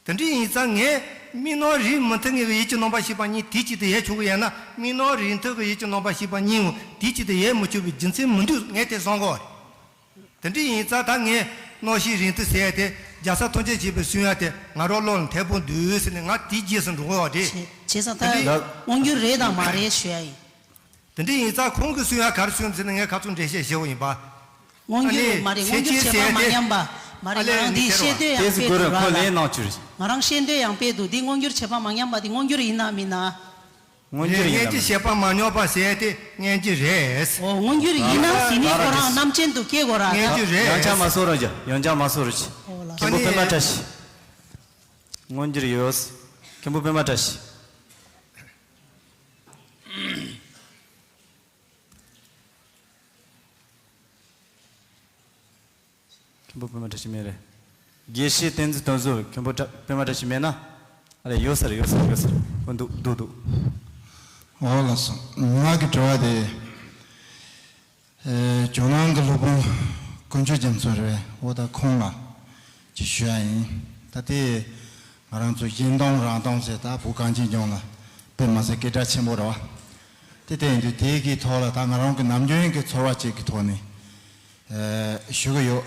རེད། དེ་འདྲ་ཡིན་ཙང་ངས་དམིགས་རྣམ་རིགས་མི་མཐུན་ངེས་ཀྱི་ཡིད་ཀྱི་རྣམ་པར་ཤེས་པ་གཉིས་དུས་གཅིག་ཏུ་ཡོད་ཆོག་གི་ཡོད་ན། དམིགས་རྣམ་རིགས་མཐུན་གྱི་ཡིད་ཀྱི་རྣམ་པར་ཤེས་པ་གཉིས་ཡང་དུས་གཅིག་ཏུ་ཡོད་མི་ཆོག་པའི་རྒྱུ་མཚན་མི་འདུག་ངས་དེ་བསམ་གི་ཡོད་རེད། དེ་འདྲ་ཡིན་ཙང་ད་ངས་རྣམ་ཤེས་རིགས་མཐུན་ཟེར་ཡག་དེ་རྒྱལ་སྲས་ཐམས་ཅད་མཁྱེན་པས་གསུང་ཡག་དེ་ང་རང་བློ་ལ་མཐུན་པོ་འདུག་ཟེར་ནས་ང་དེའི་རྗེས་སུ་འགྲོ་གི་ཡོད་རེད། བྱས་བྱས་ཙང་ད་དེ་འདྲ་མངོན་གྱུར་རེད་དང་མ་རེད་ཞུ་ཡག་ཡིན། དེ་འདྲ་ཡིན་ཙང་ཁོང་གིས་གསུང་ཡ་ག་རེ་གསུངས་ཟེར་ན། ངས་ཁ་ཚུར་འགྲེལ་བཤད་བྱེད་དགོས་ཡིན་པ། མངོན་གྱུར། ཨ་ནི་མ་རེད། མངོན་གྱུར་ཆོས་པ་མ་ཉམས་པ། མ་རེད། ཨ་ལས་ང་རང་འདི་ནི་ཤེས་འདོད་ཡང་དཔེ་འདུག་ར། ཁོ་ལན་གནང་བཅུག་རེད། ང་རང་ཤེས་འདོད་ཡང་དཔེ་འདུག་འདི་མངོན་གྱུར་ཆོས་པ་མ་ཉམས་པ་འདི་མངོན་གྱུར་ཡིན་ན་མིན་ན། མངོན་གྱུར་ཡིན་ན་མིན་ན། སྙན་གྱི་བཤད་པ་མ་ཉམས་པ་ཟེར་དེ་སྙན་གྱི་རེད། ཨོ། མངོན་གྱུར་ཡིན་ན་དེ་ནི་ཁོ་རང་རྣམ་མཁྱེན་དུ་སྐྱེ་དགོས་ར། སྙན་གྱི་རེད། ཡང་བསྐྱར་མ་གསུང་རོགས་གྱིས། ཡང་བསྐྱར་མ་གསུང་རོགས་གྱིས། ཨོ་ལགས། མཁན་པོ་པད་མ་བཀྲ་ཤིས། མངོན་གྱུར་ཡོད། མཁན་པོ་པད་མ་བཀྲ་ཤིས། མཁན་པོ་པད་མ་བཀྲ་ཤིས་མེད་རེད། དགེ་བཤེས་བསྟན་འཛིན་དོན་གྲུབ། མཁན་པོ་བཀྲ- པད་མ་བཀྲ་ཤིས་མེད་ན། ཨ་ལས་ཡོད་ས་རེད། ཡོད་ས་རེད། ཡོད་ས་རེད། ཡོད་ས་རེད། འོ་འདུག་འདུག་འདུག་འོ་ལགས་སོ། ང་གི་དྲི་བ་དེ། ཨེ། ཇོ་ནང་གི་སློབ་དཔོན་དཀོན་མཆོག་རྒྱ་མཚོ་རེད་པས། འོ་ད་ཁོང་ལ་ཅིག་ཞུ་ཡ་ཡིན། ད་དེ་ང་རང་ཚོ་གཞན་སྟོང་རང་སྟོང་ཟེར་ད་བོད་གངས་ཅན་ལྗོངས་ལ་དཔེ་མ་སྲིད་སྐད་གྲགས་ཆེན་པོ་རེད་པ། དེ་དེ་ཡིན་དུས་དེ་གི་ཐོག་ལ་ད་ང་རང་གི་ནམ་རྒྱུན་གྱི་ཚོར་བ་ཅིག་གི་ཐོག་ནས། ཨེ། ཞུ་གི་ཡོད།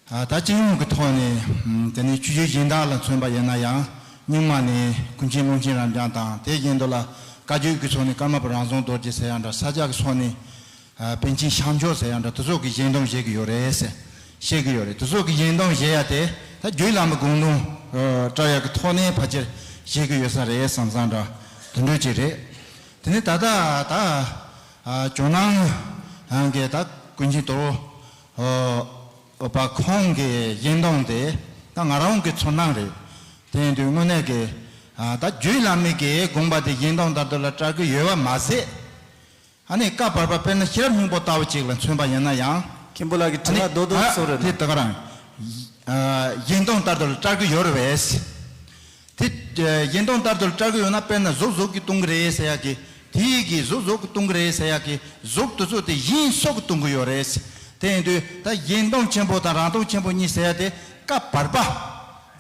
ཨ། ད་སྤྱི་ཡོངས་ཀྱི་ཐོག་ནས། ཨམ། དེ་ནས་ཆོས་བརྒྱུད་གཞན་དག་ལ་མཚོན་པ་ཡིན་ན་ཡང་། རྙིང་མ་ནས་ཀུན་མཁྱེན་ཀློང་ཆེན་རབ་འབྱམས་དང་། དེ་བཞིན་དུ་ལ་བཀའ་བརྒྱུད་ཀྱི་ཕྱོགས་ནས་ཀརྨ་པ་རང་བྱུང་རྡོ་རྗེ་ཟེར་ཡང་འདྲ། ས་སྐྱ་གི་ཕྱོགས་ནས། ཨ། པཎ་ཆེན་ཤངས་མཆོག་ཟེར་ཡང་འདྲ། དེ་ཚོ་གིས་གཞན་སྟོང་བཞེད་ཀྱི་ཡོད་རེད་ཟེར་བཤད་ཀྱི་ཡོད་རེད། དེ་ཚོ་གིས་གཞན་སྟོང་བཞེད་ཡ་དེ་ད་རྒྱུད་བླ་མའི་དགོངས་དོན། ཨ། བཀྲལ་ཡ་གི་ཐོག་ནས་ཕལ་ཆེར་བཞེད་ཀྱི་ཡོད་ས་རེད་བསམ་བསམ་འདྲ་དེ་འདྲ་ཅིག་རེད། དེ་ནས་ད་ལྟ་ད། ཨ། ཇོ་ནང་གི་ད་ཀུན་མཁྱེན་དོ། ཨོ། ཨོ་པ་ཁོང་གི་གཞན་སྟོང་དེ་ད་ང་རང་གི་ཚོར་སྣང་རེད། དེ་ཡིན་དུས་དངོས་གནས་ཀྱི། ཨ། ད་རྒྱུད་བླ་མའི་གི་དགོངས་པ་དེ་གཞན་སྟོང་ལྟར་དུ་ལ་བཀྲལ་གི་ཡོད་པ་མ་ཟད། ཨ་ནི་བཀའ་བར་པ་དཔེར་ན་ཤེས་རབ་སྙིང་པོ་ལྟ་བུ་ཅིག་ལ་མཚོན་པ་ཡིན་ན་ཡང་། མཁན་པོ་ལགས་ཀྱི་དྲི་བ་རྡོག་རྡོག་གསུང་རོགས་གནང་། དེ་ད་ག་རང་། ཨ། གཞན་སྟོང་ལྟར་དུ་ལ་བཀྲལ་གི་ཡོད་རེད་པས། དེ། ཨ། གཞན་སྟོང་ལྟར་དུ་བཀྲལ་གི་ཡོད་ན། དཔེར་ན་གཟུགས་གཟུགས་ཀྱིས་སྟོང་གི་རེད་ཟེར་ཡ་གི། དེ་ཡི་གི་གཟུགས་གཟུགས་ཀྱིས་སྟོང་གི་རེད་ཟེར་ཡ་གི། གཟུགས་དེ་ཚོ་དེ་གཞན་སོགས་ཀྱིས་སྟོང་གི་ཡོད་རེད། དེ་ཡིན་དུས་ད་གཞན་སྟོང་ཆེན་པོ་དང་རང་སྟོང་ཆེན་པོ་གཉིས་ཟེར་ཡ་དེ་བཀའ་བར་པ་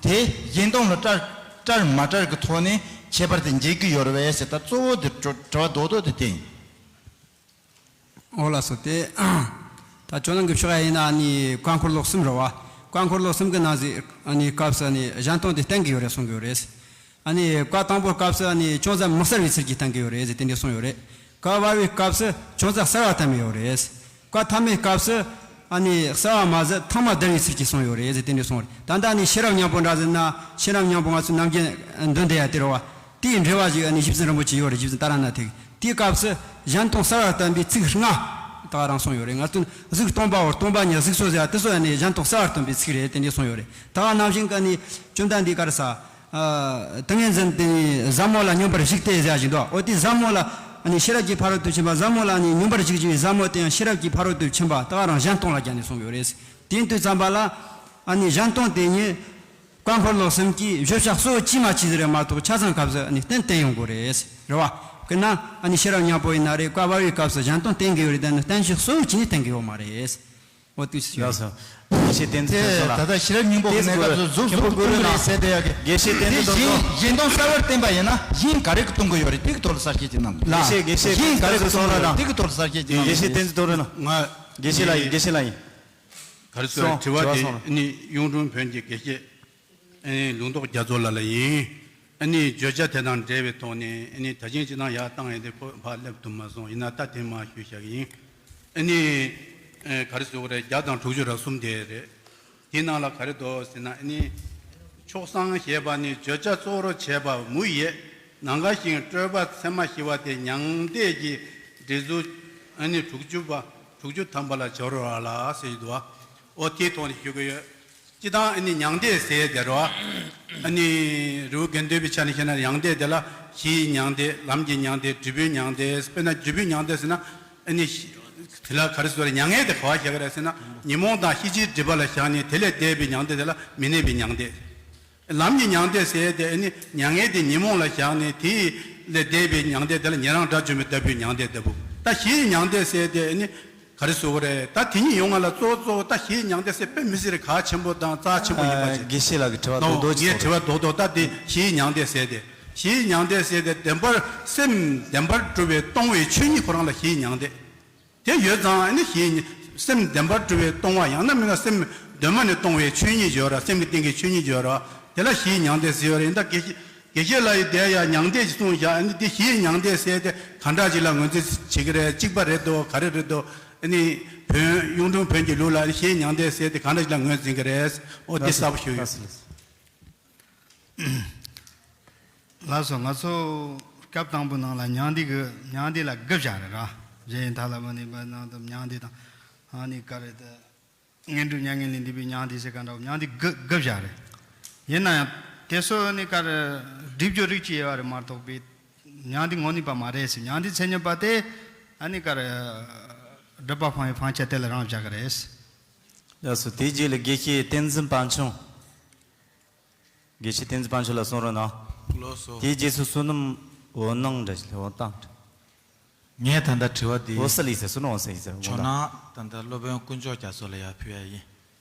དེ་གཞན་སྟོང་ལ་བཀྲལ་བཀྲལ་མ་བཀྲལ་གྱི་ཐོག་ནས་ཁྱད་པར་དེ་འབྱེད་ཀྱི་ཡོད་རེད་པས་ཟེར། ད་གཙོ་བོ་དེ་དྲི་དྲི་བ་རྡོག་རྡོག་དེ་དེ་ཡིན། འོ་ལགས་སོ། དེ་ད་ཇོ་ནང་གི་ཕྱོགས་ཡིན་ན་ནི་བཀའ་འཁོར་ལོ་གསུམ་རེད་པ། བཀའ་འཁོར་ལོ་གསུམ་གྱི་ནང་གི་ཨ་ནི་སྐབས་སུ་ནི་གཞན་སྟོང་དེ་བསྟན་གྱི་ཡོད་རེད་གསུང་གི་ཡོད་རེད། ཨ་ནི་བཀའ་དང་པོའི་སྐབས་སུ་ཨ་ནི་ཅུང་ཟད་མི་གསལ་བའི་ཚུལ་གྱིས་བསྟན་གྱི་ཡོད་རེད་ཟེར་དེ་འདྲ་གསུངས་ཡོད་རེད། བཀའ་བར་པའི་སྐབས་སུ་ཅུང་ཟད་གསལ་བར་བསྟན་ཡོད་རེད། བཀའ་ཐ་མའི་སྐབས་སུ་ཨ་ནི་གསལ་བ་མ་ཟད་ཐེངས་མ་བསྡུ་བའི་ཚུལ་གྱིས་གསུངས་ཡོད་རེད་ཟེར་དེ་འདྲ་གསུངས་རེད། ད་ལྟ་ནི་ཤེས་རབ་སྙིང་པོ་འདྲ་ཟེར་ན། ཤེས་རབ་སྙིང་པོ་ང་ཚོའི་ནམ་རྒྱུན་འདོན་བསྡད་ཡ་དེ་རེད་པ། དེའི་འགྲེལ་བ་ཞིག་ཨ་ནི་ཞེ་བཙུན་རིན་པོ་ཆེ་ཡོད་རེད། ཞེ་བཙུན་ཏཱ་ར་ནཱ་ཐའི། དེའི་སྐབས་སུ་གཞན་སྟོང་གསལ་བར་བསྟན་པའི་ཚིག་ལྔ་ད་ག་རང་གསུངས་ཡོད་རེད། ང་ཚོས་གཟུགས་སྟོང་པའོ། སྟོང་པ་ཉིད་གཟུགས་སོ་ཟེར་ཡ་དེ་ཚོ་ཨ་ནི་གཞན་སྟོང་གསལ་བར་སྟོན་པའི་ཚིག་རེད་དེ་འདྲ་གསུངས་ཡོད་རེད། ད་ག་ནང་བཞིན་གྱི་ཨ་ནི་བཅོམ་ལྡན་འདས་ག་རེ་ཟེར། ཨ། ཏིང་ངེ་འཛིན་དེ་ནི་ཟབ་མོ་ལ་སྙོམས་པར་ཞུགས་ཏེ་ཟེར་ཡ་ཞིག་འདུག་འོ་དེ་ཟབ་མོ་ལ་ཨ་ནི་ཤེས་རབ་ཀྱི་ཕ་རོལ་ཏུ་ཕྱིན་པ། ཟབ་མོ་ལ་ཨ་ནི་སྙོམས་པར་ཞུགས་བྱ་བའི་ཟབ་མོ་དེ་ཡང་ཤེས་རབ་ཀྱི་ཕ་རོལ་ཏུ་ཕྱིན་པ་ད་ག་རང་གཞན་སྟོང་ལ་སྦྱར་ནས་གསུངས་ཡོད་རེད། དེ་ཡིན་དུས་ཙམ་པ་ལ་ཨ་ནི་གཞན་སྟོང་དེ་ཉིད་བཀའ་འཁོར་ལོ་གསུམ་གྱི་བརྗོད་བྱ་གཙོ་བོ་ཅིས་མ་བྱས་ཟེར་རེད་མ་གཏོགས་ཆ་ཚང་སྐབས་སུ་ཨ་ནི་གཏན་གཏན་ཡོང་དགོས་རེད། རེད་བ། དཔེར་ན་ཨ་ནི་ཤེས་རབ་སྙིང་པོ་ཡིན་ན་རེད། བཀའ་བར་པའི་སྐབས་སུ་གཞན་སྟོང་བསྟན་གྱི་ཡོད་རེད། དེ་ནི་བསྟན་བྱའི་གཙོ་བོ་ཅིས་ནི་བསྟན་གྱི་ཡོད་མ་རེད། འོ་དེ་ཞུ། ཡག་སོང་། དགེ་བཤེས་བསྟན་འཛིན་དོན་གྲུབ་ལགས། ད་ལྟ་ཤེས་རབ་སྙིང་པོ་གི་གནས་སྐབས་སུ་གཟུགས་གཟུགས་ཀྱིས་སྟོང་གི་རེད་ཟེར་དེ་ཡག་གི། དགེ་བཤེས་བསྟན་འཛིན་དོན་གྲུབ་ལགས། གཞན་སྟོང་གསལ་བར་བསྟན་པ་ཡིན་ན་གཞན་ག་རེ་གིས་སྟོང་གི་ཡོད་རེད། དེ་གི་ཐོག་ལ་གསལ་བཤད་ཅིག་གནང་། ལགས། དགེ་བཤེས་དགེ་བཤེས་བསྟན་འཛིན་དོན་གྲུབ་ལགས། དེ་གི་ཐོག་ལ་གསལ་བཤད་ཅིག་གནང་། དགེ་བཤེས་བསྟན་འཛིན་དོན་གྲུབ་ལགས། ང་། དགེ་བཤེས་ལགས་ཡིན། དགེ་བཤེས་ལགས་ཡིན། ག་རེ་ཟེར། སོང་། དྲི་བ་དྲི་བ་དེ་སོང་ལགས། ནི་གཡུང་དྲུང་བོན་གྱི་དགེ་བཤེས། ཨ་ནི་ལུང་རྟོགས་རྒྱ་མཚོ་ལགས་ལ་ཡིན། ཨ་ནི་བརྗོད་བྱ་དེ་དང་འབྲེལ་བའི་ཐོག་ནས་ཨ་ནི་ད་ཕྱིན་ཅི་ནང་ཡར་བཏང་ཡས་དེ་ཁོ་ཕར་སླེབས་ཐུབ་མ་སོང་། ཡིན་ན་ད་དེ་མར་ཞུས་བཞག་གི་ཡིན། ཨ་ནི་ཨ་ག་རེ་ཟེར་དགོས་རེད། བརྒྱ་དང་དྲུག་ཅུ་རེ་གསུམ་དེ་རེད། དེའི་ནང་ལ་ག་རེ་འདུག་ཟེར་ན། ཨ་ནི་མཆོག་གསང་ཞེས་པ་ནི་བརྗོད་བྱ་གཙོ་བོར་བྱས་པ་མུ་ཡས། ནམ་མཁའ་བཞིན་སྤྲོས་པ་མཚན་མ་ཞི་བ་སྟེ། མྱང་འདས་ཀྱི་འབྲས་བུ་ཨ་ནི་དྲུག་ཅུ་པ་དྲུག་ཅུ་ཐམ་པ་ལ་སྦྱོར་བ་ལ་ཟེར་གྱི་འདུག་བ། འོ་དེའི་ཐོག་ནས་ཞུ་གི་ཡོད། སྤྱིར་བཏང་ཨ་ནི་མྱང་འདས་ཟེར་དེ་རེད་བ། ཨ་ནི་རི་བོ་དགེ་ལྡན་པའི་ཆ་ནས་བཤད་ན་མྱང་འདས་དེ་ལ་གཞིའི་མྱང་འདས། ལམ་གྱི་མྱང་འདས། འབྲས་བུའི་མྱང་འདས། དཔེར་ན་འབྲས་བུའི་མྱང་འདས་ཟེར་ན། ཨ་ནི་དེ་ལ་ག་རེ་ཟེར་རེད། མྱ་ངན་དེ་ག་པར་བཞག་གི་རེད་ཟེར་ན། ཉོན་མོངས་དང་ཤེས་བྱའི་སྒྲིབ་པ་ལ་བཞག་ནས་དེ་ལས་འདས་པའི་མྱང་འདས་དེ་ལ་མི་གནས་པའི་མྱང་འདས། ལམ་གྱི་མྱང་འདས་ཟེར་དེ་ཨ་ནི་མྱ་ངན་དེ་ཉོན་མོངས་ལ་བཞག་ནས་དེ་ལས་འདས་པའི་མྱང་འདས་དེ་ལ་ཉན་རང་དགྲ་བཅོམ་པའི་ལྟ་བུའི་མྱང་འདས་ལྟ་བུ། ད་གཞིའི་མྱང་འདས་ཟེར་དེ་ཨ་ནི་ག་རེ་ཟེར་དགོས་རེད། ད་དེ་གཉིས་ཡོང་ང་ལ་གཙོ་བོ་གཙོ་བོ་ད་གཞིའི་མྱང་འདས་ཟེར་དཔེ་མི་སྲིད་རེད། གལ་ཆེན་པོ་དང་རྩ་ཆེན་པོ་ཡིན་པ་ཅིག་དགེ་བཤེས་ལགས་ཀྱི་དྲི་བ་རྡོག་རྡོག་ཅིག་ངའི་དྲི་བ་རྡོག་རྡོག་ད་དེ་གཞིའི་མྱང་འདས་ཟེར་དེ། གཞིའི་མྱང་འདས་ཟེར་དེ་བདེན་པར་སེམས་བདེན་པར་གྲུབ་པའི་སྟོང་པའི་ཆོས་ཉིད་ཁོ་རང་ལ་གཞིའི་མྱང་འདས། དེ་ཡོད་ཙང་ཨ་ནི་གཞིའི་སེམས་བདེན་པར་གྲུབ་པའི་སྟོང་པ། ཡང་ན་མིན་ན་སེམས་གདོད་མ་ནས་སྟོང་པའི་ཆོས་ཉིད་ཡོད་ར། སེམས་ཀྱི་སྟེང་གི་ཆོས་ཉིད་ཡོད་ར། དེ་ལ་གཞིའི་མྱང་འདས་ཟེར་ཡོད་རེད། ད་དགེ་བཤེས་ དགེ་བཤེས་ལགས་ཡིས་དེ་ཡང་མྱང་འདས་ཀྱི་གསུངས་བཞག་ཨ་ནི་དེ་གཞས་མྱང་འདས་ཟེར་དེ་ག་འདྲ་ཞིག་ལ་ངོས་འཛིན་བྱེད་ཀྱི་རེད། གཅིག་པ་རེད་དོ་ག་རེ་རེད་དོ། ཨ་ནི་བོན་གཡུང་དྲུང་བོན་གྱི་ལུགས་ལ་ཨ་ནི་གཞས་མྱང་འདས་ཟེར་དེ་ག་འདྲ་ཞིག་ལ་ངོས་འཛིན་གྱི་རེད། འོ་དེ་གསལ་པོ་ཞུ་ཡོད། ལགས་སོ། ལགས་སོ། ང་ཚོ་སྐབས་དང་པོའི་ནང་ལ་མྱང་འདས་ཀྱི་མྱང་འདས་ལ་དགུ་བཞག་རེད་ར། གཞན་ཡང་ཐ་ལ་མ་ནི་པ་ནང་དུ་མྱང་འདས་དང་ཨ་ནི་ག་རེ་དེ། དངོས་གྲུབ་མྱ་ངན་ལས་འདས་པའི་མྱང་འདས་ཟེར་ག་འདྲ་བོ་མྱང་འདས་དགུ་དགུ་བཞག་རེད། ཡིན་ན་ཡང་དེ་ཚོ་ནི་ག་རེ་སྒྲིབ་སྦྱོར་རིགས་གཅིག་ཡོད་རེད་མ་གཏོགས་པའི་མྱང་འདས་ངོ་ནས་པ་མ་རེད་ཟེར། མྱང་འདས་མཚན་ཉིད་པ་དེ་ཨ་ནི་ག་རེ་སྒྲིབ་པ་སྤང་བའི་སྤང་བྱ་དེ་ལ་རང་བཞག་གི་རེད། ལགས་སོ། དེའི་རྗེས་ལ་དགེ་བཤེས་བསྟན་འཛིན་དཔལ་འབྱོར། དགེ་བཤེས་བསྟན་འཛིན་དཔལ་འབྱོར་ལགས་གསུང་རོགས་གནང་། ལགས་སོ། དེའི་རྗེས་སུ་བསོད་ནམས་འོད་སྣང་འདྲ་ཞིག་འོད་སྟངས། ངས་ད་ལྟ་དྲི་བ་འདི། འོད་གསལ་ཡིན་ཟེར་བསོད་ནམས་འོད་གསལ་ཡིན་ཟེར་འོད་ཇོ་སྣང་། ནང་ད་ལྟ་སློབ་དཔོན་དཀོན་མཆོག་རྒྱ་མཚོ་ལ་ཡར་ཕུལ་ཡ་ཡིན།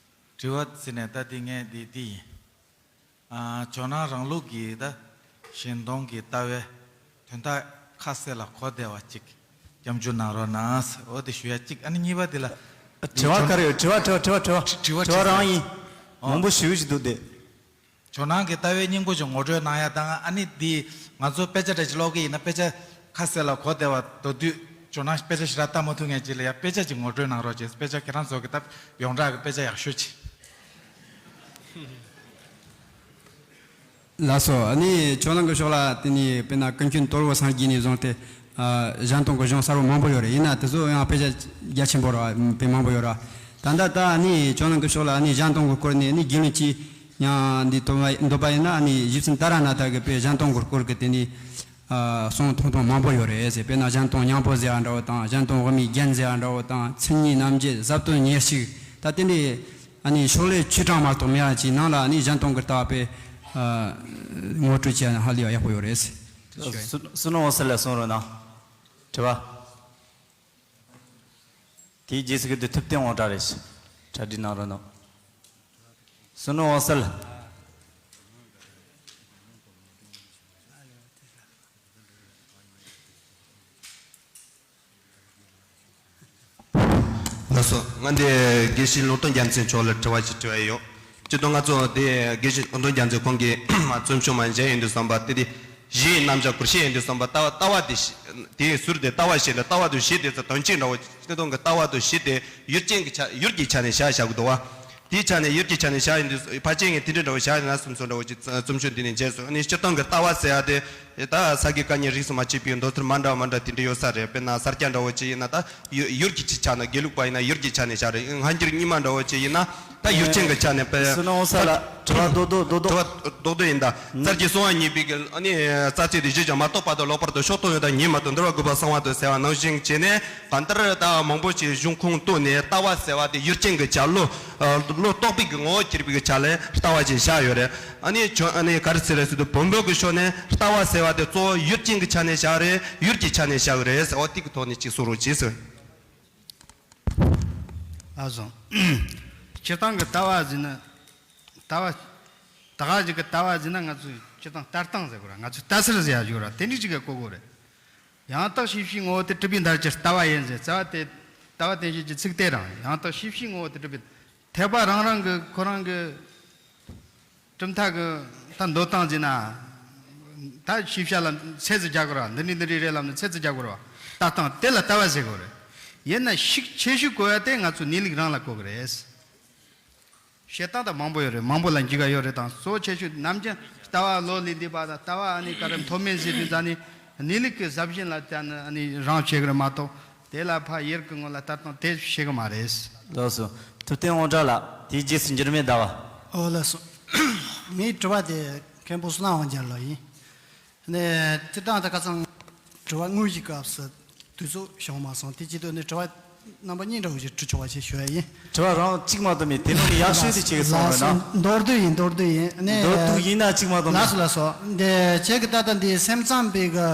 དྲི་བ་ཟེར་ནས་ད་འདི་ངས་འདི་འདི་ཡིན། ཨ་ཇོ་ནང་རང་ལུགས་ཀྱི་ད་གཞན་སྟོང་གི་ལྟ་བའི་དོན་དག་ཁ་གསལ་ལ་གོ་བདེ་བ་ཅིག་སྐྱབས་འཇུག་གནང་རོགས་གནང་། འོ་དེ་ཞུ་ཡ་གཅིག་ཨ་ནི་གཉིས་པ་འདི་ལ། དྲི་བ་ག་རེ་ཡོད། དྲི་བ་དྲི་བ་དྲི་བ་དྲི་བ་དྲི་བ་དྲི་བ་རང་ཡིན། ཨོ། མང་པོ་ཞུ་ཞིག་འདུག་སྟེ། ཇོ་ནང་གི་ལྟ་བའི་སྙིང་པོ་ཅིག་ངོ་སྤྲོད་གནང་ཡ་དང་ཨ་ནི་འདི་ང་ཚོ་དཔེ་ཆ་འདྲ་ཅིག་ཀློག་གི་ཡིན་ན་དཔེ་ཆ་ཁ་གསལ་ལ་གོ་བདེ་བ་མདོར་བསྡུས་ཇོ་ནང་དཔེ་ཆ་ཞེ་དྲག་ལྟ་མ་ཐུབ་མཁན་ཅིག་ལ་ཡ་དཔེ་ཆ་ཅིག་ངོ་སྤྲོད་གནང་རོགས་བྱེད། དཔེ་ཆ་ཁྱེད་རང་ཚོ་གི་ད་ཡོངས་གྲགས་ཀྱི་དཔེ་ཆ་ཡག་ཤོས་ཅིག་ལགས་སོ། ཨ་ནི་ཇོ་ནང་གི་ཕྱོགས་ལ་དེ་ནི་དཔེར་ན་ཀུན་མཁྱེན་དོལ་པོ་སངས་རྒྱས་ནས་བཟུང་སྟེ་ཨ་གཞན་སྟོང་གི་གཞུང་གསར་པ་མང་པོ་ཡོད་རེད། ཡིན་ན་དེ་ཚོ་ཡང་དཔེ་ཆ་རྒྱ་ཆེན་པོ་རེད་བ། དཔེ་མང་པོ་ཡོད་རེད། ད་ལྟ་ད་ཨ་ནི་ཇོ་ནང་གི་ཕྱོགས་ལ་ཨ་ནི་གཞན་སྟོང་གི་སྐོར་ནས་ཨ་ནི་རྒྱུས་ལོན་ཅིག་ཡང་འདི་འདོད་པ་འདོད་པ་ཡིན་ན་ཨ་ནི་ཞིབ་ཚིམ་ཏཱ་ར་ནཱ་ཐ་གི་དཔེ་གཞན་སྟོང་གི་སྐོར་གི་དེ་ནི་ཨ་གསུང་ཐུང་ཐུང་མང་པོ་ཡོད་རེད་ཟེར། དཔེར་ན་གཞན་སྟོང་སྙིང་པོ་ཟེར་བ་འདྲ་བོ་དང་གཞན་སྟོང་དབུ་མའི་རྒྱན་ཟེར་བ་འདྲ་བོ་དང་མཚན་ཉིད་རྣམ་འབྱེད་ཟབ་དོན་ཉེར་གཅིག་ད་དེ་འདྲའི་ཨ་ནི་ཤོག་ལྷེ་བཅུ་གྲངས་མ་གཏོགས་མེད་པ་ཅིག་ནང་ལ་ཨ་ནི་གཞན་སྟོང་གི་ལྟ་བ་དཔེ་ཨ་ངོ་སྤྲོད་བྱས་ན་ཧ་ལས་པ་ཡག་པོ་ཡོད་རེད། བསོད་ནམས་འོད་གསལ་ལགས་གསུང་རོགས་གནང་། དྲི་བ། དེའི་རྗེས་སུ་གི་དུས་ཐུབ་བསྟན་དབང་གྲགས་རེད། གྲ་སྒྲིག་གནང་རོགས་གནང་། བསོད་ནམས་འོད་གསལ། ལགས་སོ། ང་འདི་དགེ་བཤེས་ལུང་སྟོན་རྒྱལ་མཚན་མཆོག་ལ་དྲི་བ་ཞིག་དྲི་བ་ཡོད། སྤྱིར་བཏང་ང་ཚོ་འདི་དགེ་བཤེས་ལུང་སྟོན་རྒྱལ་མཚན་ཁོང་གིས་རྩོམ་ཆུང་མ་མཇལ་ཡོང་དུས་བསམ་པ་དེ་འདི་གཞིའི་རྣམ་གཞག་སྐོར་བཤད་ཡོང་དུས་བསམ་པ་ལྟ་བ་ལྟ་བ་དེ་གཞི་དེའི་ཟུར་དེ་ལྟ་བ་ཞིག་ལ་ལྟ་བ་དུ་གཞི་དེ་ཚོ་དོན་གཅིག་འདྲ་བོ་སྤྱིར་བཏང་གི་ལྟ་བ་དུ་གཞི་དེ་ཡུལ་ཅན་གྱི་ཆ་ཡུལ་གྱི་ཆ་ནས་བཞག་བཞག་གི་འདུག་བ། དེའི་ཆ་ནས་ཡུལ་གྱི་ཆ་ནས་བཞག་ཡོང་དུས་ཕལ་ཆེར་ངས་དེ་འདྲ་འདྲ་བོ་བཞག་ཡོང་ན་བསམ་སོང་འདྲ་བོ་ཅིག་རྩོམ་ཆུང་འདི་ནས་མཇལ་སོང་། ཨ་ནི་སྤྱིར་བཏང་གི་ལྟ་བ་ཟེར་ཡ་དེ། ད་ས་དགེ་བཀའ་རྙིང་རིས་སུ་མ་ཆད་པའི་མདོ་ཚུལ་མ་འདྲ་བ་མ་འདྲ་དེ་འདྲ་ཡོད་ས་རེད། དཔེར་ན་ས་སྐྱ་འདྲ་བོ་ཅིག་ཡིན་ན་ད་ཡུ་ཡུལ་གྱི་ཆ་ནས་དགེ་ལུགས་པ་ཡིན་ན་ཡུལ་གྱི་ཆ་ནས་བཞག་རེད། སྔ་འགྱུར་རྙིང་མ་འདྲ་བོ་ཅིག་ཡིན་ན་ད་ཡུལ་ཅན་གྱི་ཆ་ནས་དཔེ། བསོད་ནམས་འོད་གསལ་ལགས་དྲི་བ་རྡོག་རྡོག་རྡོག་རྡོག་དྲི་བ་རྡོག་རྡོག་ཡིན་ད། ཨུམ། གསེར་གྱི་སྲུང་བ་གཉིས་པའི་གི་ཨ་ནི་རྩ་ཚིག་དེ་གཞི་ཀྱང་མ་རྟོགས་པ་དང་ལོག་པར་དུ་ཕྱོགས་གཏོགས་ཡོད་དང་ཉིད་མ་རྟོགས་འདུལ་བ་དགོས་པ་གསང་བ་དང་ཟེར་བ་ནང་བཞིན་བྱས་ནས་གང་ལྟར་ད་མང་པོ་ཅིག་གཞུང་ཁུངས་བཏོན་ནས་ལྟ་བ་ཟེར་བ་དེ་ཡུལ་ཅན་གྱི་ཆ་བློ་བློ་རྟོག་པའི་གི་ངོ་བོ་གྱུར་པའི་གི་ཆ་ལ་ལྟ་བ་ཅིག་བཞག་ཡོད་རེད། ཨ་ནི་ཁྱོད་ཨ་ནི་ག་རེ་ཟེར་རེད་ཟེར་དུས་བོན་པོ་གི་ཕྱོགས་ནས་ལྟ་བ་ཟེར་བ་དེ་གཙོ་བོ་ཡུལ་ཅན་གྱི་ཆ་ནས་བཞག་རེད། ཡུལ་གྱི་ཆ་ནས་བཞག་རེད་ཟེར་བ་དེ་གི་ཐོག་ནས་ཅིག་གསུང་རོགས་གྱིས་ཟེར། ཨ་སོང་། སྤྱིར་བཏང་གི་ལྟ་བ་ཟེར་ན། ལྟ་བ། ད་ག་ཅིག་གི་ལྟ་བ་ཟེར་ན་ང་ཚོས་སྤྱིར་བཏང་ལྟ་སྟངས་ཟེར་དགོས་ར། ང་ཚོས་ལྟ་ཚུལ་ཟེར་ཡ་ཡོད་ར། དེ་འདྲ་ཅིག་གི་གོ་དགོས་རེད། ཡང་དག་ཤེས་བྱའི་ངོ་བོ་དེ་གྲུབ་པའི་མཐར་གྱུར་ལྟ་བ་ཡིན་ཟེར་རྩ་བ་དེ། ལྟ་བ་རྟེན་བཞིན་གྱི་ཚིག་དེ་རང་ཡང་དག་ཤེས་བྱའི་ངོ་བོ་དེ་གྲུབ་པའི། ཐེག་པ་རང་རང་གི་ཁོ་རང་གི་གྲུབ་མཐའ་གི་ད་འདོད་སྟངས་ཟེར་ན། ད་ཤེས་བྱ་ལ་ཚད་ཙམ་རྒྱག་དགོས་ར། འདི་ནི་འདི་རེད་རེད་ལབ་ནས་ཚད་ཙམ་རྒྱག་དགོས་ར། ལྟ་སྟངས་དེ་ལ་ལྟ་བ་ཟེར་དགོས་རེད། ཡིན་ན་ཤུགས་ཆེ་ཤོས་གོ་ཡ་དེ་ང་ཚོ་གནས་ལུགས་རང་ལ་གོ་གི་རེད། བཤད་སྟངས་ད་མང་པོ་ཡོད་རེད། མང་པོ་ལ་འཇུག་ག་ཡོད་རེད་དང་གཙོ་ཆེ་ཤོས་ནམ་རྒྱུན་ལྟ་བ་བློ་ལས་འདས་པ་དང་ལྟ་བ་ཨ་ནི་ག་རེ་མཐོ་དམན་ཟེར་དུས་ད་ནི་གནས་ལུགས་ཀྱི་ཟབ་ཞན་ལ་ད་ནི་ཨ་ནི་རང་བྱེད་གི་རེད་མ་གཏོགས་དེ་ལ་ཕ་ཡུལ་གྱི་ངོ་ལ་ལྟ་སྟངས་དེ་བྱེད་གི་མ་རེད། ལགས་སོ། ཐུབ་བསྟན་དབང་གྲགས་ལགས། དེའི་རྗེས་སུ་འགྱུར་མེད་ཟླ་བ། ཨོ་ལགས་སོ། ངའི་དྲི་བ་དེ་མཁན་པོ་བསོད་ནམས་དབང་རྒྱལ་ལགས་ཡིན། ནས་སྤྱིར་བཏང་ད་ཁ་སང་དྲི་བ་དངོས་གཞིའི་སྐབས་སུ་དུས་ཚོད་བྱུང་མ་སོང་། དེ་བྱེད་དུས་ནས་དྲི་བ་རྣམ་པ་གཉིས་འདྲ་བོ་ཞིག་དྲི་ཆོག་པ་ཞིག་ཞུ་ཡ་ཡིན། དྲི་བ་རང་གཅིག་མ་གཏོགས་མེད། དེ་ནང་གི་ཡག་ཤོས་དེ་ཁྱེད་ཀྱིས་གསུངས་རོགས་གནང་། མདོར་བསྡུས་ཡིན། མདོར་བསྡུས་ཡིན། ནས་མདོར་བསྡུས་ཡིན་ན་གཅིག་མ་གཏོགས་མེད། ལགས་སོ་ལགས་སོ། འདི་ཁྱེད་ཀྱིས་ད་ལྟ་འདི་སེམས་ཙམ་པའི་གི་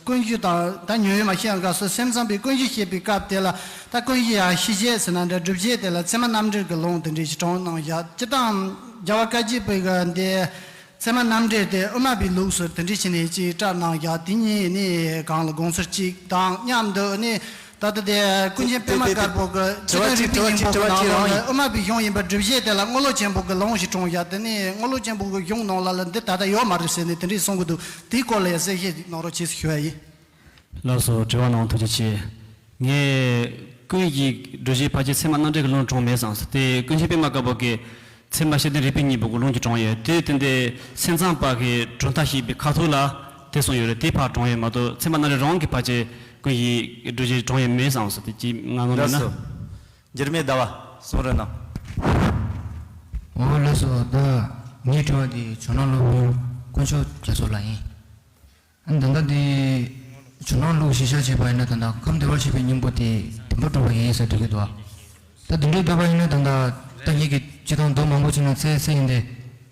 ཀུན་གཞི་དང་ད་ཉོན་མོངས་མ་ཤེས་ཡང་དགའ་སོ། སེམས་ཙམ་པའི་ཀུན་གཞི་བཤད་པའི་སྐབས་དེ་ལ་ད་ཀུན་གཞི་ཡང་ཤེས་བྱེད་ཟེར་ན་འདྲ། སྒྲུབ་བྱེད་དེ་ལ་ཚད་མ་རྣམ་འགྲེལ་གྱི་ལུང་དེ་འདྲ་ཞིག་དྲངས་གནང་བཞག་སྤྱིར་བཏང་རྒྱལ་བ་བཀའ་བརྒྱུད་པའི་གི་འདི། ཚད་མ་རྣམ་འགྲེལ་དེ་དབུ་མ་པའི་ལུགས་སུ་དེ་འདྲ་བྱས་ནས་ཅིག་བཀྲལ་གནང་བཞག་དེ་གཉིས་ནི་གང་ལ་དགོངས་ཚུལ་གཅིག་དང་མཉམ་དུ་ནི་ ད་ལྟ་དེ་ཀུན་མཁྱེན་པད་མ་དཀར་པོ་གི་དྲི་བ་དྲིས་ལན་དྲིས་རིག་པའི་སྙིང་པོ་གི་ནང་ལོགས་ལ་དྲི་བ་དྲིས་རང་ཡིན། དབུ་མ་པའི་གཞུང་ཡིན་པའི་སྒྲུབ་བྱེད་དེ་ལ་དངོས་ལུགས་ཆེན་པོ་གི་ལུང་ཞིག་དྲངས་ཡ། དེ་ནས་དངོས་ལུགས་ཆེན་པོ་གི་གཞུང་ནང་ལ་ལ་འདི་ད་ལྟ་ཡོད་མ་རེད་ཟེར་ནས་དེ་འདྲས་གསུང་གི་འདུག་དེའི་སྐོར་ལ་ཡང་གསལ་བཤད་ཅིག་གནང་རོགས་བྱེད་ཞུ་བ་ཡིན། ལགས་སོ། དྲི་བ་གནང་ཐུགས་རྗེ་ཆེ། ངས་ཀུན་གྱི་སྒྲུབ་བྱེད་ཕལ་ཆེར་ཚད་མ་རྣམ་འགྲེལ་གྱི་ལུང་དྲངས་མེད་བསམ་སོང་། དེ་ཀུན་མཁྱེན་པད་མ་དཀར་པོ་གིས་ཚད་མ་བཤད་དོན་རིག་པའི་སྙིང་པོ་གི་ལུང་གཅིག་དྲངས་ཡོད། དེ་དེ་འདྲའི་སེམས་ཙམ་པ་གི་གྲུབ་མཐའ་ཞེས་པའི་ཁ་ཐུག་ལ་དེ་གསུངས་ཡོད་རེད། དེ་ཕར་དྲངས་ཡོད་མ་གཏོགས་ཚད་མ་རྣམ་འགྲེལ་རང་གི་ཕལ་ཆེར་ཀུན་གྱི་སྒྲུབ་བྱེད་དྲངས་ཡོད་མེད་བསམ་སོང་། དེ་ཅི་ང་ནོར་མེད་ན། ལགས་སོ། འགྱུར་མེད་ཟླ་བ་གསུང་རོགས་གནང་། འོ་ལགས་སོ། ད་ངའི་དྲི་བ་དེ་ཇོ་ནང་སློབ་དཔོན་དཀོན་མཆོག་རྒྱ་མཚོ་ལགས་ཡིན། ཨ་ནི་ད་ལྟ་འདི་ཇོ་ནང་ལུགས་གཞི་བཞག་བྱས་པ་ཡིན་ན་ད་ལྟ་ཁམས་བདེ་བར་གཤེགས་པའི་སྙིང་པོ་དེ་བདེན་པར་གྲུབ་པ་ཡིན་ཟེར་འདོད་ཀྱི་འདུག་ད་དེ་འདྲའི་འདོད་པ་ཡིན་ན་ད་ལྟ་ད་ངེད་ཀྱི་སྤྱི་དང་མདོ་མང་པོ་ཅིག་ནང་གསལ་གསལ་ཡིན་ཏེ།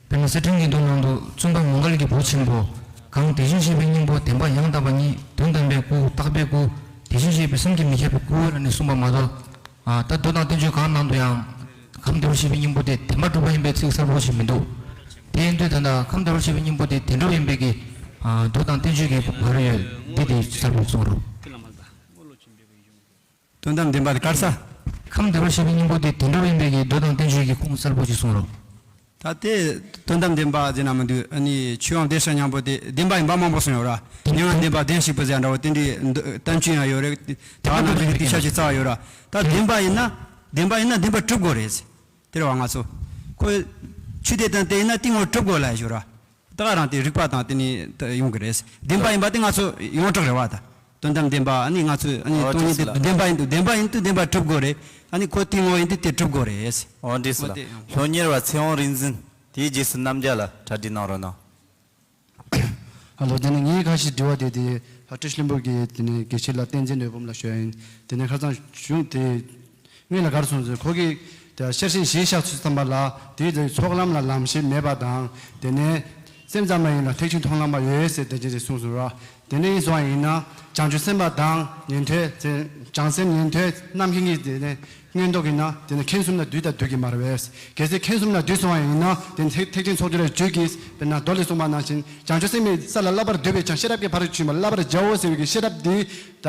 དཔེར་ན་གསེར་ཕྲེང་གི་མདོ་ནང་དུ་བཙུན་པ་མོའུ་འགལ་གྱི་བུ་ཆེན་པོ་གང་དེ་བཞིན་གཤེགས་པའི་སྙིང་པོ་བདེན་པ་ཡང་དག་པ་ཉིད་དོན་དམ་པའི་སྐུ་རྟག་པའི་སྐུ་དེ་བཞིན་གཤེགས་པའི་བསམ་གྱིས་མི་ཁྱབ་པའི་སྐུ་ལ་ནི་གསུངས་པ་མ་གཏོགས། ཨ་ད་མདོ་དང་བསྟན་བཅོས་གང་ནང་དུ་ཡང་ཁམས་བདེ་བར་གཤེགས་པའི་སྙིང་པོ་དེ་བདེན་པར་གྲུབ་པ་ཡིན་པའི་ཚིག་གསལ་པོ་ཞིག་མི་འདུག་དེ་ཡིན་དུས་ད་ལྟ་ཁམས་བདེ་བར་གཤེགས་པའི་སྙིང་པོ་དེ་བདེན་གྲུབ་ཡིན་པའི་གི་ཨ་མདོ་དང་བསྟན་བཅོས་ཀྱི་བར་ཡོད་འདི་དེ་གསལ་པོ་གསུངས་རོགས། དོན་དམ་བདེན་པ་དེ་ག་རེ་ཟེར། ཁམས་བདེ་བར་གཤེགས་པའི་སྙིང་པོ་དེ་བདེན་གྲུབ་ཡིན་པའི་གི་མདོ་དང་བསྟན་བཅོས་ཀྱི་ཁུངས་གསལ་པོ་ཞིག་གསུངས་རོགས། ད་དེ་དོན་དམ་བདེན་པ་ཟེར་ན་མི་འདུག་ཨ་ནི་ཆོས་དབྱིངས་བདེ་གཤེགས་སྙིང་པོ་དེ་བདེན་པ་ཡིན་པ་མང་པོ་གསུངས་ཡོད་ར། མྱ་ངན་འདས་པ་བདེན་གཤེགས་པ་ཟེར་འདྲ་བོ་དེ་འདྲའི་བསྟན་བཅོས་ཡང་ཡོད་རེད། དེ་བ་ནང་དུ་དེ་ཤ་ཅིག་རྩ་བ་ཡོད་ར། ད་བདེན་པ་ཡིན་ན་བདེན་པ་ཡིན་ན་བདེན་པ་གྲུབ་དགོས་རེད། དེ་རེད་བ་ང་ཚོ། ཁོ་ཆོས་དེ་དང་དེ་ཡིན་ན་དེ་ངོ་གྲུབ་དགོས་ལ་ཞུ་ར། ད་ག་རང་དེ་རིགས་པ་དང་དེ་ནི་ད་ཡོང་གི་རེད། བདེན་པ་ཡིན་པ་དེ་ང་ཚོ་ཡོངས་གྲགས་རེད་བ་ད། དོན་དམ་བདེན་པ་ཨ་ནི་ང་ཚོས་ཨ་ནི་ཨོ་སྟོང་ཉིད་དེ་བདེན་པ་ཡིན་དུས་བདེན་པ་ཡིན་དུས་བདེན་པ་གྲུབ་དགོས་རེད། ཨ་ནི་ཁོ་དེ་ངོ་ཡིན་དུས་དེ་གྲུབ་དགོས་རེད། ཨོ་འདྲས་ལ། སློབ་གཉེར་བ་ཚེ་དབང་རིག་འཛིན་དེའི་རྗེས་སུ་རྣམ་རྒྱལ་ལ་གྲ་སྒྲིག་གནང་རོགས་གནང་། ཨ་ལོ། དེ་ནས་ངའི་ཁ་ཤས་དྲི་བ་དེ་དེ་ཕ་བཀྲ་ཤིས་ལྷུན་པོ་གིས་དེ་ནས་དགེ་བཤེས་ལགས་བསྟན་འཛིན་ནོར་བུ་ལ་ཞུ་ཡ་ཡིན། དེ་ནས་ཁ་སང་གཞུང་དེ། སྔོན་ལ་ག་རེ་གསུངས་ཟེར་ཁོ་གིས་དེ་ཤེར་ཕྱིན་གཞིར་བཞག་ཚུལ་ཙམ་པ་ལ་དེའི་དེ་ཚོགས་ལམ་ལ་ལམ་ཤེས་མེད་པ་དང་དེ་ནས་སེམས་ཙམ་པ་ཡིན་ལ་ཐེག་ཆེན་མཐོང་ལམ་པ་ཡོད་ཟེར་དེ་ཅི་རེད་གསུངས་སོང་ར། དེ་ནས་ཡིན་སོང་བ་ཡིན་ན་བྱང་ཆུབ་སེམས་དཔའ་དང་ཉན་ཐོས་ཚེ་བྱང་སེམས་ཉན་ཐོས་རྣམ་མཁྱེན་གྱི་དེ་ནས་མངོན་རྟོགས་ཡིན་ན་དེ་ནས་མཁྱེན་གསུམ་ལ་འདུས་དང་འདུས་ཀྱི་མ་རེད་པས། གལ་སྲིད་མཁྱེན་གསུམ་ལ་འདུས་སོང་བ་ཡིན་ན་དེ་ནས་ཐེག་ཐེག་ཆེན་ཚོགས་སྦྱོར་རྒྱུད་ཀྱི་དཔེར་ན་མདོ་ལས་གསུངས་པ་ནང་བཞིན་བྱང་ཆུབ་སེམས་དཔའི་ས་ལ་བསླབ་པར་འདོད་པས་ཀྱང་ཤེས་རབ་ཀྱི་ཕ་རོལ་ཏུ་ཕྱིན་པ་བསླབ་པར་བྱའོ་ཟེར་བའི་གི་ཤེས་རབ་འདི་ད་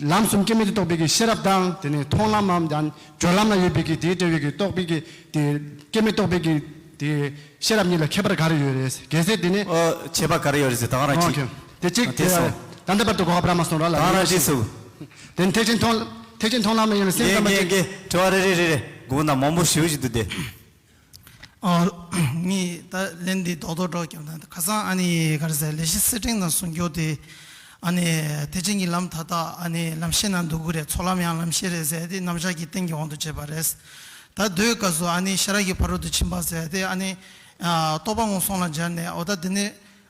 ལམ་གསུམ་སྐྱེ་མེད་དུ་རྟོགས་པའི་གི་ཤེས་རབ་དང་དེ་ནས་མཐོང་ལམ་མམ་ཡང་སྦྱོར་ལམ་ལ་ཡོད་པའི་གི་དེའི་འབྲེལ་བའི་གི་རྟོགས་པའི་གི་དེ་སྐྱེ་མེད་རྟོགས་པའི་གི་དེ་ཤེས་རབ་གཉིས་ལ་ཁྱད་པར་ག་རེ་ཡོད་རེད། གལ་སྲིད་དེ་ནས་ཨོ་ཁྱད་པར་ག་རེ་ཡོད་རེད་ཟེར་ད་ག་རང་ཨོ་ཅིག་ཁྱེད་དེ་གཅིག་ཨ་དེ་སོ། ད་ལྟ་བར་དུ་གོ་བ་བར་མ་སོང་ར་ལ་ད་ག་རང་ཅིག་སུ། དེ་ནས་ཐེག་ཆེན་མཐོང་ཐེག་ཆེན་མཐོང་ལམ་ཡིན་ན་སེམས་ངེ་ཙམ་པ་ངེ་ཅིག་ངེ་དྲི་བ་རེ་རེ་རེ་རེ་དགོངས་དག་མང་པོ་ཞེ་པོ་ཞིག་འདུག་སྟེ། ཨ། ངས་ད་ལན་འདི་རྡོག་རྡོག་སྒྲོག་རྒྱབ་ན་ཁ་སང་ཨ་ནི་ག་རེ་ཟེར་ལས་གཞི་སེར་ཕྲེང་ནང་གསུང་རྒྱུ་དེ། ཨ་ནི་ཐེག་ཆེན་གྱི་ལམ་མཐའ་དག་ཨ་ནི་ལམ་ཤེས་ན་འདུག་གི་རེད། ཚོགས་ལམ་ཡང་ལམ་ཤེས་རེད་ཟེར་ཏེ་རྣམ་གཞག་གི་རྟེན་གྱི་དབང་དུ་བྱས་པ་རེད། ད་དེའི་སྐབས་སུ་ཨ་ནི་ཤེས་རབ་ཀྱི་ཕ་རོལ་ཏུ་ཕྱིན་པ་ཟེར་ཏེ་ཨ་ནི་ཨ་རྟོགས་པ་སྔོ་སོང་ལ་སྦྱར་ནས་འོ་ད་དེ་ནི་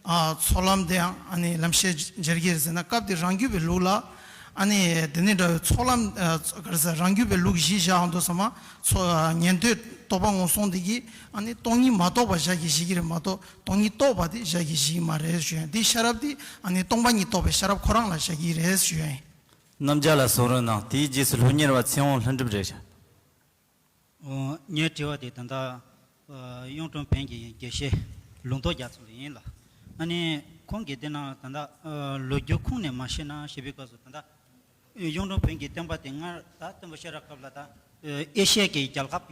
ཨ་ཚོགས་ལམ་དེའང་ཨ་ནི་ལམ་ཤེས་སྦྱར་གྱི་རེད་ཟེར་ན་སྐབས་དེ་རང་རྒྱུད་པའི་ལུགས་ལ། ཨ་ནི་དེ་ནི་འདྲ་བའི་ཚོགས་ལམ་ཨ་ག་རེ་ཟེར་རང་རྒྱུད་པའི་ལུགས་གཞི་བཞག་འདུག་ཟེར་མ། ཚོ་ཨ་ཉན་ཐོས་རྟོགས་པ་སྔོ་སོང་དེ་གིས་ཨ་ནི་སྟོང་ཉིད་མ་རྟོགས་པ་བཞག་གི་བཞག་གི་རེད་མ་གཏོགས་སྟོང་ཉིད་རྟོགས་པ་དེ་བཞག་གི་བཞག་གི་མ་རེད་ཞུ་ཡ་ཡིན། འདི་ཤེས་རབ་དེ་ཨ་ནི་སྟོང་པ་ཉིད་རྟོགས་པའི་ཤེས་རབ་ཁོ་རང་ལ་བཞག་གི་རེད་ཞུ་ཡ་ཡིན། རྣམ་རྒྱལ་ལ་གསུང་རོགས་གནང་། དེའི་རྗེས་སུ་སློབ་གཉེར་བ་ཚེ་དབང་ལྷུན་གྲུབ་རེད། ཨོ། ངའི་དྲི་བ་དེ་ད་ལྟ་ཨ་གཡུང་དྲུང་བོན་གྱི་དགེ་བཤེས་ལུང་རྟོགས་རྒྱ་མཚོ་ལགས་ཡིན་ལ། ཨ་ནི་ཁོང་གིས་དེ་ན་ད་ལྟ་ཨ་ལོ་རྒྱུས་ཁུངས་ནས་མ་ཤེས་ན་ཞེས་པའི་སྐབས་སུ་ད་ལྟ་གཡུང་དྲུང་བོན་གྱི་བསྟན་པ་དེ་སྔར་ད་སྟོན་པ་ཤེས་རབ་སྐབས་ལ་ད་ཨེ་ཤི་ཡ་གི་རྒྱལ་ཁབ་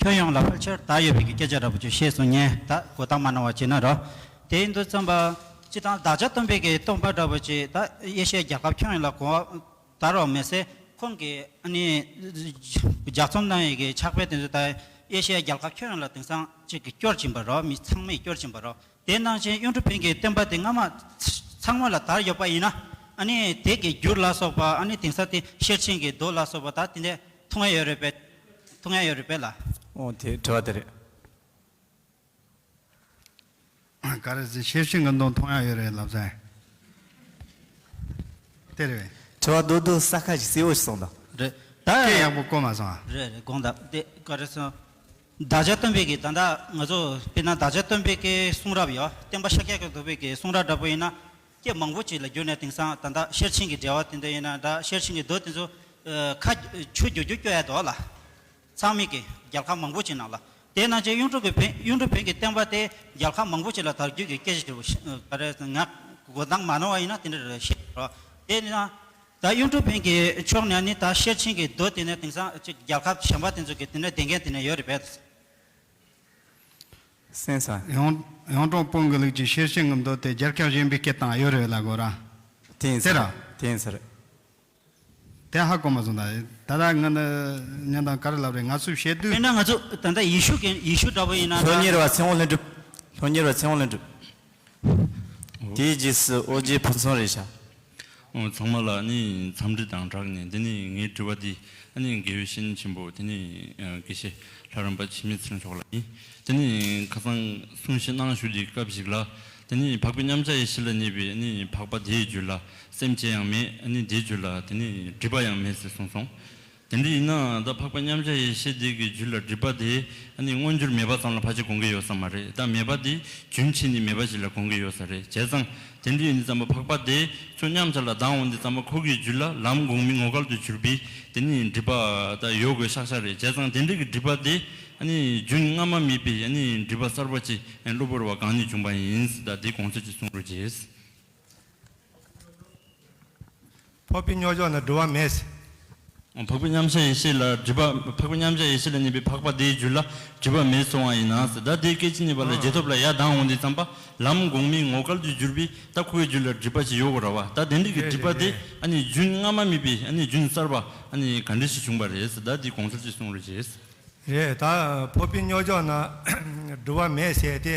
ཁྱོན་ཡོངས་ལ་ཕལ་ཆེར་དར་ཡོད་པའི་གི་སྐད་ཆ་འདྲ་པོ་ཅིག་བཤད་སོང་། ངས་ད་གོ་བརྡ་མ་གནང་བ་བྱས་ན་རོ། དེ་ཡིན་དུས་ཙམ་པ་སྤྱིར་བཏང་བདག་ཅག་སྟོན་པའི་གི་སྟོན་པ་འདྲ་པོ་ཅིག་ད་ཨེ་ཤི་ཡ་རྒྱལ་ཁབ་ཁྱོན་ཡོངས་ལ་གོ་བ་དར་བ་མེད་སའི་ཁོང་གིས་ཨ་ནི་ལྗགས་རྩོམ་གནང་ཡས་ཀྱི་ཕྱག་དཔེ་དེ་ཚོ་ད་ཨེ་ཤེ་ཡ་རྒྱལ་ཁབ་ཁྱོན་ཡོངས་ལ་དེང་སང་གཅིག་གི་སྐྱོར་གྱིན་པ་རོ། མི་ཚང་མས་སྐྱོར་གྱིན་པ་རོ། དེ་ནང་བཞིན་གཡུང་དྲུང་བོན་གྱི་བསྟན་པ་དེ་སྔ་མ་ཚང་མ་ལ་དར་ཡོད་པ་ཡིན་ན་ཨ་ནི་དེ་གི་རྒྱུ་ལ་སོགས་པ་ཨ་ནི་དེང་སང་དེ་ཤེར་ཕྱིན་གྱི་མདོ་ལ་སོགས་པ་ད་དེ་འདྲ་མཐོང་ཡ་ཡོད་རེད་པས། མཐོང་ཡ་ཡོད་རེད་པས་ལ། ཨོ་དེ་དྲི་བ་དེ་རེད། ག་རེ་ཟེར་ཤེར་ཕྱིན་གྱི་མདོ་མཐོང་ཡ་ཡོད་རེད་ལབ་ས། དེ་རེད་པས། དྲི་བ་རྡོག་རྡོག་ས་ཁ་ཞིག་གསལ་བོ་ཞིག་སོང་དང་། རེད་ད། སྐད་ཡག་པོ་གོ་མ་སོང་ཨ། རེད་རེད་དགོངས་དག་དེ་ག་རེ་སོང་། བདག་ཅག་སྟོན་པའི་གི་ད་ལྟ་ང་ཚོ་དཔེར་ན་བདག་ཅག་སྟོན་པའི་གི་གསུང་རབ་ཡོད། བསྟན་པ་ཤཱཀྱ་ཐུབ་པའི་གི་གསུང་རབ་འདྲ་པོ་ཡིན་ན། སྐད་མང་པོ་ཅིག་ལ་བསྒྱུར་ནས་དེང་སང་ད་ལྟ་ཤེར་ཕྱིན་གྱི་འགྲེལ་པ་དེ་འདྲ་ཡིན་ན་འདྲ། ཤེར་ཕྱིན་གྱི་མདོ་དེ་ཚོ་ཁ་ཆུ་རྒྱུག་རྒྱུག་སྐྱོ་ཡ་འདུག་ལ། ཚང་མས་ཀྱི་རྒྱལ་ཁབ་མང་པོ་ཅིག་ནང་ལ། དེ་ནང་བཞིན་གཡུང་དྲུང་གི་བོན་གཡུང་དྲུང་བོན་གྱི་བསྟན་པ་དེ་རྒྱལ་ཁབ་མང་པོ་ཅིག་ལ་དར་རྒྱུ་གི་སྐད་ཆ་དེ་ག་རེ་ང་གོ་སྟངས་མ་ནོར་བ་ཡིན་ན་དེ་འདྲ་རེད་ཤེས་རོགས། དེ་ནི་ན་ ད་གཡུང་དྲུང་བོན་གྱི་ཕྱོགས་ནས་ནི་ད་ཤེར་ཕྱིན་གྱི་མདོ་དེ་ནི་དེང་སང་ཅིག་རྒྱལ་ཁབ་གཞན་པ་དེ་ཚོ་གི་དེ་འདྲ་བསྡད་མཁན་དེ་འདྲ་ཡོད་རེད་པས། སེམས་ས། ཡང་ཡང་དྲང་དཔོན་གྱི་ལུགས་ཀྱི་ཤེར་ཕྱིན་གྱི་མདོ་དེ་རྒྱལ་ཁབ་གཞན་པའི་སྐད་དང་ཡོད་རེད་ལ་གོ་ར། དེ་ཡིན་ས་དེ་ར། རེད། དེ་ཡིན་ས་རེད། དེ་ཧ་གོ་མ་སོང་ད། ད་ལྟ་ང་ནི་ཉན་དང་ག་རེ་ལབ་རེད། ང་ཚོས་བཤད་དུས། དཔེར་ན་ང་ཚོ་ད་ལྟ་ཡེ་ཤུ་གི་ཡེ་ཤུ་འདྲ་པོ་ཡིན་ན་ད། སློབ་གཉེར་བ་ཚེ་དབང་ལྷུན་གྲུབ། སློབ་གཉེར་བ་ཚེ་དབང་ལྷུན་གྲུབ། དེའི་རྗེས་སུ་ཨོ་རྒྱན་ཕུན་ཚོགས་རེད་ཤག་ཨོ། ཚང་མ་ལ་ནི་འཚམས་འདྲི་དང་སྦྲགས་ནས། དེ་ནི་ངའི་དྲི་བ་འདི་ཨ་ནི་དགེ་བའི་བཤེས་གཉེན་ཆེན་པོ་དེ་ནི་ཨ་དགེ་བཤེས་ལྷ་རམས་པ་འཆི་མེད་ཚེ་རིང་མཆོག་ལ་ཡིན། དེ་ནི་ཁ་སང་གསུང་བཤད་གནང་བཞུགས་ཀྱི་སྐབས་ཤིག་ལ། དེ་ནི་འཕགས་པའི་མཉམ་གཞག་ཡེ་ཤེས་ལ་གནས་པའི་ཨ་ནི་འཕགས་པ་དེའི་རྒྱུད་ལ་སེམས་ཅན་ཡང་མེད། ཨ་ནི་དེའི་རྒྱུད་ལ་དེ་ནི་སྒྲིབ་པ་ཡང་མེད་ཟེར་གསུངས་སོང་། དེ་འདྲ་ཡིན་ན་ད་འཕགས་པ་མཉམ་གཞག་ཡེ་ཤེས་དེ་གི་རྒྱུད་ལ་སྒྲིབ་པ་དེ་ཨ་ནི་མངོན་གྱུར་མེད་པ་ཙམ་ལ་ཕལ་ཆེར་དགོངས་ཀྱི་ཡོད་ས་མ་རེད། ད་མེད་པ་དེ་རྒྱུན་ཆད་ནས་མེད་པ་ཞིག་ལ་དགོངས་ཀྱི་ཡོད་ས་རེད། བྱས་ཙང་དེ་འདྲ་ཡིན་དུས་ཙམ་པ་འཕགས་པ་དེ་ཚོ་མཉམ་བཞག་ལ་ལྡང་འོང་དུས་ཙམ་པ་ཁོ་གི་རྒྱུད་ལ་ལམ་གོང་མའི་ངོ་སྐལ་དུ་གྱུར་པའི་དེ་ནི་སྒྲིབ་པ་ད་ཡོད་དགོས་ཤག་ཤག་རེད། བྱས་ཙང་དེ་འདྲ་གི་སྒྲིབ་པ་དེ་ཨ་ནི་རྒྱུན་སྔ་མ་མེད་པའི་ཨ་ནི་སྒྲིབ་པ་གསར་པ་ཅིག་གློ་བུར་བ་གང་ནས་བྱུང་པ་ཡིན། ད་དེ་དགོངས་ཚུལ་ཅིག་གསུང་རོགས་གྱིས། འཕགས་པའི་མཉམ་གཞག་ན་སྒྲིབ་པ་མེད། འཕགས་པའི་མཉམ་གཞག་ཡེ་ཤེས་ལ་སྒྲིབ་པ། འཕགས་པའི་མཉམ་གཞག་ཡེ་ཤེས་ལ་གནས་པའི་འཕགས་པ་དེའི་རྒྱུད་ལ་སྒྲིབ་པ་མེད་གསུངས་པ་ཡིན་ན་ཟེར། ད་དེ་སྐད་ཅིག་གཉིས་པ་ལ་ཨ། རྗེས་ཐོབ་ལ་ཡར་ལྡང་འོང་དུས་ཙམ་པ་ལམ་གོང་མའི་ངོ་སྐལ་དུ་གྱུར་པའི་ད་ཁོའི་རྒྱུད་ལ་སྒྲིབ་པ་ཅིག་ཡོད་དགོས་ར་བ། ད་དེ་འདྲ་གི་རེད་སྒྲིབ་པ་རེད་དེ་རེད། ཨ་ནི་རྒྱུན་སྔ་མ་མེད་པའི་ཨ་ནི་རྒྱུན་གསར་པ་ཨ་ནི་ག་འདྲ་ཞིག་བྱུང་པ་རེད་ཟེར། ད་དེ་དགོངས་ཚུལ་ཅིག་གསུང་རོགས་གྱིས། རེད། ད་འཕགས་པའི་མཉམ་གཞག་ན་སྒྲིབ་པ་མེད་ཟེར་ཏེ།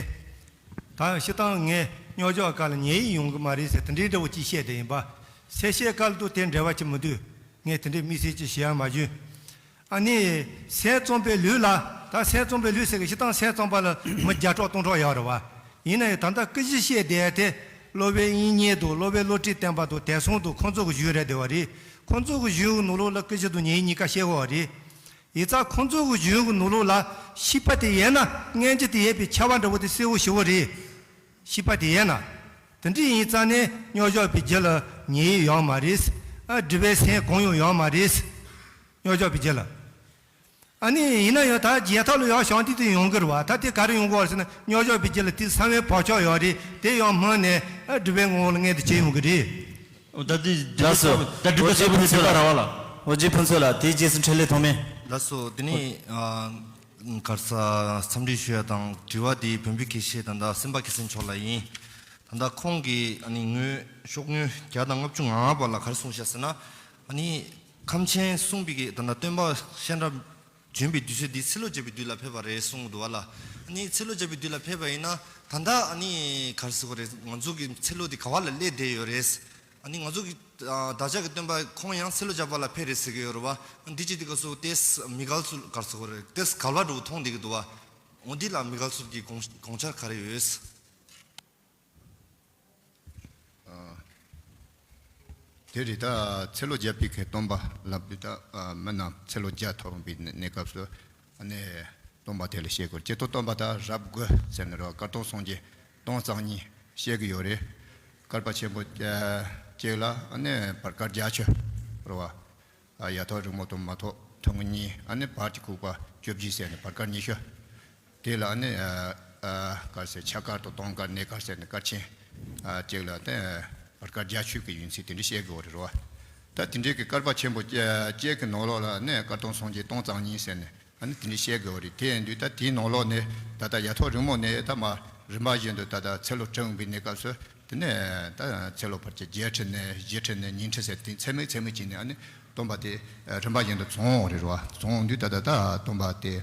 ད་སྤྱིར་བཏང་ངས་མཉམ་གཞག་སྐབས་ལ་ཉལ་ཡས་ཡོང་གི་མ་རེད་ཟེར་དེ་འདྲའི་འདྲ་བོ་ཅིག་བཤད་དེ་ཡིན་པ། སེམས་བསྐྱེད་སྐབས་དུ་དེ་འབྲེལ་བ་ཅིག་མི་འདུག་ངས་དེ་འདྲའི་དམིགས་བསལ་ཅིག་བཤད་ཡ་མ་བྱུང་། ཨ་ནི་སེམས་ཙམ་པའི་ལུགས་ལ། ད་སེམས་ཙམ་པའི་ལུགས་ཟེར་གི་སྤྱིར་བཏང་སེམས་ཙམ་པ་ལ་མི་བརྒྱ་ཕྲག་སྟོང་ཕྲག་ཡོད་རེད་བ། ཡིན་ན་ཡང་ད་ལྟ་སྐུ་བཞི་བཤད་བསྡད་དེ། སློབ་དཔོན་དབྱིག་གཉེན་དང་སློབ་དཔོན་བློ་གྲོས་བརྟན་པ་དང་དེང་སང་དང་ཁོང་ཚོ་གི་གཞུང་རེད་བསྡད་པ་རེད། ཁོང་ཚོ་གི་གཞུང་གི་ནང་ལོགས་ལ་སྐུ་བཞི་དང་ཉལ་ཡས་གཉིས་ཀ་བཤད་ཡོད་རེད། ཡིན་ཙང་ཁོང་ཚོ་གི་གཞུང་གི་ནང་ལོགས་ལ་ཤེས་པ་དེ་ཡོད་ན་མངོན་གྱུར་དེ་ཡོད་པའི་ཁྱད་པར་འདྲ་བོ་དེ་གསལ་པོ་ཞེ་པོ་རེད། ཤེས་པ་དེ་ཡོད་ན། དེ་འདྲ་ཡིན་ཙང་ནས་མཉམ་གཞག་པའི་རྒྱུད་ལ་ཉལ་ཡས་ཡོད་མ་རེད། ཨ། སྒྲིབ་པའི་སེམས་གང་ཡང་ཡོད་མ་རེད། མཉམ་གཞག་པའི་རྒྱུད་ལ། ཨ་ནི་ཡིན་ན་ཡང་ད་རྗེས་ཐོབ་ལ་ཡང་བྱང་ཆུབ་དེ་ཡོང་གི་རེད་བ། ད་དེ་ག་རེ་ཡོང་གི་རེད་ཟེར་ན་མཉམ་གཞག་པའི་རྒྱུད་ལ་དེ་གསང་བའི་བག་ཆགས་ཡོད་རེད། དེ་ཡང་སྨིན་ནས་ཨ་སྒྲིབ་པའི་ངོ་བོ་ལ་མངོན་དུ་བྱེད་ཡོང་གི་རེད། ད་དེ་ལགས་སོ། ད་སྒྲིབ་པ་ཨོ་རྗེ་ཕུན་ཚོགས་ལགས། ཨོ་རྗེ་ཕུན་ཚོགས་ལགས། དེའི་རྗེས་སུ་འཕྲིན་ལས་ཐོགས་མེད། ལགས་སོ། དེ་ནི་ཨ་ག་རེ་ཟེར། འཚམས་འདྲི་ཞུ་ཡ་དང་དྲི་བ་དེ་བོན་པོའི་དགེ་བཤེས་དང་ད་སེམས་པ་དགེ་སེང་མཆོག་ལ་ཡིན། ད་ལྟ་ཁོང་གིས་ཨ་ནི་ངོས་ཤོག་ངོས་བརྒྱ་དང་ལྔ་བཅུ་ང་ལྔ་པ་ལ་ག་རེ་གསུངས་ཤག་ཟེར་ན། ཨ་ནི་ཁམས་ཆེན་གསུངས་པའི་གི་ད་ལྟ་སྟོན་པ་གཤེན་རབ་བྱོན་པའི་དུས་ཚོད་འདི་ཚེ་ལོ་བརྒྱ་པའི་དུས་ལ་ཕེབས་པ་རེད་གསུངས་འདུག་བ་ལ། ཨ་ནི་ཚེ་ལོ་བརྒྱ་པའི་དུས་ལ་ཕེབས་པ་ཡིན་ན་ད་ལྟ་ཨ་ནི་ག་རེ་ཟེར་དགོས་རེད། ང་ཚོ་གི་ཚེ་ལོ་འདི་ག་བ་ལ་སླེབས་བསྡད་ཡོད་རེད། ཨ་ནི་ང་ཚོ་གི་ཨ་བདག་ཅག་གི་སྟོན་པ་ཁོང་ཡང་ཚེ་ལོ་བརྒྱ་པ་ལ་ཕེབས་རེད་ཟེར་གི་ཡོད་རེད་བ། འདི་ཅི་འདི་ག་སོ་ཏེས་མི་གལ་ཚུལ་ག་རེ་ཟེར་དགོས་རེད། ཏེས་གལ་བ་འགྲོ་མཐོང་བསྡད་གི་འདུག་བ། འོ་འདི་ལ་མི་གལ་ཚུལ་གྱི་དགོངས་དགོངས་འཆར་ག་རེ་ཡོད། དེ་རེད། ད་ཚེ་ལོ་བརྒྱ་པའི་གི་སྟོན་པ་ལབ་དུས་ད་མི་རྣམས་ཚེ་ལོ་བརྒྱ་ཐོབ་པའི་གནས་སྐབས་སུ་ཨ་ནི་སྟོན་པ་དེ་ལ་བཤད་དགོས། སྤྱིར་བཏང་སྟོན་པ་ད་རབས་དགུ་ཟེར་ནས་རེད་བ། བཀའ་གདམས་སངས་རྒྱས་སྟོང་རྩ་གཉིས་བཤད་གི་ཡོད་རེད། བསྐལ་པ་ཆེན་པོ་གཅིག་ལ་ཨ་ནི་བར་བསྐལ་བརྒྱད་ཅུ་རེད་བ། ཡ་ཐོག་རིང་མོ་དང་མ་ཐོག་ཐུང་ངུ་གཉིས། ཨ་ནི་བར་གྱི་ཁུག་པ་བཅུ་བཞི་ཟེར་ནས་བར་བསྐལ་ཉི་ཤུ། དེ་ལ་ཨ་ནི་ཨ་ཨ་ག་རེ་ཟེར། ཆ་བསྐལ་དང་སྟོང་བསྐལ་གནས་བསྐལ་ཟེར་ནས་བསྐལ་ཆེན་ཨ་གཅིག་ལ་ཨ་ནི་བར་བསྐལ་བརྒྱད་ཅུ་གི་ཡུན་ཚད་དེ་འདྲ་བཤད་དགོས་རེད་བ། ད་དེ་འདྲའི་གི་བསྐལ་པ་ཆེན་པོ་གཅིག་གི་ནང་ལོགས་ལ་ཨ་ནི་བཀའ་གདམས་སངས་རྒྱས་སྟོང་རྩ་གཉིས་ཟེར་ནས་ཨ་ནི་དེ་འདྲ་བཤད་དགོས་རེད། དེ་ཡིན་དུས་ད་དེའི་ནང་ལོགས་ནས་ད་ལྟ་ཡ་ཐོག་རིང་མོ་ནས་ད་མར་རིམ་པ་བཞིན་དུ་ད་ལྟ་ཚེ་ལོ་བགྲངས་པའི་གནས་སྐབས་སུ། དེ་ནས་ད་ཚེ་ལོ་བར་གྱི་བརྒྱད་ཁྲི་ནས་བཞི་ཁྲི་ནས་ཉི་ཁྲི་ཟེར་དེ་ཚད་མེད་ཚད་མེད་བྱས་ནས་ཨ་ནི་སྟོན་པ་དེ་རིམ་པ་བཞིན་དུ་བྱུང་བ་རེད་བ། བྱུང་དུས་ད་ལྟ་ད་སྟོན་པ་དེ་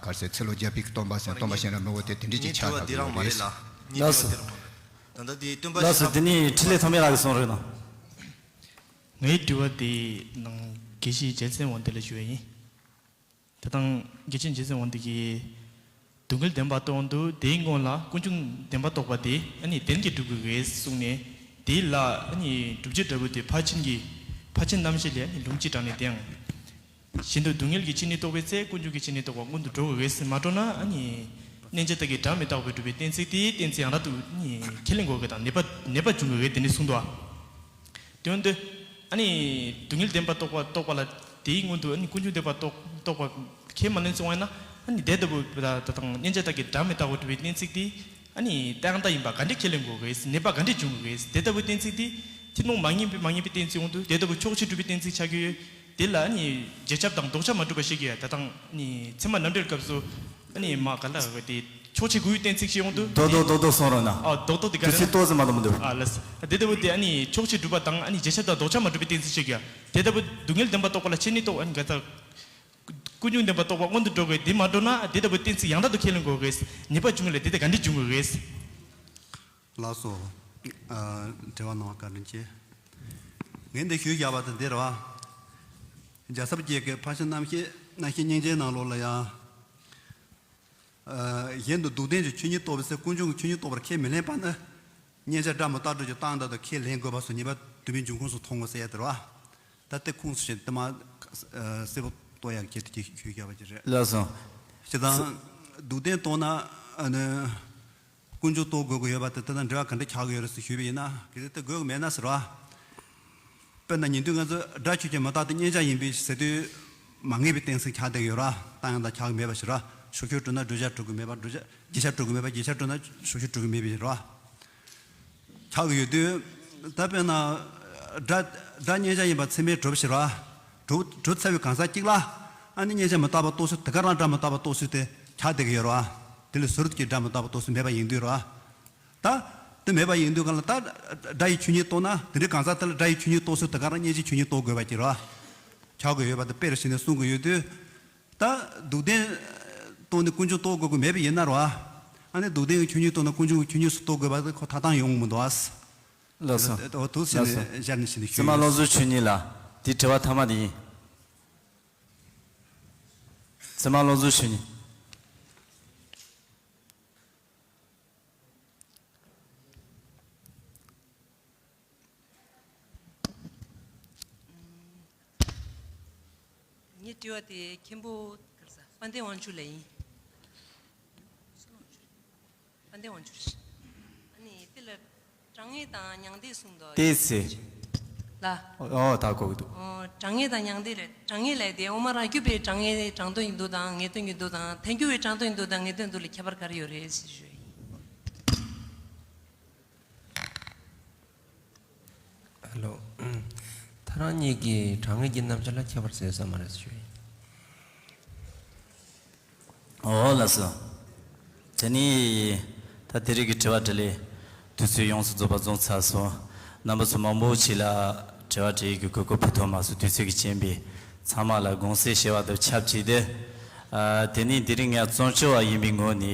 ག་རེ་ཟེར། ཚེ་ལོ་བརྒྱ་པའི་སྟོན་པ་ཟེར། སྟོན་པ་གཤེན་རབ་མི་བོ་དེ་དེ་འདྲས་ཀྱི་ཆགས་བསྡད་ཡོད་རེད། ལགས་སོ། ད་ལྟ་དེ་སྟོན་པ། ལགས་སོ། དེ་ནས་འཕྲིན་ལས་ཐོགས་མེད་ལགས་ཀྱིས་གསུང་རོགས་གནང་། ངའི་དྲི་བ་དེ་ནང་དགེ་བཤེས་རྒྱལ་མཚན་དབང་འདུས་ལ་ཞུ་བ་ཡིན། དེ་དང་དགེ་བཤེས་རྒྱལ་མཚན་དབང་འདུས་ཀྱིས་སྡུག་བསྔལ་བདེན་པ་རྟོགས་དུས་དེའི་སྔོན་ལ་ཀུན་འབྱུང་བདེན་པ་རྟོགས་པ་དེ་ཨ་ནི་གཏན་གྱི་སྒྲུབ་དགོས་རེད་གསུངས་ནས། དེ་ལ་ཨ་ནི་སྒྲུབ་བྱེད་འདྲ་བོ་དེ་ཕར་ཕྱིན་གྱི་ཕར་ཕྱིན་རྣམ་བཞི་ལས་ཨ་ནི་ལུང་གཅིག་དྲངས་ནས། དེའང་གཞན་དུ་སྡུག་བསྔལ་གྱི་ཕྱི་ནུས་རྟོགས་པའི་ཚེ་ཀུན་འབྱུང་གི་ཕྱི་ནུས་རྟོགས་པ་སྔོན་དུ་འགྲོ་དགོས་རེད་ཟེར་མ་འགྲོ་ན། ཨ་ནི་རྣམ་འཇལ་དག་གི་སྒྲ་མི་རྟག་པའི་སྒྲུབ་པའི་གཏན་ཚིགས་དེའི་གཏན་ཚིགས་ཡང་དག་ཏུ་ཨ་ནི་ཁས་ལེན་དགོས་གི་དང་ནད་པ་ནད་པ་འབྱུང་གི་རེད་དེ་ནི་གསུངས་འདུག་ཨ། དེ་འོན་ཏེ། ཨ་ནི་སྡུག་བསྔལ་བདེན་པ་རྟོགས་པ་རྟོགས་པ་ལ་དེའི་སྔོན་དུ་ཨ་ནི་ཀུན་འབྱུང་བདེན་པ་རྟོགས་རྟོགས་པ་ཁས་མ་ལེན་སོང་བ་ཡིན་ན། ཨ་ནི་དེ་ལྟ་བུ་ད་ད་དང་རྣམ་འཇལ་དག་གི་སྒྲ་མི་རྟག་པ་སྒྲུབ་པའི་གཏན་ཚིགས་དེ་ཨ་ནི་ཏན་ཏན་ཡིན་པ་ག་འདྲ་ཁས་ལེན་དགོས་གི། ནད་པ་ག་འདྲ་འབྱུང་གི། དེ་ལྟ་བུའི་གཏན་ཚིགས་དེ་ ཐུན་མོང་མ་ངེས་པའི་མ་ངེས་པའི་གཏན་ཚིགས་ཡོང་དུས་དེ་ལྟ་བུ་ཕྱོགས་ཆོས་གྲུབ་པའི་གཏན་ཚིགས་ཆགས་ཀྱི་ཡོད། དེ་ལ་ནི་རྗེས་ཁྱབ་དང་ལྡོག་ཁྱབ་མ་གྲུབ་པ་ཞིག་ཡོད། ད་དང་ནི་ཚད་མ་རྣམ་འགྲེལ་སྐབས་སུ་ནི་མ་ག་ལ་དེ་ཕྱོགས་ཆོས་དགུའི་གཏན་ཚིགས་ཤིག་ཡོང་དུས་རྡོག་རྡོག་རྡོག་རྡོག་གསུང་རོགས་གནང་། ཨ་རྡོག་རྡོག་དེ་ག་དུས་རེད་ཚོད་ན། ཏོག་ཙམ་མ་གཏོགས་མི་འདུག་ཨ་ལགས། དེ་ལྟ་བུ་དེ་ནི་ཕྱོགས་ཆོས་གྲུབ་པ་དང་ནི་རྗེས་ཁྱབ་དང་ལྡོག་ཁྱབ་མ་གྲུབ་པའི་གཏན་ཚིགས་ཤིག་ཡོད། དེ་ལྟ་བུ་སྡུག་བསྔལ་བདེན་པ་རྟོགས་པ་ལ་ཆོས་ཉིད་རྟོགས། ཨ་ནི་ག་ད་ཀུན་འབྱུང་བདེན་པ་རྟོགས་པ་སྔོན་དུ་འགྲོ་དགོས། དེ་མ་འགྲོ་ན་དེ་ལྟ་བུ་གཏན་ཚིགས་ཡང་དག་ཏུ་ཁས་ལེན་དགོས་རེད། ཉེས་པ་འབྱུང་གི་ལས་དེ་ལྟ་ག་འདྲ་འབྱུང་གི་རེད། ལགས་སོ། ཨ། དྲི་བ་གནང་བ་བཀའ་དྲིན་ཆེ། ངས་འདི་ཞུས་བཞག་པ་དང་འདི་རེད་བ། རྒྱལ་ཚབ་རྗེ་གི་ཕར་ཕྱིན་རྣམ་བཤད་རྣམ་བཤད་སྙིང་རྗེའི་ནང་ལོགས་ལ་ཡང་། ཨ། གཞན་དུ་སྡུག་བདེན་གྱི་ཆོས་ཉིད་རྟོགས་པའི་ཚེ་ཀུན་འབྱུང་གི་ཆོས་ཉིད་རྟོགས་པར་ཁས་མི་ལེན་པ་ནི། མཉན་བྱ་སྒྲ་མི་རྟག་སྒྲོ་གྱི་རྟགས་འདྲ་དང་ཁས་ལེན་དགོས་པ་སོགས་ཉེས་པ་བསྡུ་བའི་འབྱུང་ཁུངས་སུ་མཐོང་ངོ་ཟེར་ཡ་དེ་རེད་བ། ད་དེ་ཁུངས་སུ་བྱས་ཏེ་མ་གསལ་པོ་རྟོགས་ཡག་གི་ཆེད་དུ་ཞུས་བཞག་པ་ཅིག་རེད། ལགས་སོ། སྤྱིར་བཏང་སྡུག་བདེན་རྟོགས་ན། ཨ་ནི། ཀུན་འབྱུང་རྟོགས་དགོས་ཀྱི་ཡོད་པ་དེ་དེ་དང་འབྲེལ་བ་ག་འདྲ་ཆགས་ཀྱི་ཡོད་རེད་ཟེར་ཞུས་པ་ཡིན་ན། གལ་སྲིད་དེ་དགོས་ཀྱི་མེད་ན་ཟེར་བ། དཔེར་ན་ཉན་ཐོས་ང་ཚོ་སྒྲ་ཆོས་ཅན་མི་རྟག་སྟེ་མཉན་བྱ་ཡིན་པས་ཟེར་དུས། མ་ངེས་པའི་གཏན་ཚིགས་ཆགས་བསྡད་ཀྱི་ཡོད་ར། རྟགས་ཡང་དག་ཆགས་ཀྱི་མེད་པ་ཞིག་ར། ཕྱོགས་ཆོས་གྲུབ་ན་བསྒྲུབ་བྱ་གྲུབ་ཀྱི་མེད་པ། བསྒྲུབ་བྱ་རྗེས་ཁྱབ་གྲུབ་ཀྱི་མེད་པ། རྗེས་ཁྱབ་གྲུབ་ན་ཕྱོགས་ཆོས་གྲུབ་ཀྱི་མེད་པ་ཞིག་ར། ཆགས་ཀྱི་ཡོད་དུས། ད་དཔེར་ན། སྒྲ་སྒྲ་མཉན་བྱ་ཡིན་པ་ཚད་མས་གྲུབ་ཞིག་ར། གྲུབ་གྲུབ་ཚར་བའི་གང་ཟག་གཅིག་ལ། ཨ་ནི་མཉན་བྱ་མི་རྟག་པ་རྟོགས་ཚུལ་དེ་ག་རང་སྒྲ་མི་རྟག་པ་རྟོགས་ཚུལ་དེ་ཆགས་བསྡད་ཀྱི་ཡོད་ར། དེ་ལས་ཟུར་གྱི་སྒྲ་མི་རྟག་པ་རྟོགས་ཚུལ་མེད་པ་ཡིན་དུས་ར། ད། དེ་མེད་པ་ཡིན་དུས་གང་ལ་ད། སྒྲ་ཡི་ཆོས་ཉིད་རྟོགས་ན་དེ་འདྲའི་གང་ཟག་དེ་ལ་སྒྲ་ཡི་ཆོས་ཉིད་རྟོགས་ཚུལ་དེ་ག་རང་མཉན་བྱའི་ཆོས་ཉིད་རྟོགས་དགོས་པ་ཅིག་རེད་བ། ཆགས་དགོས་ཡོད་པ་དེ་དཔེར་བྱས་ནས་གསུང་གི་ཡོད་དུས། ད། སྡུག་བདེན། རྟོགས་ནས་ཀུན་འབྱུང་རྟོགས་དགོས་ཀྱི་མེད་པ་ཡིན་ན་རེད་བ། ཨ་ནི་སྡུག་བདེན་གྱི་ཆོས་ཉིད་རྟོགས་ན་ཀུན་འབྱུང་གི་ཆོས་ཉིད་སུ་རྟོགས་དགོས་པ་དེ་ཁོ་ཐག་དང་ཡོང་གི་མི་འདུག་ཨ། ལགས་སོ། ཨོ་དུ་ཟེར་ལགས་སོ། ནས་སྦྱར་ནས་ཕྱིན་ནས་ཞུས་ཙི་མ་ཡོད། ལོ་གཟུགས་ཆོས་ཉིད་ལ། དེའི་དྲི་བ་ཐ་མ་དེ་ཡིན། ཙི་མ་ལོ་གཟུགས་ཆོས་ཉིད། ངའི་དྲི་བ་དེ་མཁན་པོ་དཔལ་ལྡན་དབང་ཕྱུག་ལ་ཡིན། དཔལ་ལྡན་དབང་ཕྱུག་རེད། ཨ་ནི་དེ་ལ་གྲངས་ངེས་དང་མྱང་འདས་གསུངས་འདུག་དེ་ཚེ། ལ། ཨོ་ད་གོ་གི་འདུག་ཨོ་གྲངས་ངེས་དང་མྱང་འདས་རེད། གྲངས་ངེས་ལས་དེ་འོ་མ་རང་རྒྱུད་པའི་གྲངས་ངེས་གྲངས་དོན་ཡིན་འདུག་དང་ངེས་དོན་ཡིན་འདུག་དང་ཐལ་འགྱུར་བའི་གྲངས་དོན་ཡིན་འདུག་དང་ངེས་དོན་འདུག་ལ་ཁྱད་པར་ག་རེ་ཡོད་རེད་ཞེས་ཞུ་ཡིན། ཨ་ལོ། ཐ་རང་གཉིས་ཀྱི་གྲངས་ངེས་ཀྱི་རྣམ་གཞག་ལ་ཁྱད་པར་ཟེར་ས་མ་རེད་ཞུ། ཨོ་ལགས་སོ། དེ་ནི་ད་དེ་རིང་གི་དྲི་བ་དྲིས་ལན་དུས་ཚོད་ཡོངས་སུ་རྫོགས་པ་རྫོགས་ཚར་སོང་། རྣམ་པ་ཚོ་མང་པོ་ཞིག་ལ་དྲི་བ་དྲི་ཡིག་གི་གོ་སྐབས་ཕུལ་ཐུབ་མ་སོང་། དུས་ཚོད་ཀྱི་རྐྱེན་པས་ཚང་མ་ལ་དགོངས་སེལ་ཞུ་བ་དང་ཆབས་ཅིག་ཏུ། ཨ། དེ་ནི་དེ་རིང་ངས་རྩོམ་སྐྱོར་བ་ཡིན་པའི་ངོས་ནས།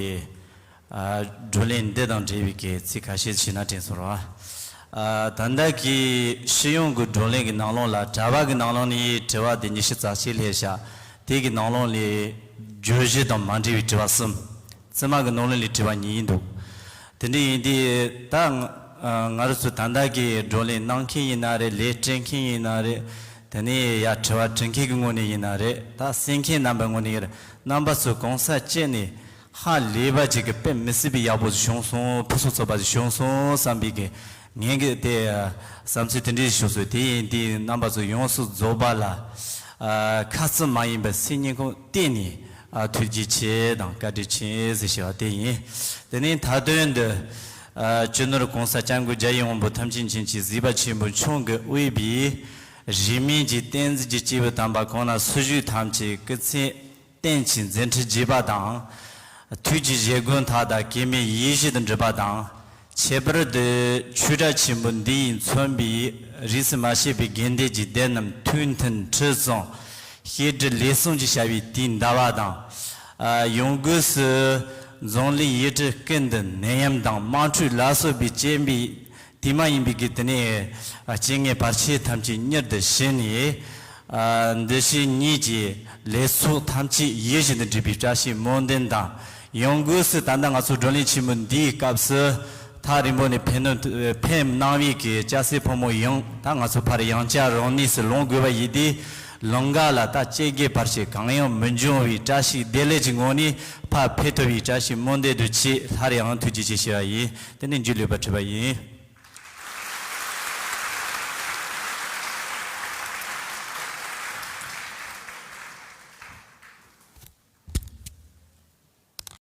ཨ། བགྲོ་གླེང་འདི་དང་འབྲེལ་བའི་གི་ཚིག་ཁ་ཤས་ཞུས་ན་དྲན་སོང་ར། ཨ། ད་ལྟ་གི་སྤྱི་ཡོངས་ཀྱི་བགྲོ་གླེང་གི་ནང་ལོགས་ལ་གྲྭ་པ་གི་ནང་ལོགས་ནས་དྲི་བ་དེ་ཉི་ཤུ་རྩ་གཅིག་སླེབས་ཤག་དེ་གི་ནང་ལོགས་ལས་བརྗོད་གཞི་དང་མ་འབྲེལ་བའི་དྲི་བ་གསུམ། བཙུན་མ་གི་ནང་ལོགས་ལས་དྲི་བ་གཉིས་འདུག་དེ་འདྲ་ཡིན་དུས་ད་ང་ང་རང་ཚོ་ད་ལྟ་གི་བགྲོ་གླེང་གནང་མཁན་ཡིན་ན་རེད། ལས་སྤྲད་མཁན་ཡིན་ན་རེད། དེ་ནས་ཡ་དྲི་བ་དྲི་མཁན་གྱི་ངོས་ནས་ཡིན་ན་རེད། ད་གསན་མཁན་རྣམ་པའི་ངོས་ནས་ཡིན་རེད། རྣམ་པ་ཚོ་གང་ས་ཅི་ནས་ཧ་ལས་པ་ཅིག་གི་དཔེ་མི་སྲིད་པའི་ཡག་པོ་ཞིག་བྱུང་སོང་། ཕུན་སུམ་ཚོགས་པ་ཞིག་བྱུང་སོང་བསམ་པའི་གི་ངས་གི་དེ་བསམ་ཚུལ་དེ་འདྲ་ཞིག་བྱུང་སོང་། དེ་ཡིན་དུས་རྣམ་པ་ཚོ་ཡོངས་སུ་རྫོགས་པ་ལ་ཨ་ཁ་ཙམ་མ་ཡིན་པར་སེམས་སྙིང་ཁོང་གཏད་ནས་ཨ་ཐུགས་རྗེ་ཆེ་དང་བཀའ་དྲིན་ཆེ་ཟེར་ཞེས་པ་དེ་ཡིན། དེ་ནས་མཐའ་དོན་དུ་ཨ་སྤྱི་ནོར་གོང་ས་སྐྱབས་མགོན་རྒྱལ་བའི་དབང་པོ་ཐམས་ཅད་མཁྱེན་ཅིང་གཟིགས་པ་ཆེན་པོ་མཆོག་གིས་དབུས་པའི་རིས་མེད་ཀྱི་བསྟན་འཛིན་གྱི་སྐྱེས་བུ་དམ་པ་གང་ལ་སུ་བཞུགས་ཐམས་ཅད་སྐུ་ཚེ་བརྟན་ཅིང་མཛད་འཕྲིན་རྒྱས་པ་དང་། ཐུགས་ཀྱི་བཞེད་དགོངས་མཐའ་དག་གེགས་མེད་ཡིད་བཞིན་དུ་འགྲུབ་པ་དང་། ཁྱད་པར་དུ་ཆོས་གྲྭ་ཆེན་པོ་འདི་ཡིས་མཚོན་པའི་རིས་སུ་མ་ཆད་པའི་དགེ་འདུན་གྱི་སྡེ་རྣམས་ཐུགས་མཐུན་ཁྲི་སྲོང་བཤད་སྒྲུབ་ལས་གསུམ་གྱི་བྱ་བའི་དུས་འདའ་བ་དང་། ཡང་སྒོས་སུ་འཛམ་གླིང་ཡུལ་གྲུ་ཀུན་ཏུ་ནད་ཡམས་དང་དམག་འཁྲུག་ལ་སོགས་པའི་རྐྱེན་པས། དུས་མ་ཡིན་པའི་གི་དེ་ནས་རྐྱེན་ངན་བར་ཆད་ཐམས་ཅད་མྱུར་དུ་ཞི་ནས། འདི་ཕྱི་གཉིས་ཀྱི་ལས་ཚོགས་ཐམས་ཅད་ཡིད་བཞིན་དུ་འགྲུབ་པའི་བཀྲ་ཤིས་སྨོན་འདུན་དང་། ཡང་སྒོས་སུ་ད་ལྟ་ང་ཚོ་བགྲོ་གླེང་ཆེན་མོ་འདིའི་སྐབས་སུ་ཐག་རིང་པོ་ནས་ཕེབས་གནང་ཕེབས་གནང་བའི་གི་སྐྱ་སེར་ཕོ་མོ་ཡང་ད་ང་ཚོ་ཕར་ཡང་བསྐྱར་རང་གནས་སུ་ལོག་དགོས་པ་ཡིན་དུས། ལམ་ཁ་ལ་ད་སྐྱེ་རྒ་ན་འཆི་གང་ཡང་མི་འབྱུང་བའི་བཀྲ་ཤིས་བདེ་ལེགས་ཀྱི་ངང་ནས་ཕར་ཕེབས་ཐུབ་པའི་བཀྲ་ཤིས་སྨོན་འདུན་དུ་ཆེད་སླར་ཡང་ཐུགས་རྗེ་ཆེ་ཞུ་བ་ཡིན། དེ་ནས་མཇུག་ལུས་པ་ཁྲིད་པ་ཡིན།